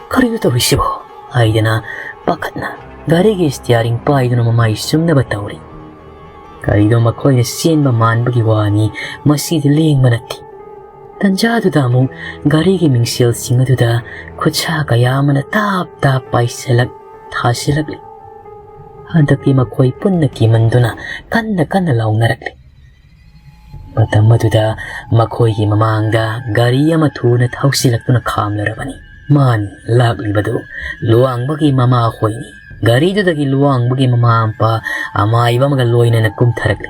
"ꯀꯔꯤꯅꯣ ꯇꯧꯔꯤꯁꯤꯕꯣ?" ꯍꯥꯏꯗꯅ ꯄꯥꯈꯠꯅ ꯒꯥꯔꯤꯒꯤ ꯏꯁꯇꯤꯌꯥꯔꯤꯡ ꯄꯥꯏꯗꯨꯅ ꯃꯃꯥꯏ ꯆꯨꯝꯅꯕ ꯇꯧꯔꯤ꯫ ꯒꯥꯔꯤꯗꯣ ꯃꯈꯣꯏꯅ ꯆꯦꯟꯕ ꯃꯥꯟꯕꯒꯤ ꯋꯥꯅꯤ, ꯃꯁꯤꯗꯤ ꯂꯦꯡꯕ ꯅꯠꯇꯦ꯫ ꯇꯟꯖꯥꯗꯨꯗ ꯑꯃꯨꯛ ꯒꯥꯔꯤꯒꯤ ꯃꯤꯡꯁꯦꯜꯁꯤꯡ ꯑꯗꯨꯗ ꯈꯨꯠꯁꯥ ꯀꯌꯥ ꯑꯃꯅ ꯇꯥꯞ ꯇꯥꯞ ꯄꯥꯏꯁꯤꯜꯂꯛ ꯊꯥꯁꯤꯜꯂꯛꯂꯤ꯫ ꯍꯟꯗꯛꯇꯤ ꯃꯈꯣꯏ ꯄꯨꯟꯅ ꯀꯤꯃꯟꯗꯨꯅ ꯀꯟꯅ ꯀꯟꯅ ꯂꯥꯎꯅꯔꯛꯂꯤ꯫ ꯃꯇꯝ ꯑꯗꯨꯗ ꯃꯈꯣꯏꯒꯤ ꯃꯃꯥꯡꯗ ꯒꯥꯔꯤ ꯑꯃ ꯊꯨꯅ ꯊꯧꯁꯤꯜꯂꯛꯇꯨꯅ ꯈꯥꯝꯂꯔꯕꯅꯤ꯫ ꯃꯥꯅꯤ ꯂꯥꯛꯂꯤꯕꯗꯨ ꯂꯨꯋꯥꯡꯕꯒꯤ ꯃꯃꯥ ꯍꯣꯏꯅꯤ꯫ ꯒꯥꯔꯤꯗꯨꯗꯒꯤ ꯂꯨꯋꯥꯡꯕꯒꯤ ꯃꯃꯥ ꯃꯄꯥ ꯑꯃꯥꯏꯕ ꯑꯃꯒ ꯂꯣꯏꯅꯅ ꯀꯨꯝꯊꯔꯛꯂꯤ꯫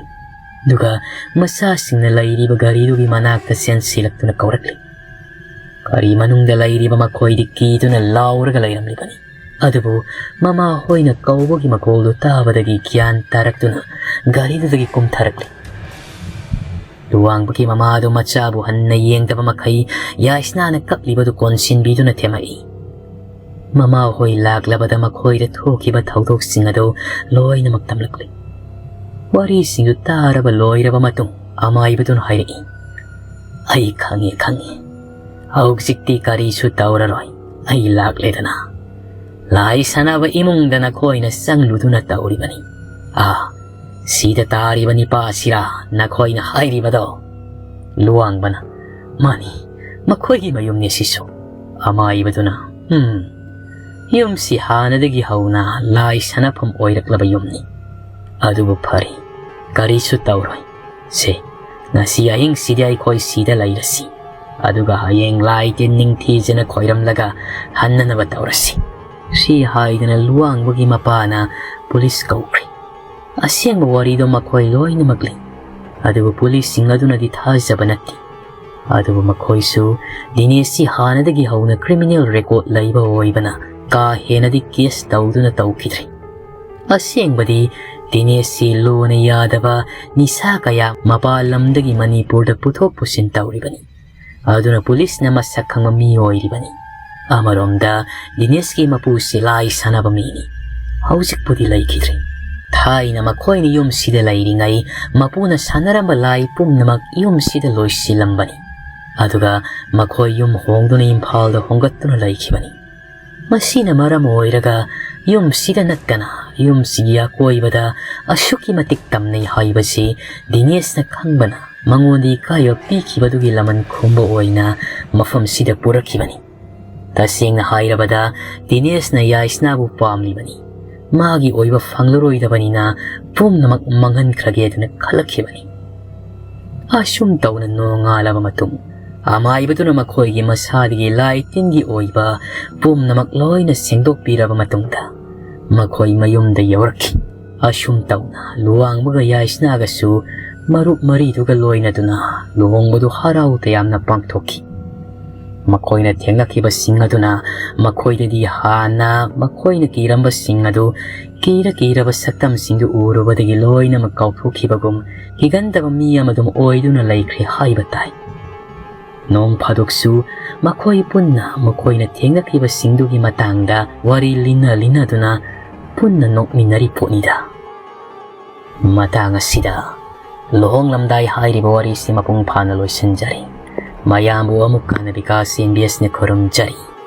ꯑꯗꯨꯒ ꯃꯆꯥꯁꯤꯡꯅ ꯂꯩꯔꯤꯕ ꯒꯥꯔꯤꯗꯨꯒꯤ ꯃꯅꯥꯛꯇ ꯆꯦꯟꯁꯤꯜꯂꯛꯇꯨꯅ ꯀꯧꯔꯛꯂꯤ꯫ ꯒꯥꯔꯤ ꯃꯅꯨꯡꯗ ꯂꯩꯔꯤꯕ ꯃꯈꯣꯏꯗꯤ ꯀꯤꯗꯨꯅ ꯂꯥꯎꯔꯒ ꯂꯩꯔꯝꯂꯤꯕꯅꯤ꯫ ꯑꯗꯨꯕꯨ ꯃꯃꯥ ꯍꯣꯏꯅ ꯀꯧꯕꯒꯤ ꯃꯈꯣꯜꯗꯨ ꯇꯥꯕꯗꯒꯤ ꯒ꯭ꯌꯥꯟ ꯇꯥꯔꯛꯇꯨꯅ ꯒꯥꯔꯤꯗꯨꯗꯒꯤ ꯀꯨꯝꯊꯔꯛꯂꯤ꯫ ꯂꯨꯋꯥꯡꯕꯒꯤ ꯃꯃꯥꯗꯨ ꯃꯆꯥꯕꯨ ꯍꯟꯅ ꯌꯦꯡꯗꯕ ꯃꯈꯩ ꯌꯥꯏꯁꯅꯥꯅ ꯀꯞꯂꯤꯕꯗꯨ ꯀꯣꯟꯁꯤꯟꯕꯤꯗꯨꯅ ꯊꯦꯝꯃꯛꯏ꯫ ꯃꯃꯥꯍꯣꯏ ꯂꯥꯛꯂꯕꯗ ꯃꯈꯣꯏꯗ ꯊꯣꯛꯈꯤꯕ ꯊꯧꯗꯣꯛꯁꯤꯡ ꯑꯗꯨ ꯂꯣꯏꯅꯃꯛ ꯇꯝꯂꯛꯂꯤ꯫ ꯋꯥꯔꯤꯁꯤꯡꯗꯨ ꯇꯥꯔꯕ ꯂꯣꯏꯔꯕ ꯃꯇꯨꯡ ꯑꯃꯥꯏꯕꯗꯨꯅ ꯍꯥꯏꯔꯛꯏ, "ꯑꯩ ꯈꯪꯉꯦ, ꯈꯪꯉꯦ꯫ ꯍꯧꯖꯤꯛꯇꯤ ꯀꯔꯤꯁꯨ ꯇꯧꯔꯔꯣꯏ꯫ ꯑꯩ ꯂꯥꯛꯂꯦꯗꯅ꯫ ꯂꯥꯏ ꯁꯥꯟꯅꯕ ꯏꯃꯨꯡꯗ ꯅꯈꯣꯏꯅ ꯆꯪꯂꯨꯗꯨꯅ ꯇꯧꯔꯤꯕꯅꯤ꯫ ꯑꯥ, ꯁꯤꯗ ꯇꯥꯔꯤꯕ ꯅꯤꯄꯥꯁꯤꯔꯥ ꯅꯈꯣꯏꯅ ꯍꯥꯏꯔꯤꯕꯗꯣ?" ꯂꯨꯋꯥꯡꯕꯅ, "ꯃꯥꯅꯤ, ꯃꯈꯣꯏꯒꯤ ꯃꯌꯨꯝꯅꯤ ꯁꯤꯁꯨ꯫" ꯑꯃꯥꯏꯕꯗꯨꯅ, "ꯎꯝ, ꯌꯨꯝꯁꯤ ꯍꯥꯟꯅꯗꯒꯤ ꯍꯧꯅ ꯂꯥꯏ ꯁꯥꯟꯅꯐꯝ ꯑꯣꯏꯔꯛꯂꯕ ꯌꯨꯝꯅꯤ꯫ ꯑꯗꯨꯕꯨ ꯐꯔꯦ, ꯀꯔꯤꯁꯨ ꯇꯧꯔꯣꯏ꯫ ꯁꯦ, ꯉꯁꯤ ꯑꯍꯤꯡꯁꯤꯗꯤ ꯑꯩꯈꯣꯏ ꯁꯤꯗ ꯂꯩꯔꯁꯤ꯫ ꯑꯗꯨꯒ ꯍꯌꯦꯡ ꯂꯥꯏ ꯇꯤꯟ ꯅꯤꯡꯊꯤꯖꯅ ꯈꯣꯏꯔꯝꯂꯒ ꯍꯟꯅꯅꯕ ꯇꯧꯔꯁꯤ꯫" ꯁꯤ ꯍꯥꯏꯗꯨꯅ ꯂꯨꯋꯥꯡꯕꯒꯤ ꯃꯄꯥꯅ ꯄꯨꯂꯤꯁ ꯀꯧꯈ꯭ꯔꯦ꯫ ꯑꯁꯦꯡꯕ ꯋꯥꯔꯤꯗꯣ ꯃꯈꯣꯏ ꯂꯣꯏꯅꯃꯛ ꯂꯤ꯫ ꯑꯗꯨꯕꯨ ꯄꯨꯂꯤꯁꯁꯤꯡ ꯑꯗꯨꯅꯗꯤ ꯊꯥꯖꯕ ꯅꯠꯇꯦ꯫ ꯑꯗꯨꯕꯨ ꯃꯈꯣꯏꯁꯨ ꯗꯤꯅꯦꯁꯁꯤ ꯍꯥꯟꯅꯗꯒꯤ ꯍꯧꯅ ꯀ꯭ꯔꯤꯃꯤꯅꯦꯜ ꯔꯦꯀꯣꯔꯗ ꯂꯩꯕ ꯑꯣꯏꯕꯅ ꯀꯥ ꯍꯦꯟꯅꯗꯤ ꯀꯦꯁ ꯇꯧꯗꯨꯅ ꯇꯧꯈꯤꯗ꯭ꯔꯦ꯫ ꯑꯁꯦꯡꯕꯗꯤ ꯗꯤꯅꯦꯁꯁꯤ ꯂꯣꯅ ꯌꯥꯗꯕ ꯅꯤꯁꯥ ꯀꯌꯥ ꯃꯄꯥꯟ ꯂꯝꯗꯒꯤ ꯃꯅꯤꯄꯨꯔꯗ ꯄꯨꯊꯣꯛ ꯄꯨꯁꯤꯟ ꯇꯧꯔꯤꯕꯅꯤ꯫ ꯑꯗꯨꯅ ꯄꯨꯂꯤꯁꯅ ꯃꯁꯛ ꯈꯪꯕ ꯃꯤ ꯑꯣꯏꯔꯤꯕꯅꯤ꯫ ꯑꯃꯔꯣꯝꯗ ꯗꯤꯅꯦꯁꯀꯤ ꯃꯄꯨꯁꯤ ꯂꯥꯏ ꯁꯥꯟꯅꯕ ꯃꯤꯅꯤ꯫ ꯍꯧꯖꯤꯛꯄꯨꯗꯤ ꯂꯩꯈꯤꯗ꯭ꯔꯦ꯫ ꯊꯥꯏꯅ ꯃꯈꯣꯏꯅ ꯌꯨꯝꯁꯤꯗ ꯂꯩꯔꯤꯉꯩ ꯃꯄꯨꯅ ꯁꯥꯟꯅꯔꯝꯕ ꯂꯥꯏ ꯄꯨꯝꯅꯃꯛ ꯌꯨꯝꯁꯤꯗ ꯂꯣꯏꯁꯤꯜꯂꯝꯕꯅꯤ꯫ ꯑꯗꯨꯒ ꯃꯈꯣꯏ ꯌꯨꯝ ꯍꯣꯡꯗꯨꯅ ꯏꯝꯐꯥꯜꯗ ꯍꯣꯡꯒꯠꯇꯨꯅ ꯂꯩꯈꯤꯕꯅꯤ꯫ ꯃꯁꯤꯅ ꯃꯔꯝ ꯑꯣꯏꯔꯒ ꯌꯨꯝꯁꯤꯗ ꯅꯠꯇꯅ ꯌꯨꯝꯁꯤꯒꯤ ꯑꯀꯣꯏꯕꯗ ꯑꯁꯨꯛꯀꯤ ꯃꯇꯤꯛ ꯇꯝꯅꯩ ꯍꯥꯏꯕꯁꯤ ꯗꯤꯅꯦꯁꯅ ꯈꯪꯕꯅ ꯃꯉꯣꯟꯗ ꯏꯀꯥꯏꯕ ꯄꯤꯈꯤꯕꯗꯨꯒꯤ ꯂꯃꯟ ꯈꯨꯝꯕ ꯑꯣꯏꯅ ꯃꯐꯝꯁꯤꯗ ꯄꯨꯔꯛꯈꯤꯕꯅꯤ꯫ ꯇꯁꯦꯡꯅ ꯍꯥꯏꯔꯕꯗ ꯗꯤꯅꯦꯁꯅ ꯌꯥꯏꯁꯅꯥꯕꯨ ꯄꯥꯝꯂꯤꯕꯅꯤ꯫ ꯃꯥꯒꯤ ꯑꯣꯏꯕ ꯐꯪꯂꯔꯣꯏꯗꯕꯅꯤꯅ ꯄꯨꯝꯅꯃꯛ ꯃꯥꯡꯍꯟꯈ꯭ꯔꯒꯦꯗꯅ ꯈꯜꯂꯛꯈꯤꯕꯅꯤ꯫ ꯑꯁꯨꯝ ꯇꯧꯅ ꯅꯣꯡꯉꯥꯜꯂꯕ ꯃꯇꯨꯡ ꯑꯃꯥꯏꯕꯗꯨꯅ ꯃꯈꯣꯏꯒꯤ ꯃꯁꯥꯗꯒꯤ ꯂꯥꯏ ꯇꯤꯟꯒꯤ ꯑꯣꯏꯕ ꯄꯨꯝꯅꯃꯛ ꯂꯣꯏꯅ ꯁꯦꯡꯗꯣꯛꯄꯤꯔꯕ ꯃꯇꯨꯡꯗ ꯃꯈꯣꯏ ꯃꯌꯨꯝꯗ ꯌꯧꯔꯛꯈꯤ꯫ ꯑꯁꯨꯝ ꯇꯧꯅ ꯂꯨꯋꯥꯡꯕꯒ ꯌꯥꯏꯁꯅꯥꯒꯁꯨ ꯃꯔꯨꯞ ꯃꯔꯤꯗꯨꯒ ꯂꯣꯏꯅꯗꯨꯅ ꯂꯨꯍꯣꯡꯕꯗꯨ ꯍꯔꯥꯎ ꯇꯌꯥꯝꯅ ꯄꯥꯡꯊꯣꯛꯈꯤ꯫ ꯃꯈꯣꯏꯅ ꯊꯦꯡꯅꯈꯤꯕꯁꯤꯡ ꯑꯗꯨꯅ ꯃꯈꯣꯏꯗꯗꯤ ꯍꯥꯟꯅ ꯃꯈꯣꯏꯅ ꯀꯤꯔꯝꯕꯁꯤꯡ ꯑꯗꯨ, ꯀꯤꯔ ꯀꯤꯔꯕ ꯁꯛꯇꯝꯁꯤꯡꯗꯨ ꯎꯔꯨꯕꯗꯒꯤ ꯂꯣꯏꯅꯃꯛ ꯀꯥꯎꯊꯣꯛꯈꯤꯕꯒꯨꯝ ꯀꯤꯒꯟꯗꯕ ꯃꯤ ꯑꯃꯗꯨꯝ ꯑꯣꯏꯗꯨꯅ ꯂꯩꯈ꯭ꯔꯦ ꯍꯥꯏꯕ ꯇꯥꯏ꯫ ꯅꯣꯡ ꯐꯥꯗꯣꯛꯁꯨ ꯃꯈꯣꯏ ꯄꯨꯟꯅ ꯃꯈꯣꯏꯅ ꯊꯦꯡꯅꯈꯤꯕꯁꯤꯡꯗꯨꯒꯤ ꯃꯇꯥꯡꯗ ꯋꯥꯔꯤ ꯂꯤꯅ ꯂꯤꯅꯗꯨꯅ ꯄꯨꯟꯅ ꯅꯣꯛꯃꯤꯟꯅꯔꯤ ꯄꯣꯠꯅꯤꯗ꯫ ꯃꯇꯥꯡ ꯑꯁꯤꯗ ꯂꯨꯍꯣꯡꯂꯝꯗꯥꯏ ꯍꯥꯏꯔꯤꯕ ꯋꯥꯔꯤꯁꯤ ꯃꯄꯨꯡ ꯐꯥꯅ ꯂꯣꯏꯁꯤꯟꯖꯔꯤ꯫ ꯃꯌꯥꯝꯕꯨ ꯑꯃꯨꯛ ꯍꯟꯅ ꯕꯤꯀꯥꯁ ꯑꯦꯝ ꯕꯤ ꯑꯦꯁꯅ ꯈꯨꯔꯨꯝꯖꯔꯤ꯫